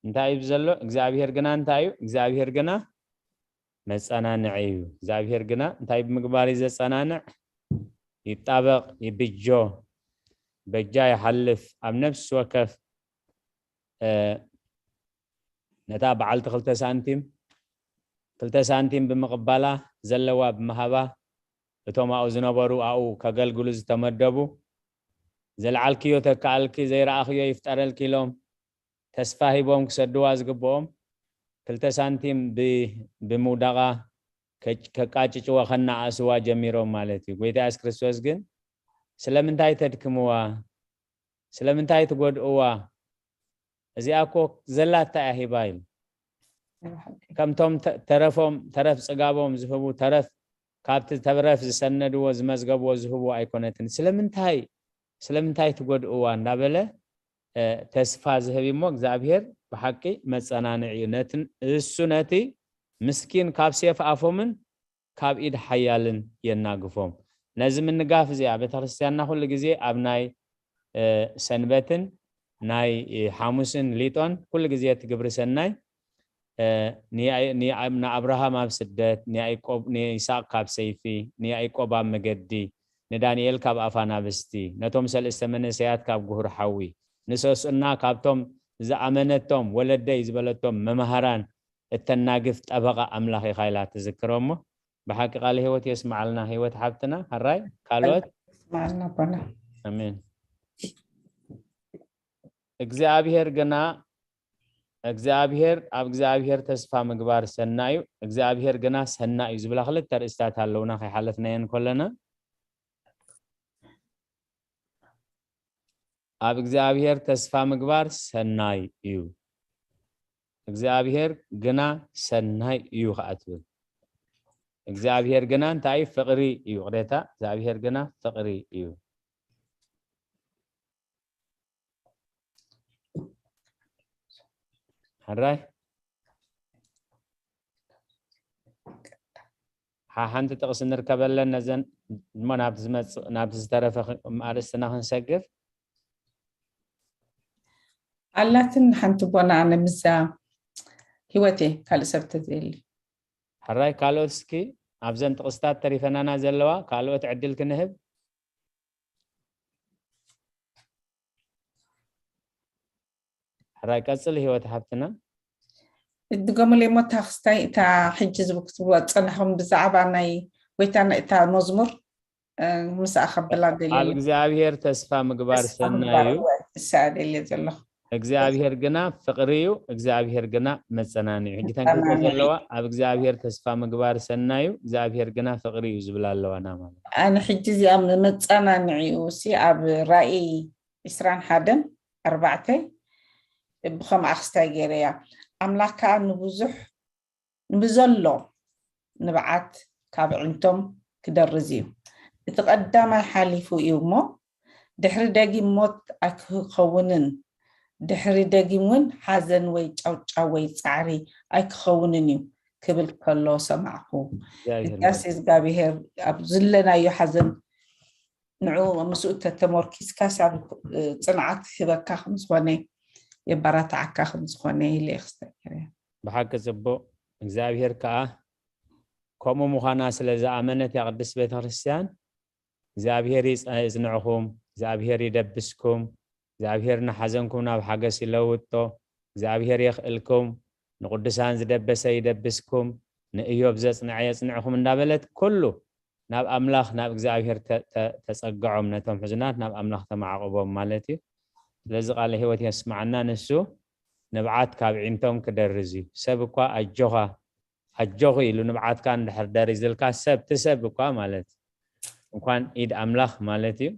እንታይ እዩ ዘሎ? እግዚኣብሔር ግና እንታይ እዩ? እግዚኣብሔር ግና መጸናንዒ እዩ። እግዚኣብሔር ግና እንታይ ብምግባር እዩ ዘጸናንዕ? ይጣበቕ፣ ይብጆ፣ በጃ ይሓልፍ። ኣብ ነፍሲ ወከፍ፣ እ፣ ነታ በዓልቲ ክልተ ሳንቲም፣ ክልተ ሳንቲም ብምቕባላ፣ ዘለዋ ብምሃባ፣ እቶም ኣብኡ ዝነበሩ፣ ኣብኡ ከገልግሉ ዝተመደቡ፣ "ዘልዓልክዮ ተካኣልኪ፣ ዘይረኣኽዮ ይፍጠረልኪ" ኢሎም ተስፋ ሂቦም ክሰድዋ ዝግብኦም፣ ክልተ ሳንቲም ብ-፣ ብምውዳቓ ከጭ-፣ ከቃጭጭዋ፣ ከነኣእስዋ ጀሚሮም ማለት እዩ። ጎይታ የሱስ ክርስቶስ ግን፣ "ስለምንታይ ተድክምዋ? ስለምንታይ ትጎድእዋ? እዚኣ እኮ ዘላታ እያ ሂባ" ኢሉ። ከምቶም ተ-፣ ተረፎም፣ ተረፍ ጽጋቦም ዝህቡ፣ ተረፍ፣ ካብቲ ተረፍ ዝሰነድዎ፣ ዝመዝገብዎ፣ ዝህብዎ ኣይኮነትን። "ስለምንታይ፣ ስለምንታይ ትጎድእዋ?" እናበለ፣ እ፣ ተስፋ ዝህብ እሞ፣ እግዚኣብሔር ብሓቂ መጸናንዒ እዩ። ነትን፣ እሱ ነቲ ምስኪን ካብ ሴፍ ኣፎምን ካብ ኢድ ሓያልን የናግፎም። ነዚ ምንጋፍ እዚኣ ቤተክርስትያንና ኩሉ ግዜ ኣብ ናይ፣ እ፣ ሰንበትን ናይ፣ እ፣ ሓሙስን ሊጦን ኩሉ ግዜ እቲ ግብሪ ሰናይ፣ እ፣ ንያኢ-፣ ንያ-፣ ንኣብርሃም ኣብ ስደት፣ ንያዕቆብ፣ ንይስሐቅ ካብ ሰይፊ፣ ንያዕቆብ ኣብ መገዲ፣ ንዳንኤል ካብ ኣፍ ኣናብስቲ፣ ነቶም ሰለስተ መንእሰያት ካብ ጉሁር ሓዊ፣ ንሶስና ካብቶም ዝኣመነቶም ወለደይ ዝበለቶም መማህራን እተናግፍ ጠበቓ ኣምላኽ ኢኻ ኢላ ትዝክሮ እሞ፣ ብሓቂ ቃለ ህይወት የስምዓልና ህይወት ሓብትና። ሕራይ ካልኦት? ስምዓልና ኣቦና። ኣሜን። እግዚኣብሔር ግና፣ እግዚኣብሔር፣ ኣብ እግዚኣብሔር ተስፋ ምግባር ሰናይ እዩ፣ እግዚኣብሔር ግና ሰናይ እዩ ዝብላ ክልተ ርእስታት ኣለውና ከይሓለፍናየን ከለና፣ ኣብ እግዚኣብሔር ተስፋ ምግባር ሰናይ እዩ፣ እግዚኣብሔር ግና ሰናይ እዩ ከኣ ትብል። እግዚኣብሔር ግና እንታይ እዩ? ፍቕሪ እዩ። ቅሬታ፣ እግዚኣብሔር ግና ፍቕሪ እዩ። ሕራይ? ሓንቲ ጥቕሲ ንርከበለን ነዘን እሞ ናብ ዝመጽእ ናብ ዝተረፈ ኣርእስትና ክንሰግር። ኣላትን ሓንቲ ቦና ኣነ ምዛ ህይወቴ ካልእ ሰብ ተዘየሊ። ሕራይ ካልኦት እስኪ ኣብዘን ጥቕስታት ተሪፈናና ዘለዋ ካልኦት ዕድል ክንህብ። ሕራይ ቀጽል ህይወት ሓብትና። ድገሙለይ እሞ እታ ክስታይ እታ ሕጂ ክትብልዋ ዝጸናሕኩም ብዛዕባ ናይ ጎይታና እታ መዝሙር ምስኣ ከብላ ደልየ። ኣብ እግዚኣብሔር ተስፋ ምግባር ሰናይ እዩ። እሳ ደልየ ዘለኹ። እግዚኣብሔር ግና ፍቕሪ እዩ፣ እግዚኣብሔር ግና መጸናንዒ እዩ። ሕጂ ተንክልተ ዘለዋ ኣብ እግዚኣብሔር ተስፋ ምግባር ሰናይ እዩ፣ እግዚኣብሔር ግና ፍቕሪ እዩ ዝብላ ኣለዋና ማለት። ኣነ ሕጂ እዚኣ መጸናንዒ እዩ ሲ ኣብ ራእይ ዕስራን ሓደን ኣርባዕተ ብኸምኣ ክስታይ ገይረያ። ኣምላኽ ከኣ ንብዙሕ ንብዘሎ ንብዓት ካብ ዕንቶም ክደርዝ እዩ። እቲ ቀዳማይ ሓሊፉ እዩ እሞ ድሕሪ ደጊም ሞት ኣይክኸውንን፣ ድሕሪ ደጊም እውን ሓዘን ወይ ጫውጫው ወይ ጻዕሪ ኣይክኸውንን እዩ ክብል ከሎ ሰማዕኩ። እግዚኣብሔር እዚኣስ እግዚኣብሔር ኣብ ዝለናዮ ሓዘን ንዑ ምስኡ ተተሞርኪስካስ ኣብ ጽንዓት ክህበካ ከም ዝኾነ የባራታዓካ ከም ዝኾነ ኢለ ክስተክር እየ። ብሓቂ ጽቡቕ። እግዚኣብሔር ከኣ ከምኡ ምዃና ስለ ዝኣመነት እያ ቅድስት ቤተ ክርስቲያን እግዚኣብሔር ይጽንዕኹም፣ እግዚኣብሔር ይደብስኩም፣ እግዚኣብሔር ንሓዘንኩም ናብ ሓገስ ይለውጦ፣ እግዚኣብሔር የኽእልኩም፣ ንቅዱሳን ዝደበሰ ይደብስኩም፣ ንእዮብ ዘጽንዐ የጽንዕኹም እንዳበለት ኩሉ ናብ ኣምላኽ ናብ እግዚኣብሔር ተጸግዖም፣ ነቶም ሕዙናት ናብ ኣምላኽ ተማዕቕቦም ማለት እዩ። ስለዚ ቃለ ህይወት የስማዓና። ንሱ ንብዓት ካብ ዒንቶም ክደርዝ እዩ። ሰብ እኳ ኣጆኻ ኣጆኺ ኢሉ ንብዓትካ እንድሕር ደሪዝልካ ሰብ ትሰብ እኳ ማለት እንኳን ኢድ ኣምላኽ ማለት እዩ።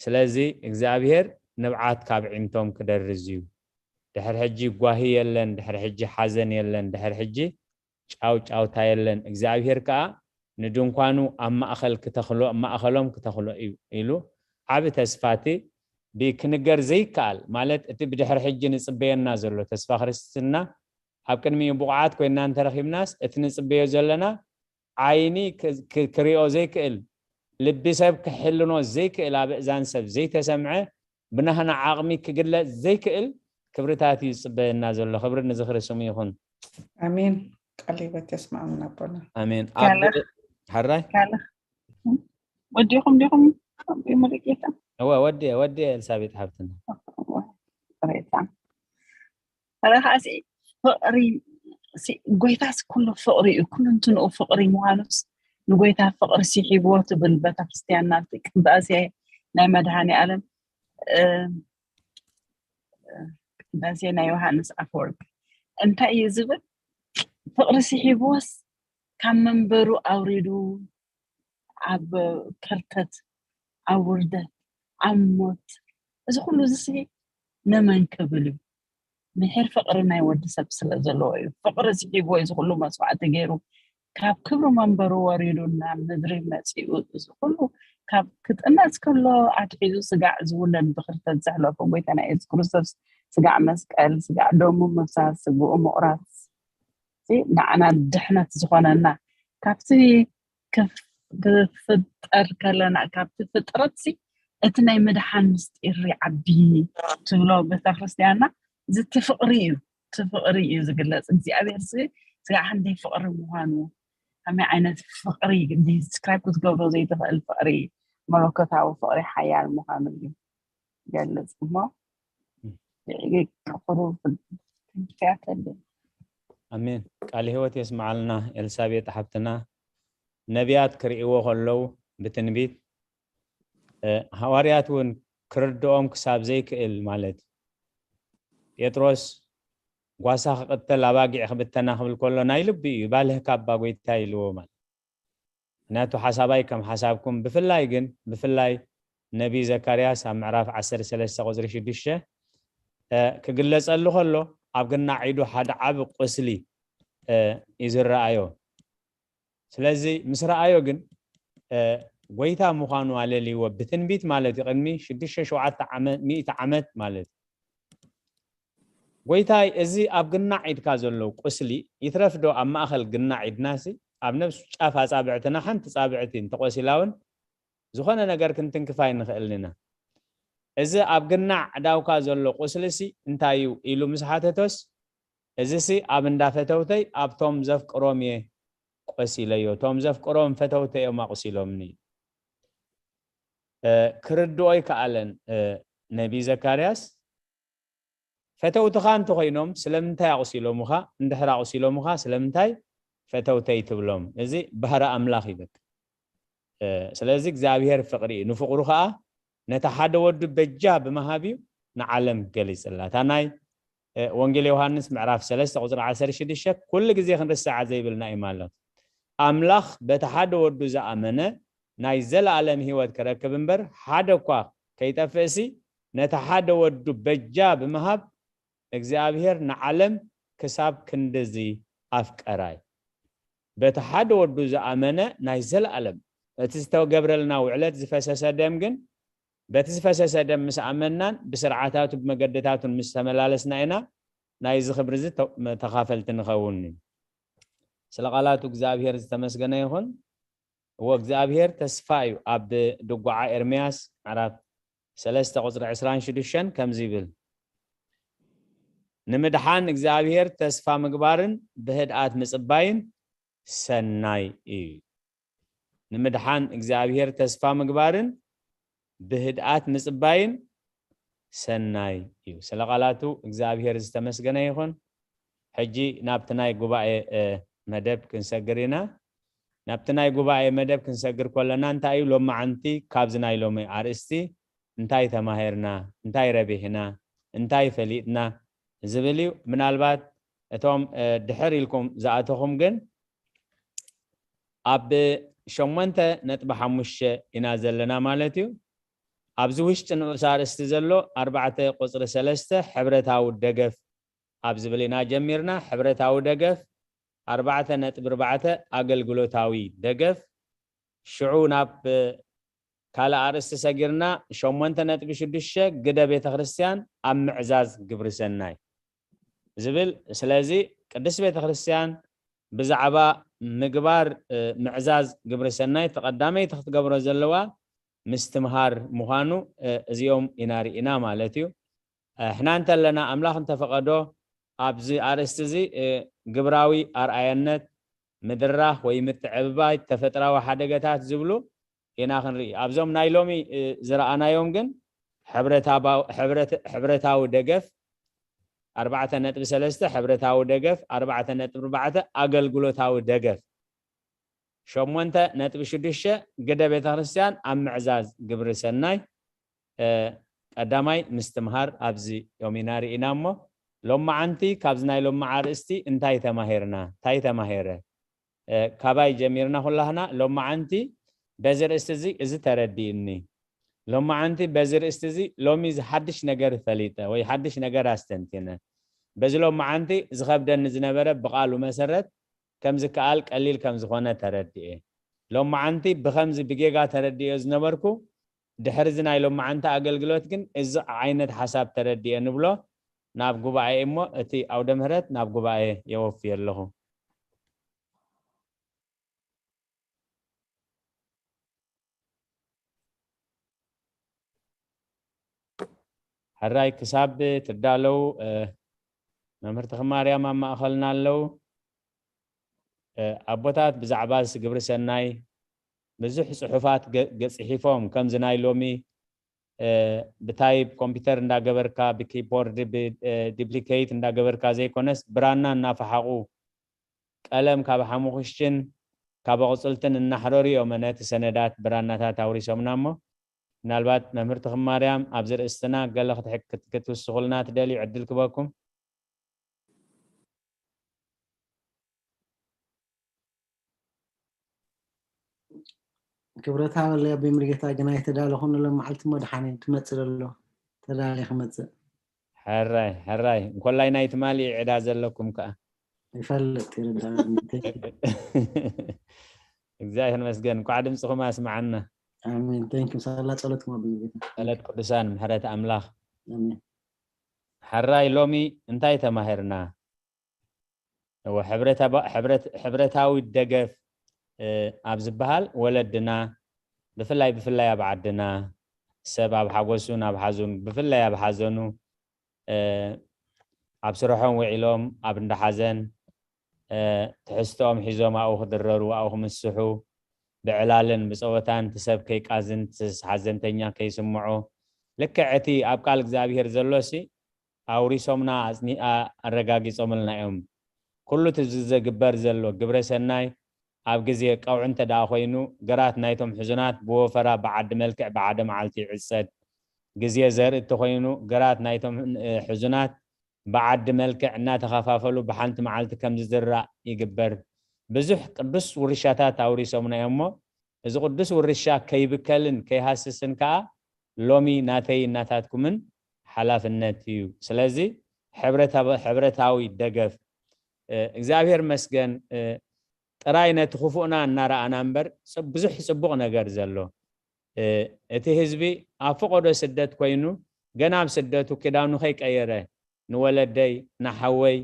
ስለዚ እግዚኣብሔር ንብዓት ካብ ዒንቶም ክደርዝ እዩ። ድሕር ሕጂ ጓሂ የለን፣ ድሕር ሕጂ ሓዘን የለን፣ ድሕር ሕጂ ጫው ጫውታ የለን። እግዚኣብሔር ከዓ ንድንኳኑ ኣብ ማእኸል ክተኽሎ ማእኸሎም ክተኽሎ እዩ ኢሉ ዓቢ ተስፋቲ ብክንገር ዘይከኣል ማለት እቲ ብድሕር ሕጂ ንጽበየና ዘሎ ተስፋ ክርስትና ኣብ ቅድሚኡ ብቑዓት ኮይና እንተረኺብናስ እቲ ንጽበዮ ዘለና ዓይኒ ክሪኦ ዘይክእል ልቢ ሰብ ክሕልኖ ዘይክእል ኣብ እእዛን ሰብ ዘይተሰምዐ ብናህና ዓቕሚ ክግለጽ ዘይክእል ክብርታት እዩ ዝጽበየና ዘሎ። ክብሪ ንዝኽሪ ስሙ ይኹን። ኣሜን። ቃል ህይወት የስማዕና ኣቦና። ኣሜን። ሕራይ ወዲኹም ዲኹም ሙሉጌታ? እወ ወዲየ ወዲየ ኤልሳቤጥ ሓብትና። ሬታ ረኻሲ ፍቕሪ ጎይታስ ኩሉ ፍቕሪ እዩ። ኩሉ እንትንኡ ፍቕሪ ምዃኑስ ንጎይታ ፍቕሪ ሲሒብዎ ትብል ቤተክርስትያንና ቅዳሴ ናይ መድሃኒ ዓለም ቅዳሴ ናይ ዮሃንስ ኣፈወርቂ እንታይ እዩ ዝብል? ፍቕሪ ሲሒብዎስ ካብ መንበሩ ኣውሪዱ ኣብ ከርተት ኣብ ውርደት ኣብ ሞት እዚ ኩሉ እዚ ነመን ክብል እዩ? ምሕር ፍቕሪ ናይ ወዲ ሰብ ስለ ዘለዎ እዩ። ፍቕሪ ስሒብዎ እዩ ዝኹሉ መስዋዕቲ ገይሩ ካብ ክብሪ መንበሩ ወሪዱ ናብ ምድሪ መፂኡ እዚ ኩሉ ካብ ክጥነስ ከሎ ኣትሒዙ ስጋዕ ዝውለድ ብክርተት ዘሕለፎ ጎይታና የሱስ ክርስቶስ ስጋዕ መስቀል ስጋዕ ደሙ ምፍሳስ ስግኡ ምቑራስ ንዓና ድሕነት ዝኾነና ካብቲ ክፍጠር ከለና ካብቲ ፍጥረት እቲ ናይ ምድሓን ምስጢር ይዓቢ ትብሎ ቤተክርስትያንና እዚ እቲ ፍቕሪ እዩ። እቲ ፍቕሪ እዩ ዝግለፅ እግዚኣብሔር ስጋዕ ክንደይ ፍቕሪ ምዃኑ ከመይ ዓይነት ፍቕሪ ዲስክራይብ ክትገብሮ ዘይትኽእል ፍቕሪ መለኮታዊ ፍቕሪ ሓያል ምዃኑ እዩ ገልፅ እሞ ኣሜን። ቃል ህይወት የስምዓልና ኤልሳቤጥ ሓብትና። ነቢያት ክርእይዎ ከለዉ ብትንቢት ሃዋርያት እውን ክርድኦም ክሳብ ዘይክእል ማለት ጴጥሮስ ጓሳ ክቕተል ኣባጊዕ ክብተና ክብል ከሎ ናይ ልቢ እዩ ባልህ ካባ ጎይታ ኢልዎ ማለት ምክንያቱ ሓሳባይ ከም ሓሳብኩም ብፍላይ ግን ብፍላይ ነቢ ዘካርያስ ኣብ ምዕራፍ ዓሰርተ ሰለስተ ቁፅሪ ሽዱሽተ ክግለፀሉ ከሎ ኣብ ግና ዒዱ ሓደ ዓቢ ቁስሊ እዩ ዝረኣዮ። ስለዚ ምስ ረኣዮ ግን ጎይታ ምዃኑ ኣለልይዎ ብትንቢት ማለት እዩ። ቅድሚ ሽዱሽተ ሸውዓተ ሚእቲ ዓመት ማለት እዩ። ጎይታይ እዚ ኣብ ግናዕ ኢድካ ዘሎ ቁስሊ ይትረፍዶ ኣብ ማእኸል ግናዕ ኢድናሲ ኣብ ነብሱ ጫፍ ኣጻብዕትና ሓንቲ ጻብዕቲ እንተቆሲላ እውን ዝኾነ ነገር ክንትንክፍ ኣይንኽእልን ኢና። እዚ ኣብ ግናዕ ዳውካ ዘሎ ቁስልሲ እንታይ እዩ ኢሉ ምስ ሓተቶስ፣ እዚሲ ኣብ እንዳ ፈተውተይ ኣብቶም ዘፍቅሮም እየ ቆሲለዮ፣ እቶም ዘፍቅሮም ፈተውተይ እዮም ኣቑሲሎምኒ። እ፣ ክርድኦ ይከኣለን። እ፣ ነቢ ዘካርያስ ፈተውትኻ እንተኾይኖም ስለምንታይ ኣቑሲሎምኻ? እንድሕር ኣቑሲሎምኻ ስለምንታይ ፈተውተይ ትብሎም? እዚ ባህሪ ኣምላኽ እዩ በቃ። እ፣ ስለዚ እግዚኣብሔር ፍቕሪ እዩ። ንፍቕሩ ኸኣ ነቲ ሓደ ወዱ በጃ ብምሃብ እዩ ንዓለም ገሊጽላ። እታ ናይ፣ እ፣ ወንጌል ዮሃንስ ምዕራፍ ሰለስተ ቁጽሪ ዓሰርተ ሽዱሽተ ኩሉ ግዜ ክንርስዓ ዘይብልና እዩ ማለት። ኣምላኽ በቲ ሓደ ወዱ ዝኣመነ ናይ ዘለኣለም ህይወት ክረክብ እምበር ሓደ እኳ ከይጠፍእሲ ነቲ ሓደ ወዱ በጃ ብምሃብ እግዚኣብሔር ንዓለም ክሳብ ክንድዚ ኣፍቀራ እዩ። በቲ ሓደ ወዱ ዝኣመነ ናይ ዘለኣለም፣ እቲ ዝተገብረልና ውዕለት ዝፈሰሰ ደም ግን፣ በቲ ዝፈሰሰ ደም ምስ ኣመንናን ብስርዓታቱ ብመገድታቱን ምስ ተመላለስና ኢና ናይዚ ክብሪ እዚ ተ-፣ ተኻፈልቲ ንኸውን። ስለ ቃላቱ እግዚኣብሔር ዝተመስገነ ይኹን። እዎ እግዚኣብሔር ተስፋ እዩ። ኣብ ድጓዓ ኤርምያስ ምዕራፍ ሰለስተ ቁጽሪ ዕስራን ሽዱሽተን ከምዚ ይብል፣ ንምድሓን እግዚኣብሔር ተስፋ ምግባርን ብህድኣት ምጽባይን ሰናይ እዩ። ንምድሓን እግዚኣብሔር ተስፋ ምግባርን ብህድኣት ምጽባይን ሰናይ እዩ። ስለ ቃላቱ እግዚኣብሔር ዝተመስገነ ይኹን። ሕጂ ናብቲ ናይ ጉባኤ፣ እ፣ መደብ ክንሰግር ኢና። ናብቲ ናይ ጉባኤ መደብ ክንሰግር ከለና እንታይ እዩ ሎማዓንቲ ካብዚ ናይ ሎሚ ኣርእስቲ እንታይ ተማሂርና፣ እንታይ ረቢሕና፣ እንታይ ፈሊጥና ዝብል እዩ። ምናልባት እቶም፣ እ፣ ድሕር ኢልኩም ዝኣተኹም ግን ኣብ ሸሞንተ ነጥቢ ሓሙሽተ ኢና ዘለና ማለት እዩ። ኣብዚ ውሽጢ ንኡስ ኣርእስቲ ዘሎ ኣርባዕተ ቁጽሪ ሰለስተ ሕብረታዊ ደገፍ ኣብ ዝብል ኢና ጀሚርና። ሕብረታዊ ደገፍ ኣርባዕተ ነጥቢ ኣርባዕተ ኣገልግሎታዊ ደገፍ። ሽዑ ናብ ካልእ ኣርእስቲ ሰጊርና ሸሞንተ ነጥቢ ሽዱሽተ ግደ ቤተ ክርስቲያን ኣብ ምዕዛዝ ግብሪ ሰናይ ዝብል። ስለዚ ቅድስት ቤተ ክርስቲያን ብዛዕባ ምግባር፣ እ፣ ምዕዛዝ ግብሪ ሰናይ እቲ ቀዳመይቲ ክትገብሮ ዘለዋ ምስትምሃር ምዃኑ፣ እ፣ እዚኦም ኢና ርኢና ማለት እዩ። እ፣ ሕና እንተለና ኣምላኽ እንተፈቐዶ ኣብዚ ኣርእስቲ እዚ፣ እ፣ ግብራዊ ኣርኣያነት፣ ምድራኽ ወይ ምትዕብባይ፣ ተፈጥራዊ ሓደጋታት ዝብሉ ኢና ክንርኢ። ኣብዞም ናይ ሎሚ፣ እ፣ ዝረኣናዮም ግን ሕብረታባ-፣ ሕብረት-፣ ሕብረታዊ ደገፍ ኣርባዕተ ነጥቢ ሰለስተ፣ ሕብረታዊ ደገፍ ኣርባዕተ ነጥቢ ኣርባዕተ፣ ኣገልግሎታዊ ደገፍ ሸሞንተ ነጥቢ ሽዱሽተ፣ ግደ ቤተ ክርስቲያን ኣብ ምዕዛዝ ግብሪ ሰናይ፣ እ፣ ቀዳማይ ምስትምሃር ኣብዚ ዮም ኢና ርኢና እሞ፣ ሎማዓንቲ ካብዚ ናይ ሎማዓ ኣርእስቲ እንታይ ተማሂርና? እንታይ ተማሂረ? እ፣ ካባይ ጀሚርና ኩላህና ሎማዓንቲ በዚ ርእስቲ እዚ፣ እዚ ተረዲእኒ። ሎማዓንቲ በዚ ርእስቲ እዚ ሎሚ እዚ ሓድሽ ነገር ፈሊጠ ወይ ሓድሽ ነገር ኣስተንቲነ። በዚ ሎማዓንቲ ዝኸብደኒ ዝነበረ ብቃሉ መሰረት ከም ዝከኣል ቀሊል ከም ዝኾነ ተረዲኤ። ሎማዓንቲ ብኸምዚ ብጌጋ ተረዲኤ ዝነበርኩ፣ ድሕሪ እዚ ናይ ሎማዓንቲ ኣገልግሎት ግን እዚ ዓይነት ሓሳብ ተረዲኤ ንብሎ ናብ ጉባኤ እሞ እቲ ኣውደ ምህረት ናብ ጉባኤ የወፍዮ ኣለኹ። ሕራይ ክሳብ ትዳለዉ፣ እ፣ መምህር ተኽማርያም ኣብ ማእኸልና ኣለዉ። እ፣ ኣቦታት ብዛዕባ እዚ ግብሪ ሰናይ ብዙሕ ጽሑፋት ገ-፣ ገጽሒፎም፣ ከምዚ ናይ ሎሚ፣ እ፣ ብታይፕ ኮምፒውተር እንዳገበርካ፣ ብኪቦርድ፣ ብ-፣ እ፣ ዲፕሊኬት እንዳገበርካ ዘይኮነስ፣ ብራና እናፈሓቑ፣ ቀለም ካብ ሓሙኽሽትን ካብ ኣቑጽልትን እናሕረሩ እዮም ነቲ ሰነዳት ብራናታት ኣውሪሶምና እሞ፣ ምናልባት መምህር ተኽማርያም ኣብዚ ርእስትና ገለ ክትሕ-፣ ክት-፣ ክትውስኹልና ትደልዩ ዕድል ክበኩም? ክብረት ሃበለይ ኣቦይ ሙሉጌታ፣ ግን ኣይተዳለኹን፣ ሎም መዓልቲ እሞ ደሓን እዩ፣ ክመጽእ ዘሎ፣ ተዳልየ ክመጽእ። ሕራይ፣ ሕራይ። እንኮላይ ናይ ትማሊ ዕዳ ዘለኩም ከኣ። ይፈልጥ፣ ይርዳእኒ። Thank you። እግዚኣብሔር ይመስገን። እንኳዕ ድምፅኹም ኣስማዓና። ኣሜን። Thank you። ሳላ ጸሎትኩም ኣቦይ ሙሉጌታ። ጸሎት ቅዱሳን፣ ምሕረት ኣምላኽ። ኣሜን። ሕራይ፣ ሎሚ እንታይ ተማሂርና? እወ፣ ሕብረታ-፣ ሕብረት-፣ ሕብረታዊ ደገፍ ኣብ ዝበሃል ወለድና ብፍላይ ብፍላይ ኣብ ዓድና ሰብ ኣብ ሓጎሱን ኣብ ሓዙን ብፍላይ ኣብ ሓዘኑ ኣብ ስርሖም ውዒሎም ኣብ እንዳ ሓዘን ትሕዝትኦም ሒዞም ኣብኡ ክድረሩ ኣብኡ ክምስሑ ብዕላልን ብፀወታን እቲ ሰብ ከይቃዝን እቲ ሓዘንተኛ ከይስምዖ ልክዕ እቲ ኣብ ቃል እግዚኣብሄር ዘሎሲ ኣውሪሶምና ኣረጋጊጾምልና እዮም። ኩሉ እቲ ዝግበር ዘሎ ግብረ ሰናይ ኣብ ግዜ ቀውዒ እንተ ደኣ ኮይኑ፣ ግራት ናይቶም ሕዙናት ብወፈራ ብዓዲ መልክዕ ብሓደ መዓልቲ ይዕጸድ። ግዜ ዘርኢ እንተኾይኑ፣ ግራት ናይቶም ሕዙናት ብዓዲ መልክዕ እናተኸፋፈሉ ብሓንቲ መዓልቲ ከም ዝዝራእ ይግበር። ብዙሕ ቅዱስ ውርሻታት ኣውሪሶምና እዮም እሞ፣ እዚ ቅዱስ ውርሻ ከይብከልን ከይሃስስን ከኣ ሎሚ ናተይን ናታትኩምን ሓላፍነት እዩ። ስለዚ ሕብረታዊ ደገፍ እግዚኣብሔር መስገን ጥራይ ነቲ ክፉእና እናረኣና እምበር ብዙሕ ፅቡቕ ነገር ዘሎ እቲ ህዝቢ ኣብ ፈቐዶ ስደት ኮይኑ ገና ኣብ ስደቱ ክዳኑ ከይቀየረ ንወለደይ ንሓወይ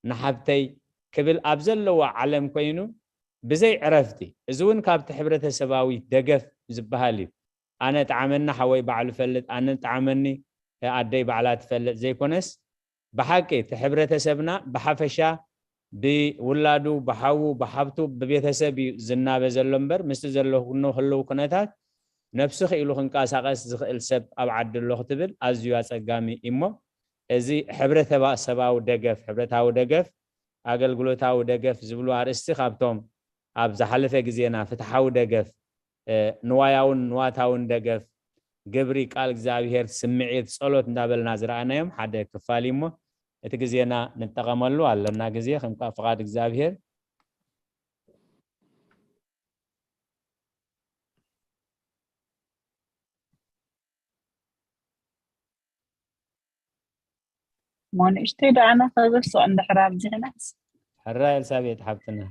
ንሓብተይ ክብል ኣብ ዘለዎ ዓለም ኮይኑ ብዘይ ዕረፍቲ እዚ እውን ካብቲ ሕብረተሰባዊ ደገፍ ዝበሃል እዩ ኣነ ጠዓመኒ ሓወይ ባዕሉ ፈልጥ ኣነ ጠዓመኒ ኣደይ ባዕላ ትፈልጥ ዘይኮነስ ብሓቂ እቲ ሕብረተሰብና ብሓፈሻ ብውላዱ ብሓዉ ብሓብቱ ብቤተሰብ እዩ ዝናበ ዘሎ እምበር ምስቲ ዘሎ ህልው ኩነታት ነብሱ ክኢሉ ክንቀሳቀስ ዝኽእል ሰብ ኣብ ዓዲ ኣሎ ክትብል ኣዝዩ ኣጸጋሚ እሞ እዚ ሕብረተሰባዊ ደገፍ ሕብረታዊ ደገፍ ኣገልግሎታዊ ደገፍ ዝብሉ ኣርእስቲ ካብቶም ኣብ ዝሓለፈ ግዜና ፍትሓዊ ደገፍ ንዋያውን ንዋታውን ደገፍ ግብሪ ቃል እግዚኣብሔር ስምዒት ጸሎት እንዳበልና ዝረኣናዮም ሓደ ክፋል እሞ እቲ ግዜና ንጠቐመሉ ኣለና ግዜ ከም ፍቓድ እግዚኣብሔር እሞ ንእሽተይ ደኣና ከበስቕ እንድሕር ኣብዚሕናስ ሕራይ ኤልሳቤጥ ሓብትና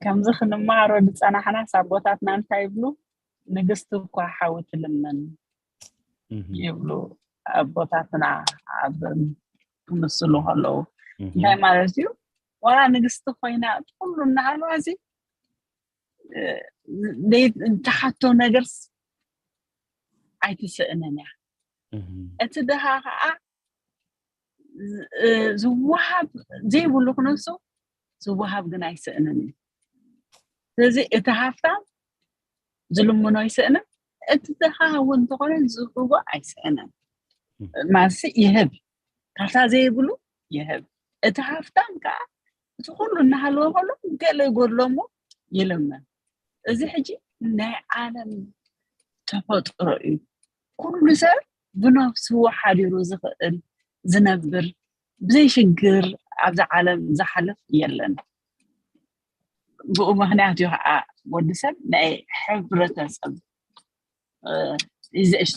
ከምዚ ክንመሃሮ ዝፀናሕናስ ኣቦታትና እንታይ ይብሉ ንግስቲ እኳ ሓዊ ትልምን ይብሉ ኣቦታትና ኣብ ክምስሉ ከለዉ እንታይ ማለት እዩ ዋላ ንግስቲ ኮይና ኩሉ እናሃለዋ እዚ ተሓቶ ነገርስ ኣይትስእንን እያ እቲ ድሃ ከዓ ዝወሃብ ዘይብሉ ክነሱ ዝወሃብ ግን ኣይስእንን እዩ ስለዚ እቲ ሃፍታም ዝልምኖ ኣይስእንን እቲ ድሃ እውን እንተኾነ ዝህቦ ኣይስእንን ማለት ይህብ ካብታ ዘይብሉ ይህብ እቲ ሃፍታም ከዓ እቲ ኩሉ እናሃለወ ከሎ ገለ ይጎድሎ እሞ ይልምን እዚ ሕጂ ናይ ዓለም ተፈጥሮ እዩ ኩሉ ሰብ ብነፍሱ ሓዲሩ ዝኽእል ዝነብር ብዘይ ሽግር ኣብዚ ዓለም ዝሓልፍ የለን ብኡ ምክንያት እዩ ከዓ ወዲ ሰብ ናይ ሕብረተሰብ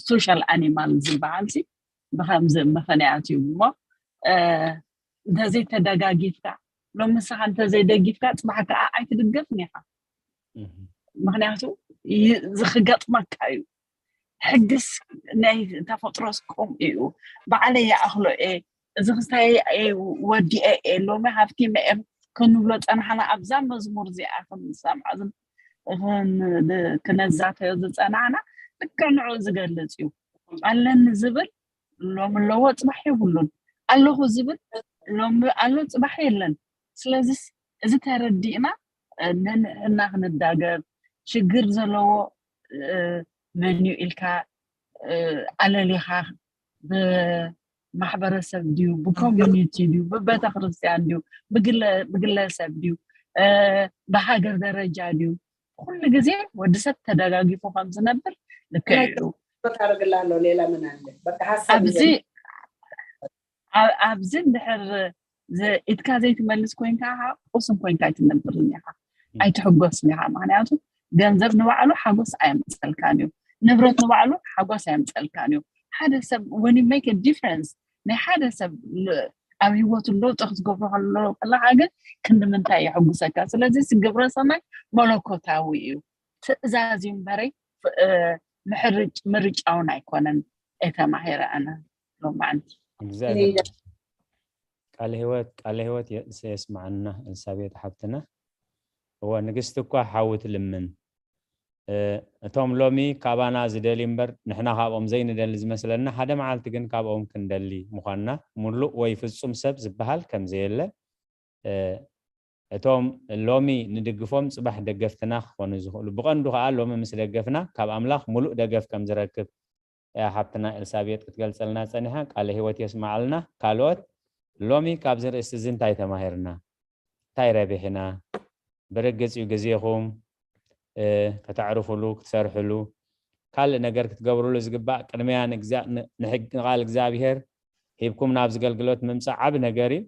social animal ዝበሃል ሲ ብከምዚ ምክንያት እዩ እሞ እንተዘይተደጋጊፍካ ሎሚ ንስኻ እንተዘይደጊፍካ ፅባሕ ከዓ ኣይትድገፍን ኢኻ ምክንያቱ ክገጥመካ እዩ ሕግስ ናይ ተፈጥሮስ ከምኡ እዩ ባዕለይ ይኣኽሎ እየ እዚ ክስታይ ወዲአ እየ ሎሚ ሃፍቲመ እየ ክንብሎ ፀናሕና ኣብዛ መዝሙር እዚኣ ክንሰምዖ ክነዛተዮ ዝፀናሕና ልክዕ ንዑ ዝገልፅ እዩ ኣለኒ ዝብል ሎሚ ኣለዎ ፅባሕ የብሉን ኣለኹ ዝብል ሎሚ ኣሎ ፅባሕ የለን ስለዚስ እዚ ተረዲእና ነንሕና ክንዳገብ ሽግር ዘለዎ መን እዩ ኢልካ ኣለሊኻ ብማሕበረሰብ ድዩ ብኮሚኒቲ ድዩ ብቤተክርስትያን ድዩ ብግለሰብ ድዩ ብሃገር ደረጃ ድዩ ኩሉ ግዜ ወዲ ሰብ ተደጋጊፉ ከም ዝነብር ልክዕ እዩ ታረግላ ኣሎ ሌላ ምን አለ በቃ ሀሳብ ኣብዚ ኣብዚ እንድሕር ኢድካ ዘይትመልስ ኮይንካ ቁስን ኮይንካ ኣይትነብርን ኢኻ ኣይትሕጎስን ኢኻ ምክንያቱ ገንዘብ ንባዕሉ ሓጎስ ኣየምፀልካን እዩ ንብረት ንባዕሉ ሓጎስ ኣየምፀልካን እዩ ሓደ ሰብ when you make a difference ናይ ሓደ ሰብ ኣብ ህይወቱ ለውጢ ክትገብሮ ከለካ ግን ክንዲ ምንታይ የሐጉሰካ ስለዚ ግብረ ሰናይ መለኮታዊ እዩ ትእዛዝ እዩ እምበረይ ምርጫውን ኣይኮነን እየ ተማሂረ ኣነ ሎማዓንቲ ቃለ ህይወት ቃለ ህይወት የስማዓና ኤልሳቤጥ ሓብትና እወ፣ ንግስቲ እኳ ሓዊ ትልምን። እ፣ እቶም ሎሚ ካባና ዝደልዩ እምበር፣ ንሕና ካብኦም ዘይንደሊ ዝመስለና፣ ሓደ መዓልቲ ግን ካብኦም ክንደሊ ምዃንና ምሉእ ወይ ፍጹም ሰብ ዝበሃል ከም ዘየለ፣ እ፣ እቶም ሎሚ ንድግፎም፣ ጽባሕ ደገፍትና ክኾኑ ዝኽእሉ። ብቐንዱ ከኣ፣ ሎሚ ምስ ደገፍና፣ ካብ ኣምላኽ ምሉእ ደገፍ ከም ዝረክብ እያ ሓብትና ኤልሳቤጥ ክትገልጸልና ጸኒሓ። ቃለ ህይወት የስምዓልና። ካልኦት፣ ሎሚ ካብዚ ርእስቲ እዚ እንታይ ተማሂርና? እንታይ ረቢሕና? ብርግጽ እዩ ግዜኹም፣ እ፣ ከተዕርፉሉ፣ ክትሰርሕሉ፣ ካልእ ነገር ክትገብሩሉ ዝግባእ፣ ቅድሚያ ንእግዚኣ-፣ ን-፣ ንሕግ-፣ ንቓል እግዚኣብሔር ሂብኩም ናብዚ ኣገልግሎት ምምጻእ ዓቢ ነገር እዩ።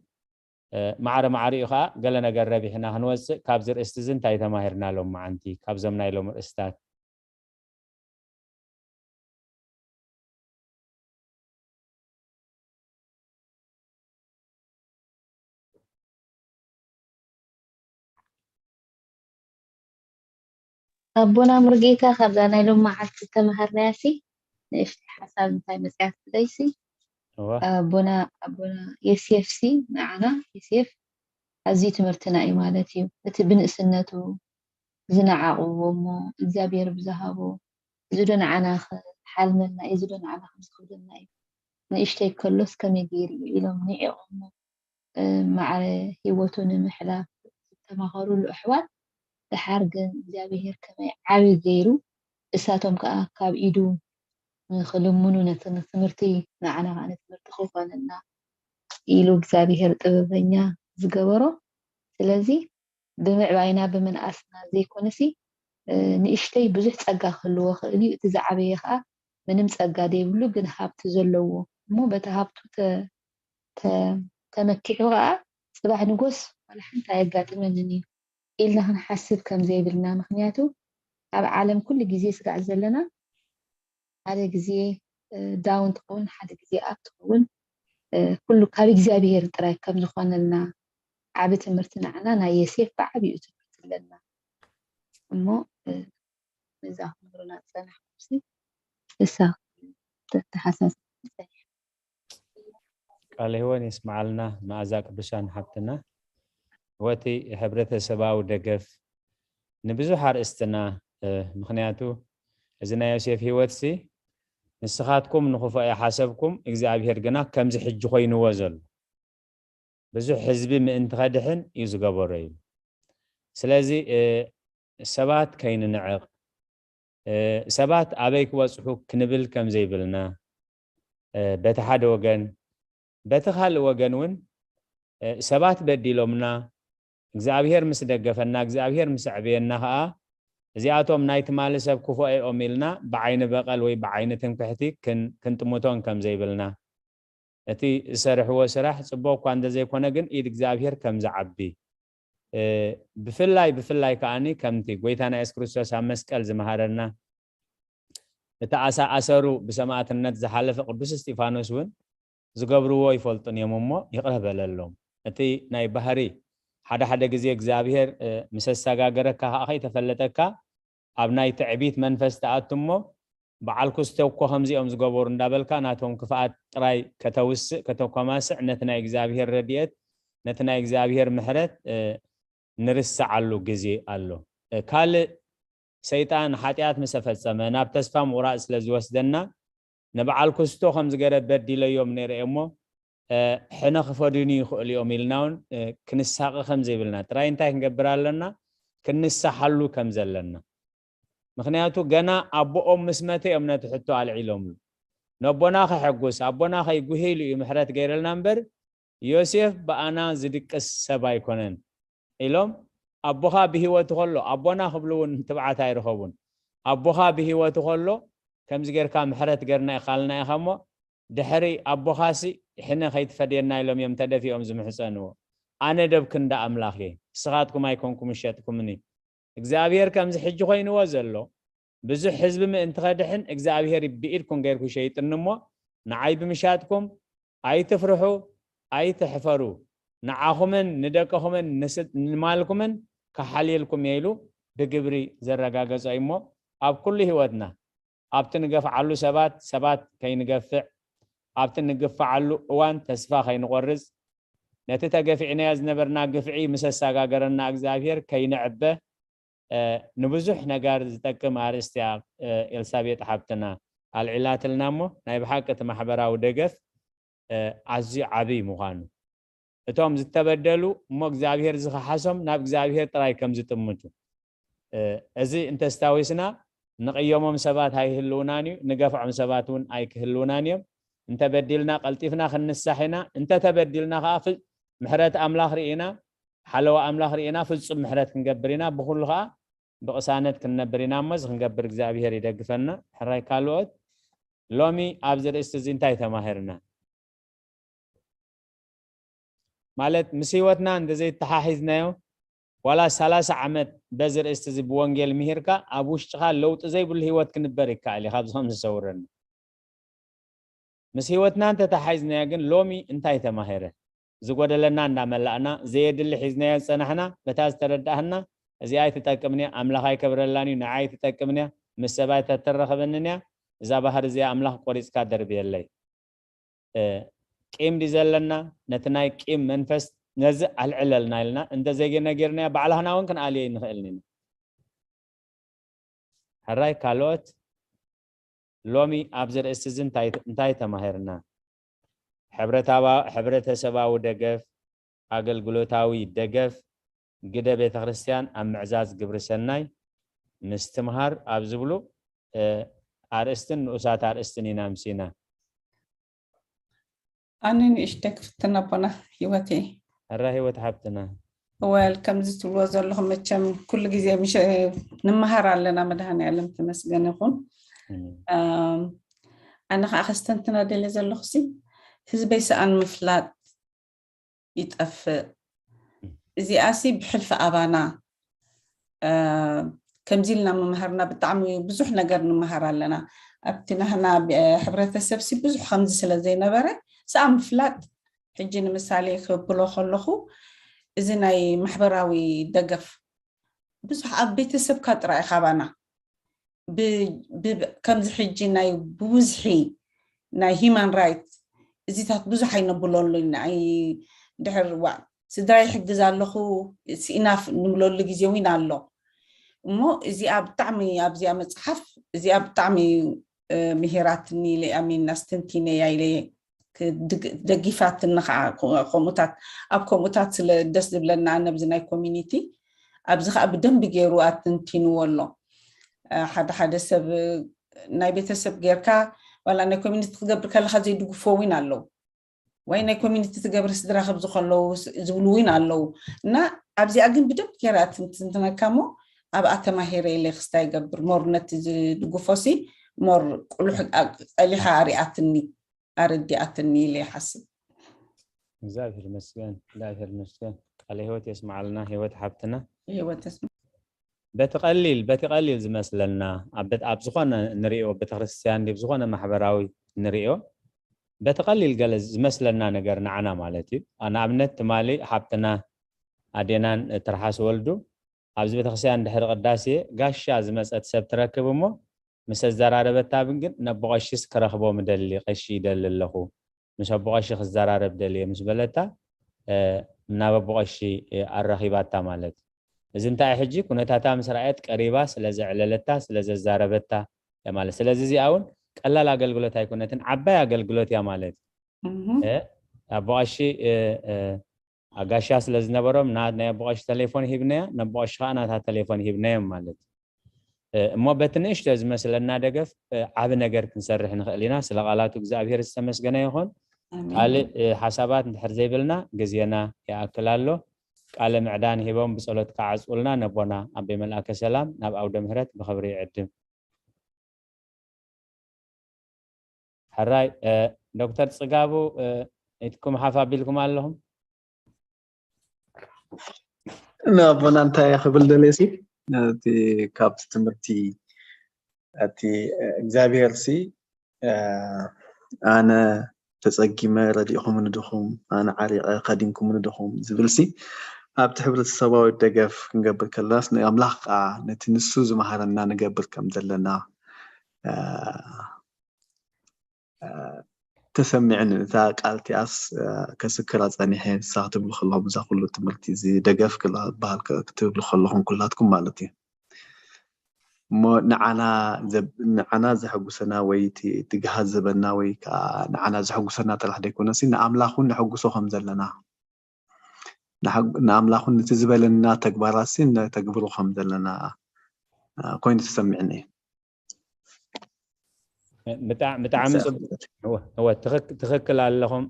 እ፣ ማዕረ ማዕሪኡ ኸኣ ገለ ነገር ረቢሕና ክንወጽእ፣ ካብዚ ርእስቲ እዚ እንታይ ተማሂርና ሎም መዓንቲ? ካብዞም ናይ ሎም ርእስታት። ኣቦና ሙሉጌታ፣ ካብዛ ናይ ሎም መዓልቲ ዝተማሃርናያ ሲ ንእሽተይ ሓሳብ እንታይ መጽያት ትለይሲ? እዋ። ኣቦና፣ ኣቦና ዮሴፍ ሲ ንዓና፣ ዮሴፍ ኣዝዩ ትምህርትና እዩ ማለት እዩ። እቲ ብንእስነቱ ዝነዓቕዎ እሞ እግዚኣብሔር ብዝሃቦ፣ እዚ ዶ ንዓና ክሓልመልና እዩ፣ እዚ ዶ ንዓና ከም ዝኸብደልና እዩ፣ ንእሽተይ ከሎስ ከመይ ገይሩ እዩ ኢሎም ንዒቖሞ፣ እ፣ ማዕረ ህይወቱ ንምሕላፍ ዝተማኸሩሉ ኣሕዋት፣ ደሓር ግን እግዚኣብሔር ከመይ ዓቢ ገይሩ፣ እሳቶም ከኣ ካብ ኢዱ ንኽልምኑ፣ ነቲ ንትምህርቲ፣ ንዓና ከኣ ንትምህርቲ ክኾነና ኢሉ እግዚኣብሔር ጥበበኛ ዝገበሮ። ስለዚ ብምዕባይና ብምንኣስና ዘይኮነሲ፣ እ፣ ንእሽተይ ብዙሕ ጸጋ ክህልዎ ክእል እዩ። እቲ ዝዓበየ ከኣ ምንም ጸጋ ዘይብሉ ግን ሃብቲ ዘለዎ እሞ በቲ ሃብቱ ተ-፣ ተ-፣ ተመኪሑ ከኣ ጽባሕ ንጎስ ዋላ ሓንቲ ኣየጋጥመንን እዩ ኢልና ክንሓስብ ከም ዘይብልና። ምኽንያቱ ኣብ ዓለም ኩሉ ግዜ ስጋዕ ዘለና ሓደ ግዜ፣ እ፣ ዳውን ትኸውን፣ ሓደ ግዜ ኣፕ ትኸውን። እ፣ ኩሉ ካብ እግዚኣብሔር ጥራይ ከም ዝኾነልና ዓቢ ትምህርቲ ንዓና ናይ ዮሴፍ ብዓቢኡ ትምህርቲ ኣለና። እሞ፣ እ፣ ነዛ ክትምህሩና ዝጸናሕኩምሲ እሳ ተተሓሳስብ ጸኒሐ። ቃለ ህይወት የስምዓልና መኣዛ ቅዱሳን ሓብትና። ወቲ ሕብረተሰባዊ ደገፍ ንብዙሕ ኣርእስትና፣ እ፣ ምኽንያቱ እዚ ናይ ዮሴፍ ህይወትሲ ንስኻትኩም ንኽፉእ ኣይሓሰብኩም፣ እግዚኣብሔር ግና ከምዚ ሕጂ ኮይንዎ ዘሎ። ብዙሕ ህዝቢ ምእንቲ ኸድሕን እዩ ዝገበሮ እዩ። ስለዚ፣ እ፣ ሰባት ከይንንዕቕ፣ እ፣ ሰባት ኣበይ ክበጽሑ ክንብል ከም ዘይብልና፣ እ፣ በቲ ሓደ ወገን፣ በቲ ካልእ ወገን እውን፣ እ፣ ሰባት በዲሎምና፣ እግዚኣብሔር ምስ ደገፈና፣ እግዚኣብሔር ምስ ኣዕበየና ኸኣ፣ እዚኣቶም ናይ ትማሊ ሰብ ክፉእ እዮም ኢልና ብዓይኒ በቐል ወይ ብዓይኒ ትምክሕቲ ክን-፣ ክንጥምቶን ከም ዘይብልና፣ እቲ ዝሰርሕዎ ስራሕ ጽቡቕ እኳ እንተዘይኮነ ግን ኢድ እግዚኣብሔር ከም ዝዓቢ፣ እ፣ ብፍላይ፣ ብፍላይ ከኣኒ ከምቲ ጎይታና የሱስ ክርስቶስ ኣብ መስቀል ዝመሃረና፣ እቲ ኣሳ-፣ ኣሰሩ ብሰማእትነት ዝሓለፈ ቅዱስ እስጢፋኖስ እውን ዝገብርዎ ይፈልጡን እዮም እሞ ይቕረ በለሎም። እቲ ናይ ባህሪ ሓደ ሓደ ግዜ እግዚኣብሔር፣ እ፣ ምስ ኣሰጋገረካ ከኣ ከይተፈለጠካ ኣብ ናይ ትዕቢት መንፈስ ትኣቱ እሞ፣ በዓል ኩስቶ እኮ ከምዚኦም ዝገበሩ እንዳበልካ ናቶም ክፍኣት ጥራይ ከተውስእ፣ ከተኮማስዕ፣ ነቲ ናይ እግዚኣብሔር ረድኤት፣ ነቲ ናይ እግዚኣብሔር ምሕረት፣ እ፣ ንርስዓሉ ግዜ ኣሎ። እ፣ ካልእ ሰይጣን ሓጢኣት ምስ ኣፈጸመ፣ ናብ ተስፋ ምቑራጽ ስለ ዝወስደና፣ ንበዓል ኩስቶ ከም ዝገረ በዲለዮም ነይረ እየ እሞ፣ እ፣ ሕነ ክፈዱኒ ይኽእሉ እዮም ኢልና እውን፣ እ፣ ክንሳቐ ከም ዘይብልና ጥራይ እንታይ ክንገብር ኣለና? ክንሳሓሉ ከም ዘለና። ምኽንያቱ ገና ኣቦኦም ምስ መተ እዮም ነቲ ሕቶ ኣልዒሎምሉ። ነቦና ከሐጉስ፣ ኣቦና ከይጉሂ ኢሉ እዩ ምሕረት ገይረልና እምበር፣ ዮሴፍ ብኣና ዝድቅስ ሰብ ኣይኮነን ኢሎም፣ ኣቦኻ ብህይወቱ ከሎ፣ ኣቦና ክብሉ እውን ትብዓት ኣይረኸቡን። ኣቦኻ ብህይወቱ ከሎ ከምዚ ጌርካ ምሕረት ገርና ኢኻልና ኢኻ እሞ፣ ድሕሪ ኣቦኻሲ ሕነ ከይትፈድየና ኢሎም እዮም ተደፊኦም ዝምሕጸንዎ። ኣነ ደብ ክንዳ ኣምላኽ እየ፣ ንስኻትኩም ኣይኮንኩም ዝሸጥኩምኒ። እግዚኣብሔር ከምዚ ሕጂ ኮይንዎ ዘሎ፣ ብዙሕ ህዝቢ ምእንቲ ኸድሕን እግዚኣብሔር ብኢድኩም ጌርኩ ሸይጥኒ እሞ፣ ንዓይ ብምሻጥኩም ኣይትፍርሑ፣ ኣይትሕፈሩ። ንዓኹምን ንደቅኹምን ንስ-፣ ንማልኩምን ክሓልየልኩም እየ ኢሉ ብግብሪ ዘረጋገጾ እዩ እሞ፣ ኣብ ኩሉ ህይወትና፣ ኣብቲ ንገፍዓሉ ሰባት፣ ሰባት ከይንገፍዕ፣ ኣብቲ ንግፍዓሉ እዋን ተስፋ ከይንቖርጽ፣ ነቲ ተገፊዕናዮ ዝነበርና ግፍዒ ምስ ኣሰጋገረና እግዚኣብሔር ከይንዕበ ንብዙሕ ነገር ዝጠቅም ኣርእስቲ እያ ኤልሳቤጥ ሓብትና ኣልዒላትልና እሞ ናይ ብሓቂ እቲ ማሕበራዊ ደገፍ ኣዝዩ ዓብይ ምዃኑ እቶም ዝተበደሉ እሞ እግዚኣብሔር ዝኸሓሶም ናብ እግዚኣብሔር ጥራይ ከም ዝጥምቱ እዚ እንተስታዊስና ንቕየሞም ሰባት ኣይህልውናን እዩ ንገፍዖም ሰባት እውን ኣይክህልውናን እዮም እንተበዲልና ቀልጢፍና ክንንሳሕ ኢና እንተተበዲልና ከዓ ምሕረት ኣምላኽ ርኢና ሓለዋ ኣምላኽ ርኢና ፍጹም ምሕረት ክንገብር ኢና ብኩሉ ከዓ ብቕሳነት ክንነብር ኢና እሞ እዚ ክንገብር እግዚኣብሔር ይደግፈና ሕራይ ካልኦት ሎሚ ኣብዚ ርእስቲ እዚ እንታይ ተማሂርና ማለት ምስ ህይወትና እንተዘይተሓሒዝናዮ ዋላ ሰላሳ ዓመት በዚ ርእስቲ እዚ ብወንጌል ምሂርካ ኣብ ውሽጥኻ ለውጢ ዘይብሉ ህይወት ክንበር ይከኣል እዩ ካብዚ ከም ዝሰውረና ምስ ህይወትና እንተተሓሒዝናዮ ግን ሎሚ እንታይ ተማሂረ ዝጎደለና እንዳመላእና ዘየድሊ ሒዝናዮ ዝፀናሕና በታ ዝተረዳእና እዚኣ ኣይትጠቅምን እያ ኣምላኽ ኣይከብረላን እዩ ንዓይ ኣይትጠቅምን እያ ምስ ሰብ ኣይተተረኸበንን እያ እዛ ባህር እዚኣ ኣምላኽ ቆሪፅካ ደርብየለይ ቂም ድዩ ዘለና ነቲ ናይ ቂም መንፈስ ነዚ ኣልዕለልና ኢልና እንተዘይነጊርናዮ ባዕላህና እውን ክንኣልዮ ይንኽእልን ኢና ሕራይ ካልኦት ሎሚ ኣብዚ ርእስቲ እዚ እንታይ ተማሂርና ሕብረተሰባዊ ደገፍ ኣገልግሎታዊ ደገፍ ግደ ቤተ ክርስቲያን ኣብ ምዕዛዝ ግብሪ ሰናይ ምስትምሃር ኣብ ዝብሉ ኣርእስትን ንኡሳት ኣርእስትን ኢና ኣምሲና። ኣነ ንእሽተ ክፍትን ኣቦና ህይወት እየ። ሕራ ህይወት ሓብትና። ወል ከምዚ ትብልዎ ዘለኹም መቸም ኩሉ ግዜ ንምሃር ኣለና። መድሃኒ ኣለም ተመስገን ይኹን። ኣነ ከዓ ከስተንትና ደለ ዘለኹ ሲ ህዝበይ ሰኣን ምፍላጥ ይጠፍእ። እዚኣሲ ብሕልፊ ኣባና ከምዚ ኢልና ምምሃርና ብጣዕሚ ብዙሕ ነገር ንምሃር ኣለና። ኣብቲ ናህና ሕብረተሰብ ሲ ብዙሕ ከምዚ ስለ ዘይነበረ ሰኣ ምፍላጥ ሕጂ ንምሳሌ ክብሎ ከለኹ እዚ ናይ ማሕበራዊ ደገፍ ብዙሕ ኣብ ቤተሰብካ ጥራይ ኢኻ ባና ከምዚ ሕጂ ናይ ብብዝሒ ናይ ሂማን ራይት እዚታት ብዙሕ ኣይነብለሉ ናይ ድሕር ዋዕ ስድራ ይሕግዝ ኣለኹ ኢናፍ ንብለሉ ግዜ እውን ኣሎ እሞ እዚኣ ብጣዕሚ ኣብዚኣ መፅሓፍ እዚኣ ብጣዕሚ ምሂራትኒ ኢለ ኣሚን ኣስተንቲነያ ኢለ ደጊፋትኒ ከዓ ከምኡታት ኣብ ከምኡታት ስለ ደስ ዝብለና ኣነ ብዚ ናይ ኮሚኒቲ ኣብዚ ከዓ ብደንቢ ገይሩ ኣተንቲንዎ ኣሎ ሓደ ሓደ ሰብ ናይ ቤተሰብ ጌርካ ዋላ ናይ ኮሚኒቲ ክትገብር ከለካ ዘይድግፎ እውን ኣለዉ ወይ ናይ ኮሚኒቲ ትገብር ስድራ ከብዚ ከለዉ ዝብሉ እውን ኣለዉ እና ኣብዚኣ ግን ብደንብ ገይራ ትንትነካ ሞ ኣብኣ ተማሂረ ኢለ ክስታ ይገብር ሞር ነቲ ዝድግፎ ሲ ሞር ቁሉሕ ፀሊሓ ኣሪኣትኒ ኣረዲኣትኒ ኢለ ይሓስብ። እግዚኣብሔር ይመስገን፣ እግዚኣብሔር ይመስገን። ቃለ ህይወት የስማዓልና ህይወት ሓብትና። ህይወት የስማ። በቲ ቀሊል በቲ ቀሊል ዝመስለና ኣብ ዝኾነ ንሪኦ ቤተክርስትያን ብ ዝኾነ ማሕበራዊ ንሪኦ በቲ ቀሊል ገለ ዝመስለና ነገር ንዓና ማለት እዩ። ንኣብነት ትማሊ ሓብትና ኣዴናን ትርሓስ ወልዱ ኣብዚ ቤተክርስትያን ድሕሪ ቅዳሴ ጋሻ ዝመፀት ሰብ ትረክብ እሞ ምስ ኣዘራረበታ ግን ነቦቐሺስ ክረኽቦ ምደሊ ቀሺ ይደሊ ኣለኹ ምስ ኣቦቐሺ ክዘራረብ ደልየ ምስ በለታ ናብ ኣቦቐሺ ኣራኺባታ ማለት እዚ እንታይ ሕጂ ኩነታታ ምስ ረኣየት ቀሪባ ስለ ዘዕለለታ ስለ ዘዛረበታ ማለት ስለዚ እዚኣ እውን ቀላል ኣገልግሎት ኣይኮነትን ዓባይ ኣገልግሎት እያ ማለት ኣቦቐሺ ኣጋሻ ስለ ዝነበሮም ናይ ኣቦቐሺ ተሌፎን ሂብናያ ነቦቐሺ ከዓ ናታ ተሌፎን ሂብናዮም ማለት እሞ በቲ ንእሽቶ ዝመስለና ደገፍ ዓቢ ነገር ክንሰርሕ ንኽእል ኢና ስለ ቃላቱ እግዚኣብሔር ዝተመስገነ ይኹን ካልእ ሓሳባት እንድሕር ዘይብልና ግዜና ይኣክል ኣሎ ቃለ ምዕዳን ሂቦም ብጸሎት ክዓጽውልና ነቦና ኣቤ መልኣከ ሰላም ናብ ኣውደ ምህረት ብኽብሪ ይዕድም ሕራይ ዶክተር ፅጋቡ ኢትኩም ሓፍ ኣቢልኩም ኣለኹም ንኣቦና እንታይ ክብል ደልየ ሲ እቲ ካብቲ ትምህርቲ እቲ እግዚኣብሔር ሲ ኣነ ተፀጊመ ረዲእኹምኒ ድኹም ኣነ ዓሪቐ ከዲንኩምኒ ድኹም ዝብል ሲ ኣብቲ ሕብረተሰባዊ ደገፍ ክንገብር ከለናስ ንኣምላኽ ከዓ ነቲ ንሱ ዝመሃረና ንገብር ከም ዘለና ተሰሚዕኒ እታ ቃል እቲኣስ። ከስክራ ጸኒሐ ንሳ ክትብሉ ከለኹም እዛ ኩሉ ትምህርቲ እዚ ደገፍ ክበሃል ክትብሉ ከለኹም ኩላትኩም ማለት እዩ። እሞ ንዓና ዘብ- ንዓና ዘሐጉሰና ወይ እቲ ትግሃት ዝበና ወይ ከዓ ንዓና ዘሐጉሰና ጥራሕ ዘይኮነሲ ንኣምላኽ እውን ነሐጉሶ ከም ዘለና ንሓግ- ንኣምላኽ እውን ነቲ ዝበለና ተግባራት ሲ ነተግብሮ ከም ዘለና ኮይኑ ተሰሚዕኒ እዩ። ብጣዕሚ ብጣዕሚ ጽቡቅ። እወ፣ እወ፣ ትኽክ- ትኽክል ኣለኹም።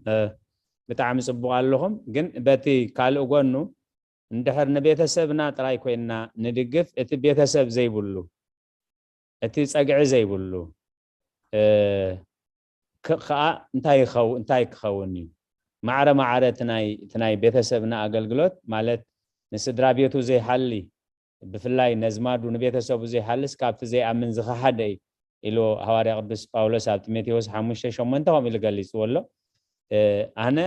ብጣዕሚ ጽቡቅ ኣለኹም። ግን በቲ ካልእ ጎኑ እንድሕር ንቤተሰብና ጥራይ ኮይንና ንድግፍ፣ እቲ ቤተሰብ ዘይብሉ እቲ ጸግዒ ዘይብሉ ከዓ እንታይ ክኸውን እዩ? ማዕረ ማዕረ እቲ ናይ ቤተሰብና ኣገልግሎት ማለት ንስድራ ቤቱ ዘይሓሊ፣ ብፍላይ ነዝማዱ ንቤተሰቡ ዘይሓልስ ካብቲ ዘይኣምን ዝኸሓደ እዩ ኢሉ ሃዋርያ ቅዱስ ጳውሎስ ኣብ ጢሞቴዎስ ሓሙሽተ ሸሞንተ ከምኡ ኢሉ ገሊፅዎ ኣሎ። ኣነ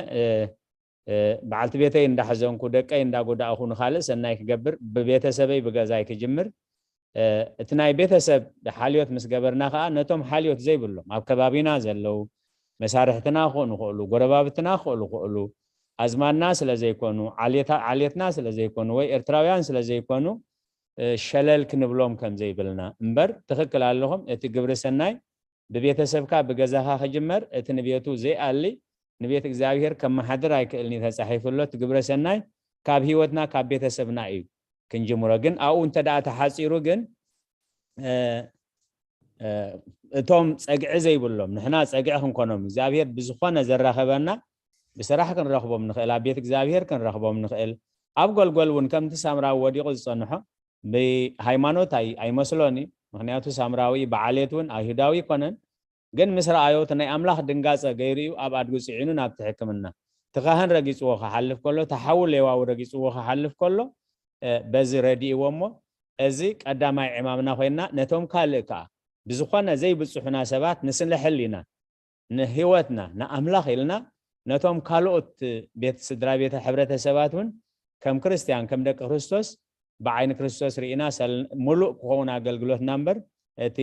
በዓልቲ ቤተይ እንዳሐዘንኩ ደቀይ እንዳጎዳእኹ ንኻልእ ሰናይ ክገብር ብቤተሰበይ ብገዛይ ክጅምር። እቲ ናይ ቤተሰብ ሓልዮት ምስ ገበርና ከዓ ነቶም ሓልዮት ዘይብሎም ኣብ ከባቢና ዘለዉ መሳርሕትና ክኾኑ ይኽእሉ፣ ጎረባብትና ክኽእሉ ይኽእሉ፣ ኣዝማድና ስለ ዘይኮኑ፣ ዓሌታ- ዓሌትና ስለ ዘይኮኑ ወይ ኤርትራውያን ስለ ዘይኮኑ ሸለል ክንብሎም ከም ዘይብልና እምበር ትኽክል ኣለኹም። እቲ ግብሪ ሰናይ ብቤተሰብካ ብገዛኻ ክጅመር፣ እቲ ንቤቱ ዘይኣሊ ንቤት እግዚኣብሔር ከመሓድር ኣይክእልን እዩ ተጻሒፉ ኣሎ። እቲ ግብረ ሰናይ ካብ ህይወትና ካብ ቤተሰብና እዩ ክንጅምሮ። ግን ኣብኡ እንተ ደኣ ተሓጺሩ ግን እቶም ጸግዒ ዘይብሎም ንሕና ጸግዒ ክንኮኖም እግዚኣብሔር ብዝኾነ ዘራኸበና ብስራሕ ክንረኽቦም ንኽእል፣ ኣብ ቤት እግዚኣብሔር ክንረኽቦም ንኽእል። ኣብ ጎልጎል እውን ከምቲ ሳምራዊ ወዲቑ ዝጸንሖ ብሃይማኖት ኣይመስሎን እዩ። ምክንያቱ ሳምራዊ ብዓሌት እውን ኣይሁዳዊ ይኮነን። ግን ምስ ረኣዮ እቲ ናይ ኣምላኽ ድንጋጸ ገይሩ እዩ ኣብ ኣድጉ ጽዒኑ ናብቲ ሕክምና። እቲ ካህን ረጊጽዎ ክሓልፍ ከሎ፣ እቲ ሓው ሌዋዊ ረጊጽዎ ክሓልፍ ከሎ በዚ ረዲእዎ እሞ እዚ ቀዳማይ ዕማምና ኮይንና ነቶም ካልእ ከኣ ብዝኾነ ዘይብጽሑና ሰባት ንስለ ሕሊና ንህይወትና ንኣምላኽ ኢልና ነቶም ካልኦት ቤት ስድራ ቤተ ሕብረተሰባት እውን ከም ክርስትያን ከም ደቂ ክርስቶስ ብዓይኒ ክርስቶስ ርኢና ሙሉእ ክኸውን ኣገልግሎትና እምበር እቲ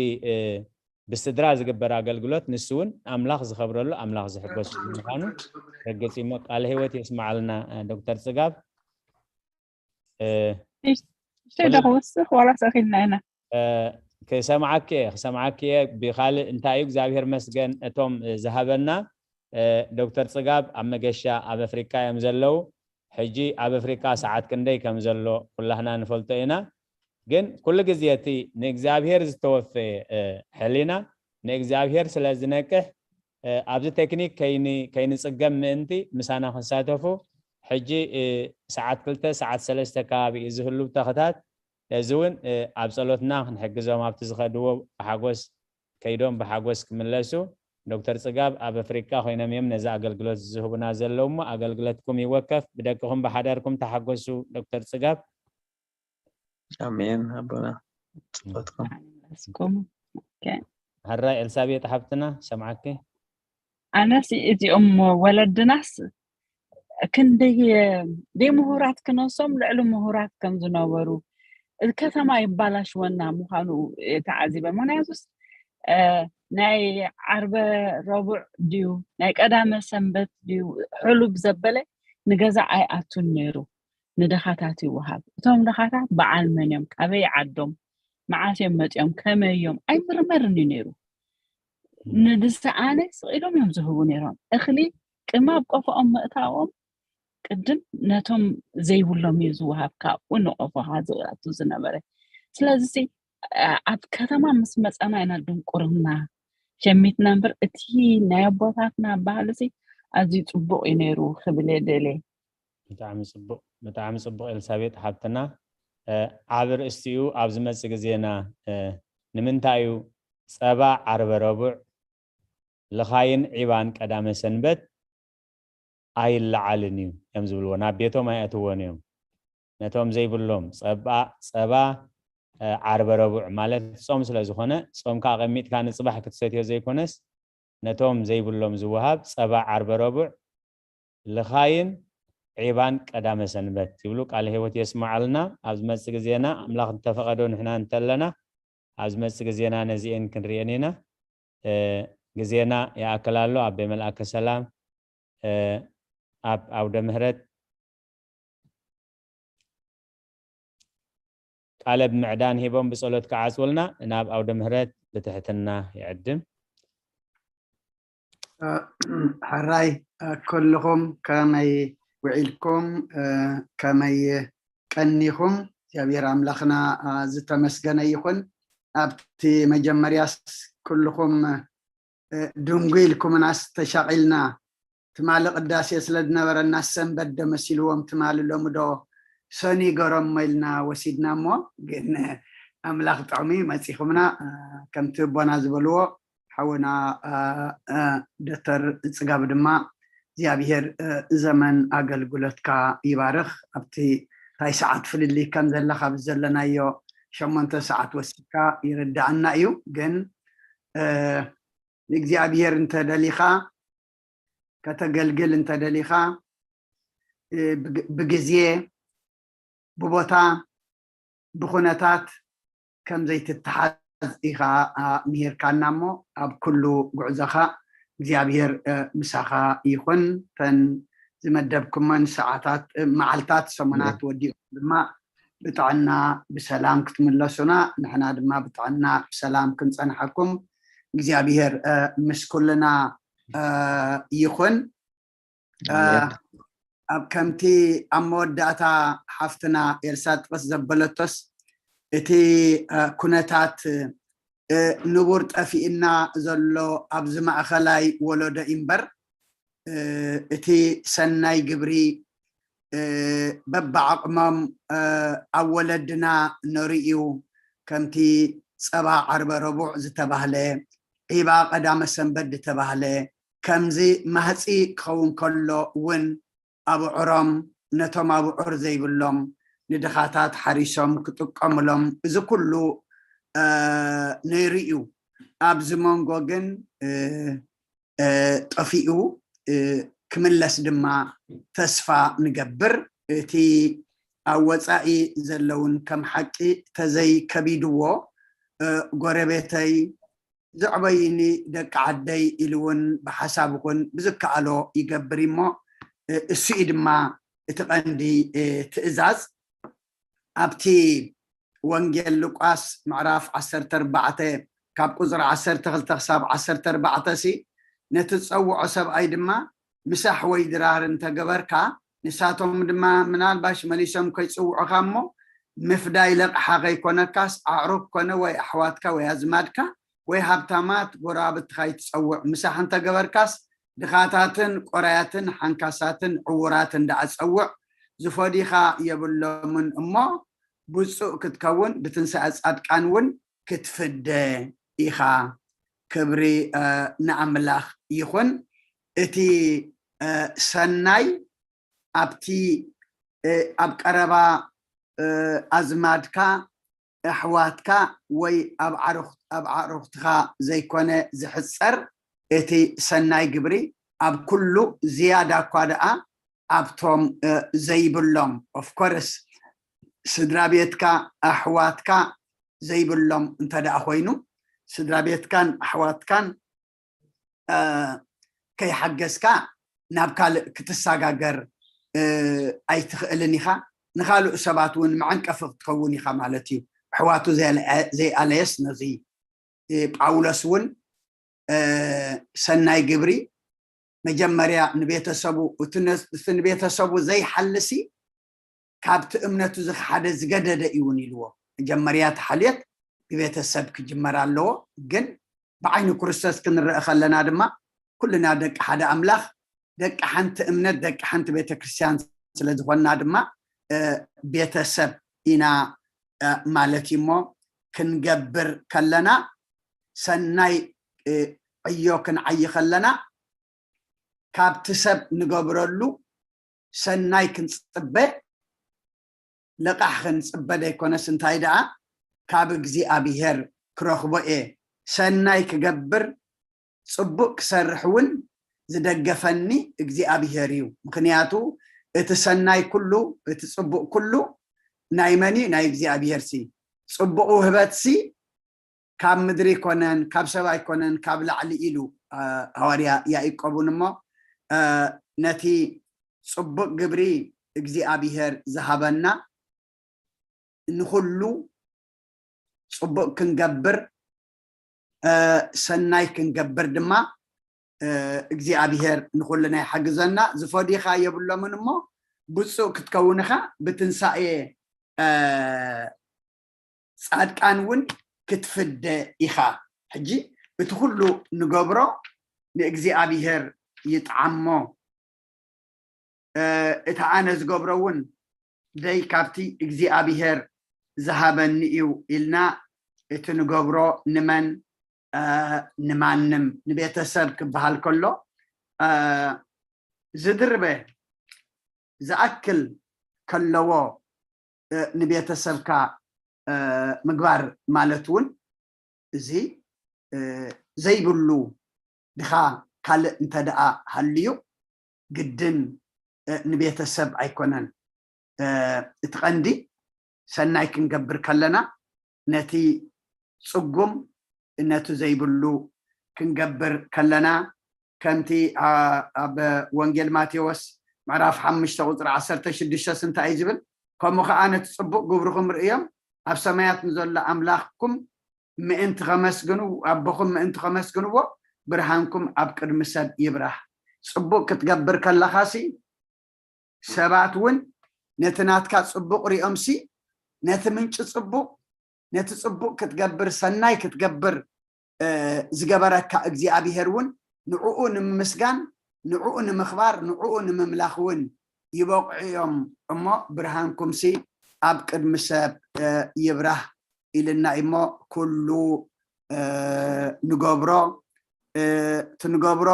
ብስድራ ዝግበር ኣገልግሎት ንሱ እውን ኣምላኽ ዝኸብረሉ ኣምላኽ ዝሕጎስ ምዃኑ ርግፅ እሞ ቃለ ህይወት የስማዓልና ዶክተር ፅጋብ። ሸደኹ ወስኽ ዋላ ሰኺልና ኢና ክሰምዓኪ እየ ክሰምዓኪ እየ። ብካልእ እንታይ እዩ እግዚኣብሔር መስገን እቶም ዝሃበና ዶክተር ፅጋብ ኣብ መገሻ ኣብ ኣፍሪካ እዮም ዘለዉ። ሕጂ ኣብ ኣፍሪካ ሰዓት ክንደይ ከም ዘሎ ኩላህና ንፈልጦ ኢና። ግን ኩሉ ግዜ እቲ ንእግዚኣብሔር ዝተወፈየ ሕሊና ንእግዚኣብሔር ስለ ዝነቅሕ ኣብዚ ቴክኒክ ከይንፅገም ምእንቲ ምሳና ክሳተፉ ሕጂ ሰዓት ክልተ ሰዓት ሰለስተ ከባቢ እዩ ዝህሉ ተኽታት። እዚ እውን ኣብ ፀሎትና ክንሕግዞም ኣብቲ ዝኸድዎ ብሓጎስ ከይዶም ብሓጎስ ክምለሱ። ዶክተር ፅጋብ ኣብ ኣፍሪቃ ኮይኖም እዮም ነዚ ኣገልግሎት ዝህቡና ዘለዉ እሞ ኣገልግሎትኩም ይወከፍ። ብደቅኹም ብሓዳርኩም ተሓጎሱ። ዶክተር ፅጋብ ኣሜን ኣቦና። ጸሎትኩም። ሕራይ ኤልሳቤጥ ሓብትና ሰምዓኪ። ኣነስ እዚኦም ወለድናስ ክንደይ ደይ ምሁራት ክነሶም ልዕሊ ምሁራት ከም ዝነበሩ ከተማ ይባላሽወና ምዃኑ ተዓዚበ። ምክንያቱስ ናይ ዓርበ ረቡዕ ድዩ ናይ ቀዳመ ሰንበት ድዩ ሕሉብ ዘበለ ንገዛ ኣይኣቱን ነይሩ። ንድኻታት ይወሃብ። እቶም ድኻታት በዓል መን እዮም፣ ካበይ ዓዶም፣ መዓስ እዮም መፂኦም፣ ከመይ እዮም ኣይምርመርን እዩ ነይሩ። ንድሰኣነ ስቕ ኢሎም እዮም ዝህቡ ነይሮም። እኽሊ ቅድሚ ኣብ ቆፎኦም ምእታዎም ቅድም ነቶም ዘይብሎም እዩ ዝወሃብ፣ ካብኡ ንቆፎኻ ዝኣቱ ዝነበረ። ስለዚ ኣብ ከተማ ምስ መፃና ኢና ድንቁርና ሸሚትና እምበር እቲ ናይ ኣቦታትና ባህሊ ኣዝዩ ፅቡቕ እዩ ነይሩ ክብል እየ ደልየ። ብጣዕሚ ፅቡቅ ብጣዕሚ ፅቡቅ ኤልሳቤጥ ሓብትና። ዓቢ ርእስቲኡ ኣብ ዝመፅእ ግዜና ንምንታይ እዩ ፀባ ዓርበ ረቡዕ ልኻይን ዒባን ቀዳመ ሰንበት ኣይለዓልን እዩ እዮም ዝብልዎ ናብ ቤቶም ኣይኣትዎን እዮም። ነቶም ዘይብሎም ፀባ ዓርበ ረቡዕ ማለት ፆም ስለ ዝኾነ ፆምካ ኣቐሚጥካ ንፅባሕ ክትሰትዮ ዘይኮነስ ነቶም ዘይብሎም ዝወሃብ ፀባ ዓርበ ረቡዕ ልኻይን ዒባን ቀዳመ ሰንበት ይብሉ። ቃለ ህይወት የስማዓልና። ኣብ ዝመፅእ ግዜና ኣምላኽ እንተፈቐዶ ንሕና እንተለና ኣብ ዝመፅእ ግዜና ነዚኤን ክንሪኤን ኢና። ግዜና ይኣክል ኣሎ። ኣቤ መልኣከ ሰላም ኣብ ኣውደ ምህረት ቃለ ምዕዳን ሂቦም ብጸሎት ክዓጽውልና ናብ ኣውደ ምህረት ብትሕትና ይዕድም። ሕራይ ኩልኹም ከመይ ውዒልኩም፣ ከመይ ቀኒኹም? እግዚኣብሔር ኣምላኽና ዝተመስገነ ይኹን። ኣብቲ መጀመርያስ ኩልኹም ድንጉ ኢልኩምናስ ተሻቒልና። ትማሊ ቅዳሴ ስለ ዝነበረና ሰንበት ዶ መሲልዎም፣ ትማሊ ሎሚ ዶ ሰኑይ ገሮሞ ኢልና ወሲድና። እሞ ግን ኣምላኽ ጥዑም እዩ፣ መጺኹምና። ከምቲ ኣቦና ዝበልዎ ሓውና ዶክተር ጽጋብ ድማ እግዚኣብሔር ዘመን ኣገልግሎትካ ይባርኽ። ኣብቲ ታይ ሰዓት ፍልልይ ከም ዘለካ ብዘለናዮ ሸሞንተ ሰዓት ወሲድካ ይርዳኣና እዩ። ግን ንእግዚኣብሔር እንተደሊኻ ከተገልግል እንተደሊኻ ብግዜ ብቦታ ብኩነታት ከም ዘይትተሓዝ ኢኻ ምሂርካና። እሞ ኣብ ኩሉ ጉዕዞኻ እግዚኣብሔር ምሳኻ ይኹን። ተን ዝመደብኩመን ሰዓታት፣ መዓልታት፣ ሰሙናት ወዲኡ ድማ ብጥዕና ብሰላም ክትምለሱና፣ ንሕና ድማ ብጥዕና ብሰላም ክንጸንሓኩም እግዚኣብሔር ምስ ኩልና ይኹን። ኣብ ከምቲ ኣብ መወዳእታ ሓፍትና ኤልሳ ጥቕስ ዘበለቶስ፣ እቲ ኩነታት ንቡር ጠፊእና ዘሎ ኣብዚ ማእኸላይ ወለዶ እምበር፣ እቲ ሰናይ ግብሪ በብዓቕሞም ኣብ ወለድና ነርእዩ። ከምቲ ጸባ ዓርበ ረቡዕ ዝተባህለ፣ ዒባ ቀዳመ ሰንበት ዝተባህለ፣ ከምዚ ማህጺ ክኸውን ከሎ እውን ኣብዑሮም ነቶም ኣብዑር ዘይብሎም ንድኻታት ሓሪሶም ክጥቀምሎም፣ እዚ ኩሉ ነይሩ እዩ። ኣብዚ መንጎ ግን ጠፊኡ ክምለስ ድማ ተስፋ ንገብር። እቲ ኣብ ወፃኢ ዘለውን ከም ሓቂ ተዘይከቢድዎ ጎረቤተይ ዘዕበይኒ ደቂ ዓደይ ኢሉ እውን ብሓሳብ ይኹን ብዝከኣሎ ይገብር እሞ እሱ እዩ ድማ እቲ ቀንዲ ትእዛዝ። ኣብቲ ወንጌል ሉቃስ ምዕራፍ ዓሰርተ ኣርባዕተ ካብ ቁፅሪ ዓሰርተ ክልተ ክሳብ ዓሰርተ ኣርባዕተ ሲ ነቲ ዝፀውዖ ሰብኣይ ድማ ምሳሕ ወይ ድራር እንተገበርካ ንሳቶም ድማ ምናልባሽ መሊሶም ከይፅውዑኻ እሞ ምፍዳይ ለቕሓ ከይኮነካስ ኣዕሩኽ ኮነ ወይ ኣሕዋትካ ወይ ኣዝማድካ ወይ ሃብታማት ጎረባብትኻ ይትፀውዕ። ምሳሕ እንተገበርካስ ድኻታትን ቆራያትን ሓንካሳትን ዕውራትን ደኣ ፀውዕ። ዝፈዲኻ የብሎምን እሞ ብፁእ ክትከውን ብትንሳኤ ጻድቃን እውን ክትፍደ ኢኻ። ክብሪ ንኣምላኽ ይኹን። እቲ ሰናይ ኣብቲ ኣብ ቀረባ ኣዝማድካ ኣሕዋትካ ወይ ኣብ ኣዕሩኽትኻ ዘይኮነ ዝሕጸር እቲ ሰናይ ግብሪ ኣብ ኩሉ ዝያዳ እኳ ደኣ ኣብቶም ዘይብሎም of course ስድራ ቤትካ ኣሕዋትካ ዘይብሎም እንተ ደኣ ኮይኑ ስድራ ቤትካን ኣሕዋትካን ከይሓገዝካ ናብ ካልእ ክትሰጋገር ኣይትኽእልን ኢኻ። ንኻልኡ ሰባት እውን መዐንቀፊ ክትከውን ኢኻ ማለት እዩ። ኣሕዋቱ ዘይኣለየስ ነዚ ጳውሎስ እውን ሰናይ ግብሪ መጀመርያ ንቤተሰቡ እቲ ንቤተሰቡ ዘይሓልሲ ካብቲ እምነቱ ዝኸሓደ ዝገደደ እዩ እውን ኢልዎ። መጀመርያ እቲ ሓልዮት ብቤተሰብ ክጅመር ኣለዎ። ግን ብዓይኒ ክርስቶስ ክንረአ ከለና ድማ ኩልና ደቂ ሓደ ኣምላኽ ደቂ ሓንቲ እምነት ደቂ ሓንቲ ቤተክርስትያን ስለዝኾንና ድማ ቤተሰብ ኢና ማለት እዩ። እሞ ክንገብር ከለና ሰናይ ዕዮ ክንዓዪ ከለና ካብቲ ሰብ ንገብረሉ ሰናይ ክንፅበ ልቓሕ ክንፅበ ዘይኮነስ እንታይ ደኣ ካብ እግዚኣብሄር ክረኽቦ እየ። ሰናይ ክገብር ፅቡቅ ክሰርሕ እውን ዝደገፈኒ እግዚኣብሄር እዩ። ምክንያቱ እቲ ሰናይ ኩሉ እቲ ፅቡቅ ኩሉ ናይ መን እዩ? ናይ እግዚኣብሄር ሲ። ፅቡቅ ውህበት ሲ ካብ ምድሪ ኣይኮነን ካብ ሰብ ኣይኮነን ካብ ላዕሊ ኢሉ ሃዋርያ ያዕቆብ እውን እሞ ነቲ ጽቡቕ ግብሪ እግዚኣብሔር ዝሃበና ንኹሉ ጽቡቕ ክንገብር ሰናይ ክንገብር ድማ እግዚኣብሔር ንኹልና ይሓግዘና። ዝፈዲኻ የብሎምን እሞ ብፁዕ ክትከውን ኢኻ፣ ብትንሳኤ ጻድቃን እውን ክትፍደ ኢኻ። ሕጂ እቲ ኩሉ ንገብሮ ንእግዚኣብሔር ይጥዓሞ። እቲ ኣነ ዝገብሮ እውን ደይ ካብቲ እግዚኣብሔር ዝሃበኒ እዩ ኢልና እቲ ንገብሮ ንመን ንማንም ንቤተሰብ ክበሃል ከሎ ዝድርበ ዝኣክል ከለዎ ንቤተሰብካ ምግባር ማለት እውን እዚ ዘይብሉ ድኻ ካልእ እንተ ደኣ ሃልዩ ግድን ንቤተሰብ ኣይኮነን እቲ ቀንዲ። ሰናይ ክንገብር ከለና ነቲ ጽጉም ነቲ ዘይብሉ ክንገብር ከለና ከምቲ ኣብ ወንጌል ማቴዎስ ምዕራፍ ሓሙሽተ ቁፅሪ ዓሰርተ ሽዱሽተ እንታይ እዩ ዝብል? ከምኡ ከዓ ነቲ ጽቡቕ ግብርኹም ርእዮም ኣብ ሰማያት ንዘሎ ኣምላኽኩም ምእንቲ ከመስግኑ ኣቦኹም ምእንቲ ከመስግንዎ ብርሃንኩም ኣብ ቅድሚ ሰብ ይብራህ። ጽቡቕ ክትገብር ከለኻሲ ሰባት እውን ነቲ ናትካ ጽቡቕ ሪኦምሲ ነቲ ምንጪ ጽቡቕ ነቲ ጽቡቕ ክትገብር ሰናይ ክትገብር ዝገበረካ እግዚኣብሔር እውን ንዕኡ ንምምስጋን ንዕኡ ንምኽባር ንዕኡ ንምምላኽ እውን ይበቕዑ እዮም። እሞ ብርሃንኩምሲ ኣብ ቅድሚ ሰብ ይብራህ ኢልና እሞ ኩሉ ንገብሮ እቲ ንገብሮ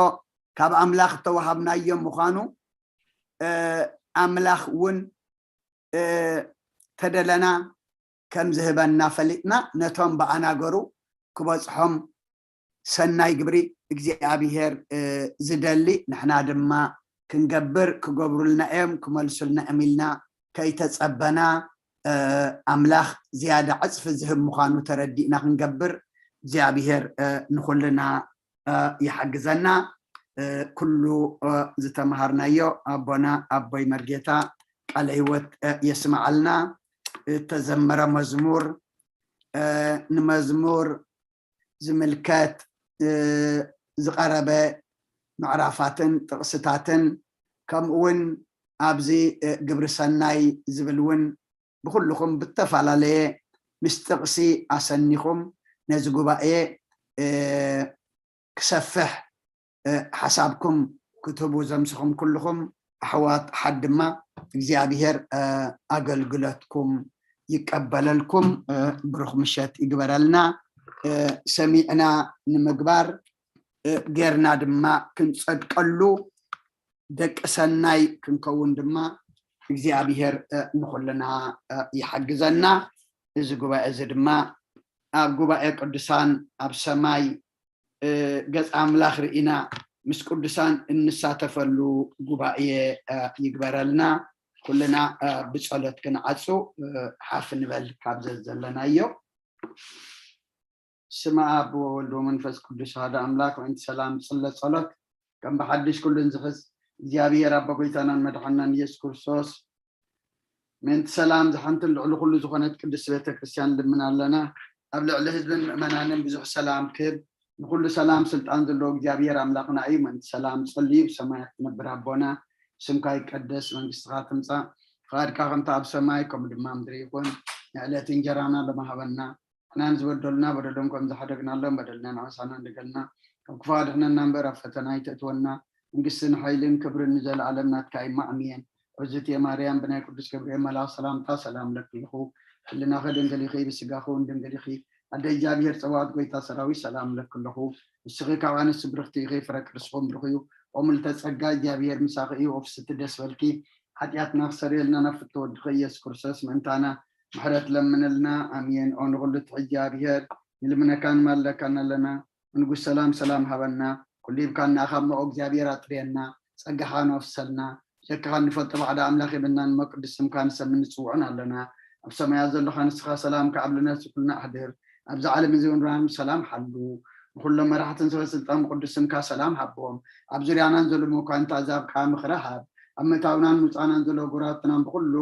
ካብ ኣምላኽ እተዋሃብናዮ ምዃኑ ኣምላኽ እውን ተደለና ከም ዝህበና ፈሊጥና ነቶም ብኣናገሩ ክበፅሖም ሰናይ ግብሪ እግዚኣብሔር ዝደሊ ንሕና ድማ ክንገብር ክገብሩልና እዮም ክመልሱልና እዮም ኢልና ከይተፀበና ኣምላኽ ዝያዳ ዕፅፊ ዝህብ ምዃኑ ተረዲእና ክንገብር እግዚኣብሔር ንኩልና ይሓግዘና። ኩሉ ዝተምሃርናዮ ኣቦና ኣቦይ መርጌታ ቃለ ህይወት የስምዓልና። እተዘመረ መዝሙር ንመዝሙር ዝምልከት ዝቐረበ ምዕራፋትን ጥቕስታትን ከምኡ እውን ኣብዚ ግብሪ ሰናይ ዝብል እውን ብኩልኹም ብተፈላለየ ምስ ጥቕሲ ኣሰኒኹም ነዚ ጉባኤ ክሰፍሕ ሓሳብኩም ክትህቡ ዘምስኹም ኩልኹም ኣሕዋት ሓድ ድማ እግዚኣብሔር ኣገልግሎትኩም ይቀበለልኩም። ብሩኽ ምሸት ይግበረልና። ሰሚዕና ንምግባር ጌርና ድማ ክንጸድቀሉ ደቂ ሰናይ ክንከውን ድማ እግዚኣብሔር ንኹልና ይሓግዘና። እዚ ጉባኤ እዚ ድማ ኣብ ጉባኤ ቅዱሳን ኣብ ሰማይ ገጽ ኣምላኽ ርኢና ምስ ቅዱሳን እንሳተፈሉ ጉባኤ ይግበረልና። ኩልና ብጸሎት ክንዓጹ ሓፍ ንበል ካብ ዘዘለናዮ። ስመ ኣብ ወወልድ ወመንፈስ ቅዱስ ሓደ ኣምላክ ምእንቲ ሰላም ጽለ ጸሎት ከም ብሓድሽ ኩሉን ዝኽስ እግዚኣብሔር ኣቦ ጎይታናን መድሓናን ኢየሱስ ክርስቶስ ምእንቲ ሰላም ዝሓንትን ልዕሊ ኩሉ ዝኾነት ቅድስቲ ቤተ ክርስቲያን ልምን ኣለና። ኣብ ልዕሊ ህዝብን ምእመናንን ብዙሕ ሰላም ክህብ ንኩሉ ሰላም ስልጣን ዘለዎ እግዚኣብሔር ኣምላኽና እዩ። ምእንቲ ሰላም ጸልዩ ብሰማያት ትነብር ኣቦና ስምካ ይቀደስ መንግስትኻ ትምጻእ ፍቃድካ ከምቲ ኣብ ሰማይ ከምኡ ድማ ምድሪ ይኹን። ንዕለት እንጀራና ለማሃበና ንሕናን ዝበደሉና በደሎም ከም ዝሓደግናሎም በደልና ንዓሳና እንደገልና ካብ ክፉ ኣድሕነና እምበር ኣብ ፈተና ኣይተእትወና። መንግስትን ሓይልን ክብርን ንዘለኣለም ናትካ እዩ። ኣሜን። ርዝቲ ማርያም ብናይ ቅዱስ ገብርኤል መልኣኽ ሰላምታ ሰላም ለኪ ኣለኹ። ሕልናኺ ድንግል ኢኺ ብስጋኺ እውን ድንግል ኢኺ። ኣደ እግዚኣብሔር ጸባኦት ጎይታ ሰራዊት ሰላም ለኪ ኣለኹ። ንስኺ ካብ ኣንስቲ ብርኽቲ ኢኺ ፍረ ክርስኺ እውን ብሩኽ እዩ። ኦ ምልዕተ ጸጋ እግዚኣብሔር ምሳኺ እዩ። ኦ ፍስቲ ደስ በልኪ። ሓጢኣትና ክሰርየልና ናብ ፍትወ ወድኺ ኢየሱስ ክርስቶስ ምእንታና ምሕረት ለምንልና። ኣሜን። ኦ ንኹሉ ትሕት እግዚኣብሔር ንልምነካ ንማልደካን ኣለና። ንጉስ ሰላም ሰላም ሃበና። ኩሉ ሂብካና ካብ መኦ እግዚኣብሔር ኣጥርየና። ጸጋኻ ነፍሰልና። ብጀካኻ እንፈልጦ ባዕዳ ኣምላኽ የብልናን እሞ ቅዱስ ስምካ ንሰምን ንጽውዕን ኣለና። ኣብ ሰማያት ዘለኻ ንስኻ ሰላም ከኣብልና ስኩልና ኣሕድር። ኣብዚ ዓለም እዚ እውን ሰላም ሓሉ። ንኹሎም መራሕትን ሰበ ስልጣን ብቅዱስ ስምካ ሰላም ሃብዎም። ኣብ ዙርያናን ዘሎ መኳንንቲ ኣዛብ ከዓ ምኽሪ ሃብ። ኣብ ምእታውናን ምውፃእናን ዘሎ ጎራትናን ብኩሉ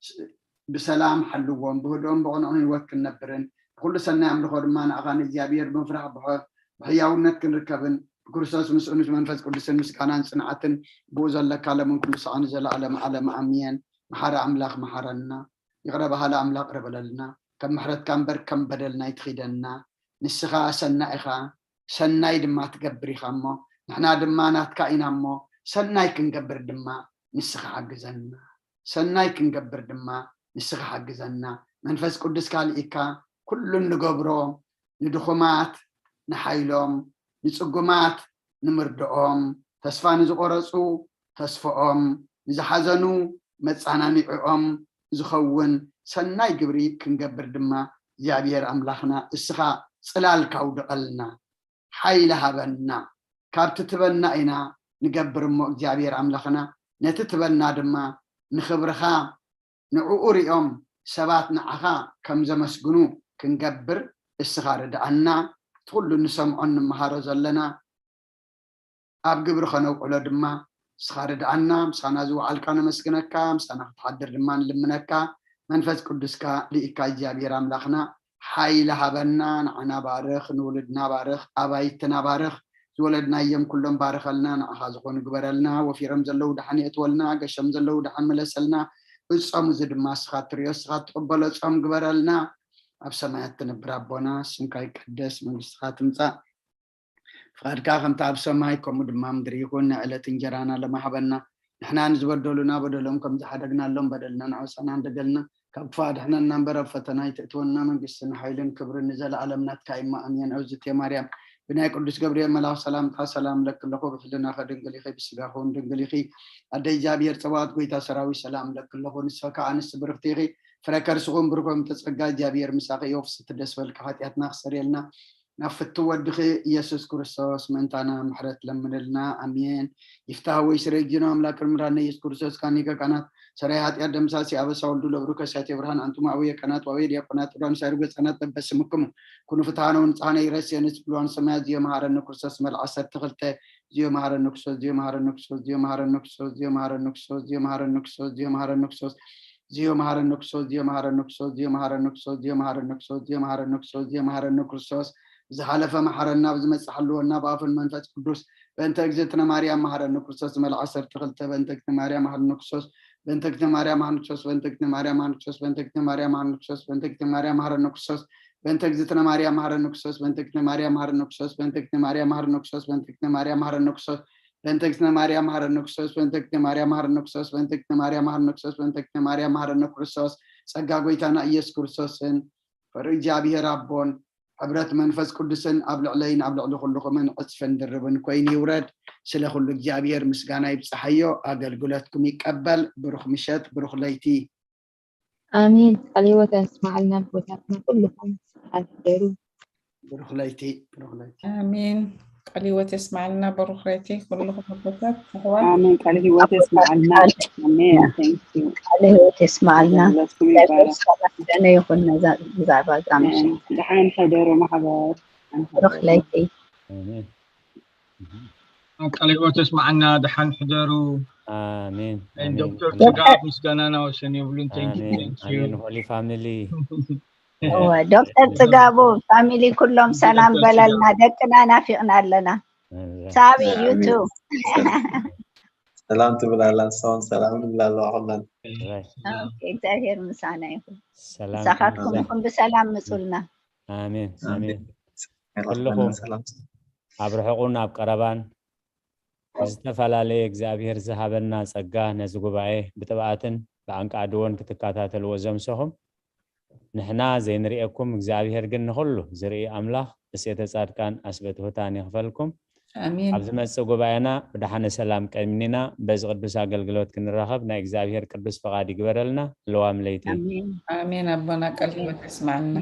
ስ- ብሰላም ሓልዎም። ብህድኦም ብቕንዑን ህይወት ክንነብርን ብኩሉ ሰናይ ኣምልኾ ድማ ንኣኻ ንእግዚኣብሔር ብምፍራሕ ብሐ- ብሕያውነት ክንርከብን ብክርስቶስ ምስኡ ምስ መንፈስ ቅዱስን ምስጋናን ጽንዓትን ብኡ ዘለካ ለምን ኩሉ ሰዓን ዘለዓለም ዓለም ኣሜን። መሓሪ ኣምላኽ መሓረና። ይቕረ በሃሊ ኣምላኽ ይቕረ በለልና። ከም ምሕረትካ እምበር ከም በደልና ኣይትኺደና። ንስኻ ሰናይ ኢኻ፣ ሰናይ ድማ ትገብር ኢኻ እሞ ንሕና ድማ ናትካ ኢና እሞ ሰናይ ክንገብር ድማ ንስኻ ሓግዘና። ሰናይ ክንገብር ድማ ንስኻ ሓግዘና። መንፈስ ቅዱስካ ልኢካ ኩሉ እንገብሮ ንድኹማት ንሓይሎም፣ ንጽጉማት ንምርድኦም፣ ተስፋ ንዝቖረጹ ተስፍኦም፣ ንዝሓዘኑ መጻናንዒኦም ዝኸውን ሰናይ ግብሪ ክንገብር ድማ እግዚኣብሔር ኣምላኽና እስኻ ጽላልካ ውደቐልና፣ ሓይሊ ሃበና። ካብቲ ትበና ኢና ንገብር እሞ እግዚኣብሔር ኣምላኽና ነቲ ትበና ድማ ንኽብርኻ ንዕኡ ሪኦም ሰባት ንዓኻ ከም ዘመስግኑ ክንገብር እስኻ ርድኣና። እቲ ኩሉ ንሰምዖን ንመሃሮ ዘለና ኣብ ግብሪ ከነውዕሎ ድማ እስኻ ርድኣና። ምሳና ዝወዓልካ ነመስግነካ፣ ምሳና ክትሓድር ድማ ንልምነካ። መንፈስ ቅዱስካ ልኢካ እግዚኣብሔር ኣምላኽና ሓይሊ ሃበና። ንዓና ባርኽ፣ ንውሉድና ባርኽ፣ ኣባይትና ባርኽ፣ ዝወለድናዮም ኩሎም ባርኸልና። ንዓኻ ዝኾኑ ግበረልና። ወፊሮም ዘለዉ ደሓን የእትወልና፣ ገሾም ዘለዉ ደሓን መለሰልና። እጾም እዚ ድማ እስኻ ትሪኦ፣ እስኻ ትቕበሎ ጾም ግበረልና። ኣብ ሰማያት ትነብር ኣቦና፣ ስምካ ይቀደስ፣ መንግስትኻ ትምጻእ፣ ፍቓድካ ከምቲ ኣብ ሰማይ ከምኡ ድማ ምድሪ ይኹን። ናይ ዕለት እንጀራና ለማሃበና። ንሕና ንዝበደሉና በደሎም ከም ዝሓደግናሎም በደልና ንዓውሳና እንደገልና ካብ ክፉእ ኣድሕነና እምበር ኣብ ፈተና ኣይትእትወና። መንግስትን ሓይልን ክብርን ንዘለኣለም ናትካ እሞ ኣሜን። እግዝእትየ ማርያም ብናይ ቅዱስ ገብርኤል መልኣኽ ሰላምታ ሰላም ለኪ ኣለኹ። ብሕልናኺ ድንግል ኢኺ፣ ብስጋኺ እውን ድንግል ኢኺ። ኣደ እግዚኣብሔር ጸባኦት ጎይታ ሰራዊት ሰላም ለኪ ኣለኹ። ንስኺ ከኣ ኣንስቲ ብርኽቲ ኢኺ፣ ፍረ ከርስኺ እውን ብሩኽ እዩ። ተጸጋ እግዚኣብሔር ምሳኺ እዩ። ፍስሕቲ ደስ በልኪ፣ ሓጢኣትና ክሰርየልና ናብ ፍቱ ወድኺ ኢየሱስ ክርስቶስ ምእንታና ምሕረት ለምንልና። ኣሜን። ይፍታህ ወይ ስረ ጊኖ ኣምላክ ምራነ ኢየሱስ ክርስቶስ ካኒ ከካናት ሰራይ ኃጢአት ደምሳሲ አበሳ ወልዱ ለብሩ ከሳቴ ብርሃን አንቱም አቡየ ካህናት ወአቡየ ዲያቆናት ሮን ሳይርጎ ህፃናት በበስምክሙ ኩኑ ፍትሐነ ወንጽሐነ ይረስየነ ስብሉዋን ሰማያት ዚዮ መሐረነ ክርስቶስ መልዓ ሰርተ ክልተ ዚዮ መሐረነ ክርስቶስ ዚዮ መሐረነ ክርስቶስ ዚዮ መሐረነ ክርስቶስ ዚዮ መሐረነ ክርስቶስ ዚዮ መሐረነ ክርስቶስ ዚዮ መሐረነ ክርስቶስ ዚዮ መሐረነ ክርስቶስ ዚዮ መሐረነ ክርስቶስ ዚዮ መሐረነ ክርስቶስ ዚዮ መሐረነ ክርስቶስ ዚዮ መሐረነ ክርስቶስ ዝሓለፈ መሐረና ብዝመጽእ ሓልወና ብኣፍን መንፈስ ቅዱስ በእንተ እግዝእትነ ማርያም መሐረነ ክርስቶስ መልዓ ሰርተ ክልተ በእንተ እግዝእትነ ማርያም መሐረነ ክርስቶስ በእንተ እግዝእትነ ማርያም መሐረነ ክርስቶስ በእንተ እግዝእትነ ማርያም መሐረነ ክርስቶስ በእንተ እግዝእትነ ማርያም መሐረነ ክርስቶስ በእንተ እግዝእትነ ማርያም መሐረነ ክርስቶስ በእንተ እግዝእትነ ማርያም መሐረነ ክርስቶስ በእንተ እግዝእትነ ማርያም መሐረነ ክርስቶስ በእንተ እግዝእትነ ማርያም መሐረነ ክርስቶስ በእንተ እግዝእትነ ማርያም መሐረነ ክርስቶስ በእንተ እግዝእትነ ማርያም መሐረነ ክርስቶስ በእንተ እግዝእትነ ማርያም መሐረነ ክርስቶስ ጸጋ ጎይታና ኢየሱስ ክርስቶስን ፍቅሪ እግዚኣብሔር ኣቦን ሕብረት መንፈስ ቅዱስን ኣብ ልዕለይን ኣብ ልዕሊ ኩልኹምን ዕጽፍን ድርብን ኮይኑ ይውረድ። ስለ ኩሉ እግዚኣብሔር ምስጋና ይብጽሓዮ። ኣገልግሎትኩም ይቀበል። ብሩኽ ምሸት፣ ብሩኽ ለይቲ። ኣሜን። ቃለ ሕይወት ያስማዓልና ኣቦታትና ኩልኹም ሰዓት ደሩ። ብሩኽ ለይቲ፣ ብሩኽ ለይቲ። ኣሜን። ቃለ ሕይወት የስማዓልና። ብሩኽ ለይቲ ኩልኹም ኣቦታት ኣሕዋት። ኣሜን። ቃለ ሕይወት የስማዓልና። ኣሜን። Thank you። ቃለ ሕይወት የስማዓልና። ዘለኩም ይባረክ። ሰላም ደህና ይኹን። ነዛ ብዛዕባ እዛ ምሸት ደሓን ሕደሩ ማሕበር። ብሩኽ ለይቲ። ኣሜን። ቃለ ሕይወት የስማዓና። ደሓን ሕደሩ። ኣሜን። ናይ ኣሜን። ዶክተር ጽጋብ ምስጋናና ወሰን የብሉን። Thank you, ኣሜን። thank you። ኣሜን። ሆሊ ፋሚሊ። እወ፣ ዶክተር ጽጋቡ ፋሚሊ ኩሎም ሰላም ዶክተር በለልና። ደቅና ናፊቕና ኣለና። ሳቢ ዩቱ ሰላም ትብል ኣላ፣ ንሳውን ሰላም ንብል ኣለዋ ኩለን። ራይት። ኦኬ፣ እግዚኣብሔር ምሳና ይኹን። ሰላም ምሳኻትኩም ይብዛሕ። ይኹን። ብሰላም ምጹልና። ኣሜን። ኣሜን። ኣሜን። ኩልኹም ሰላም። ኣብ ርሑቕን ኣብ ቀረባን ዝተፈላለየ እግዚኣብሔር ዝሃበና ጸጋ ነዚ ጉባኤ ብጥብኣትን ብኣንቃድዎን ክትከታተልዎ ዘምሰኹም ንሕና ዘይንርእየኩም እግዚኣብሔር ግን ንኹሉ ዝርኢ ኣምላኽ እሴተ ጻድቃን ኣስበትሁታን ይኽፈልኩም። ኣሜን። ኣብ ዝመጽእ ጉባኤና ብደሓነ ሰላም ቀኒና በዚ ቅዱስ ኣገልግሎት ክንራኸብ ናይ እግዚኣብሔር ቅዱስ ፍቓድ ይግበረልና። ለዋም ለይቲ። ኣሜን። ኣሜን። ኣቦና ቃለ ሕይወት የስማዓልና።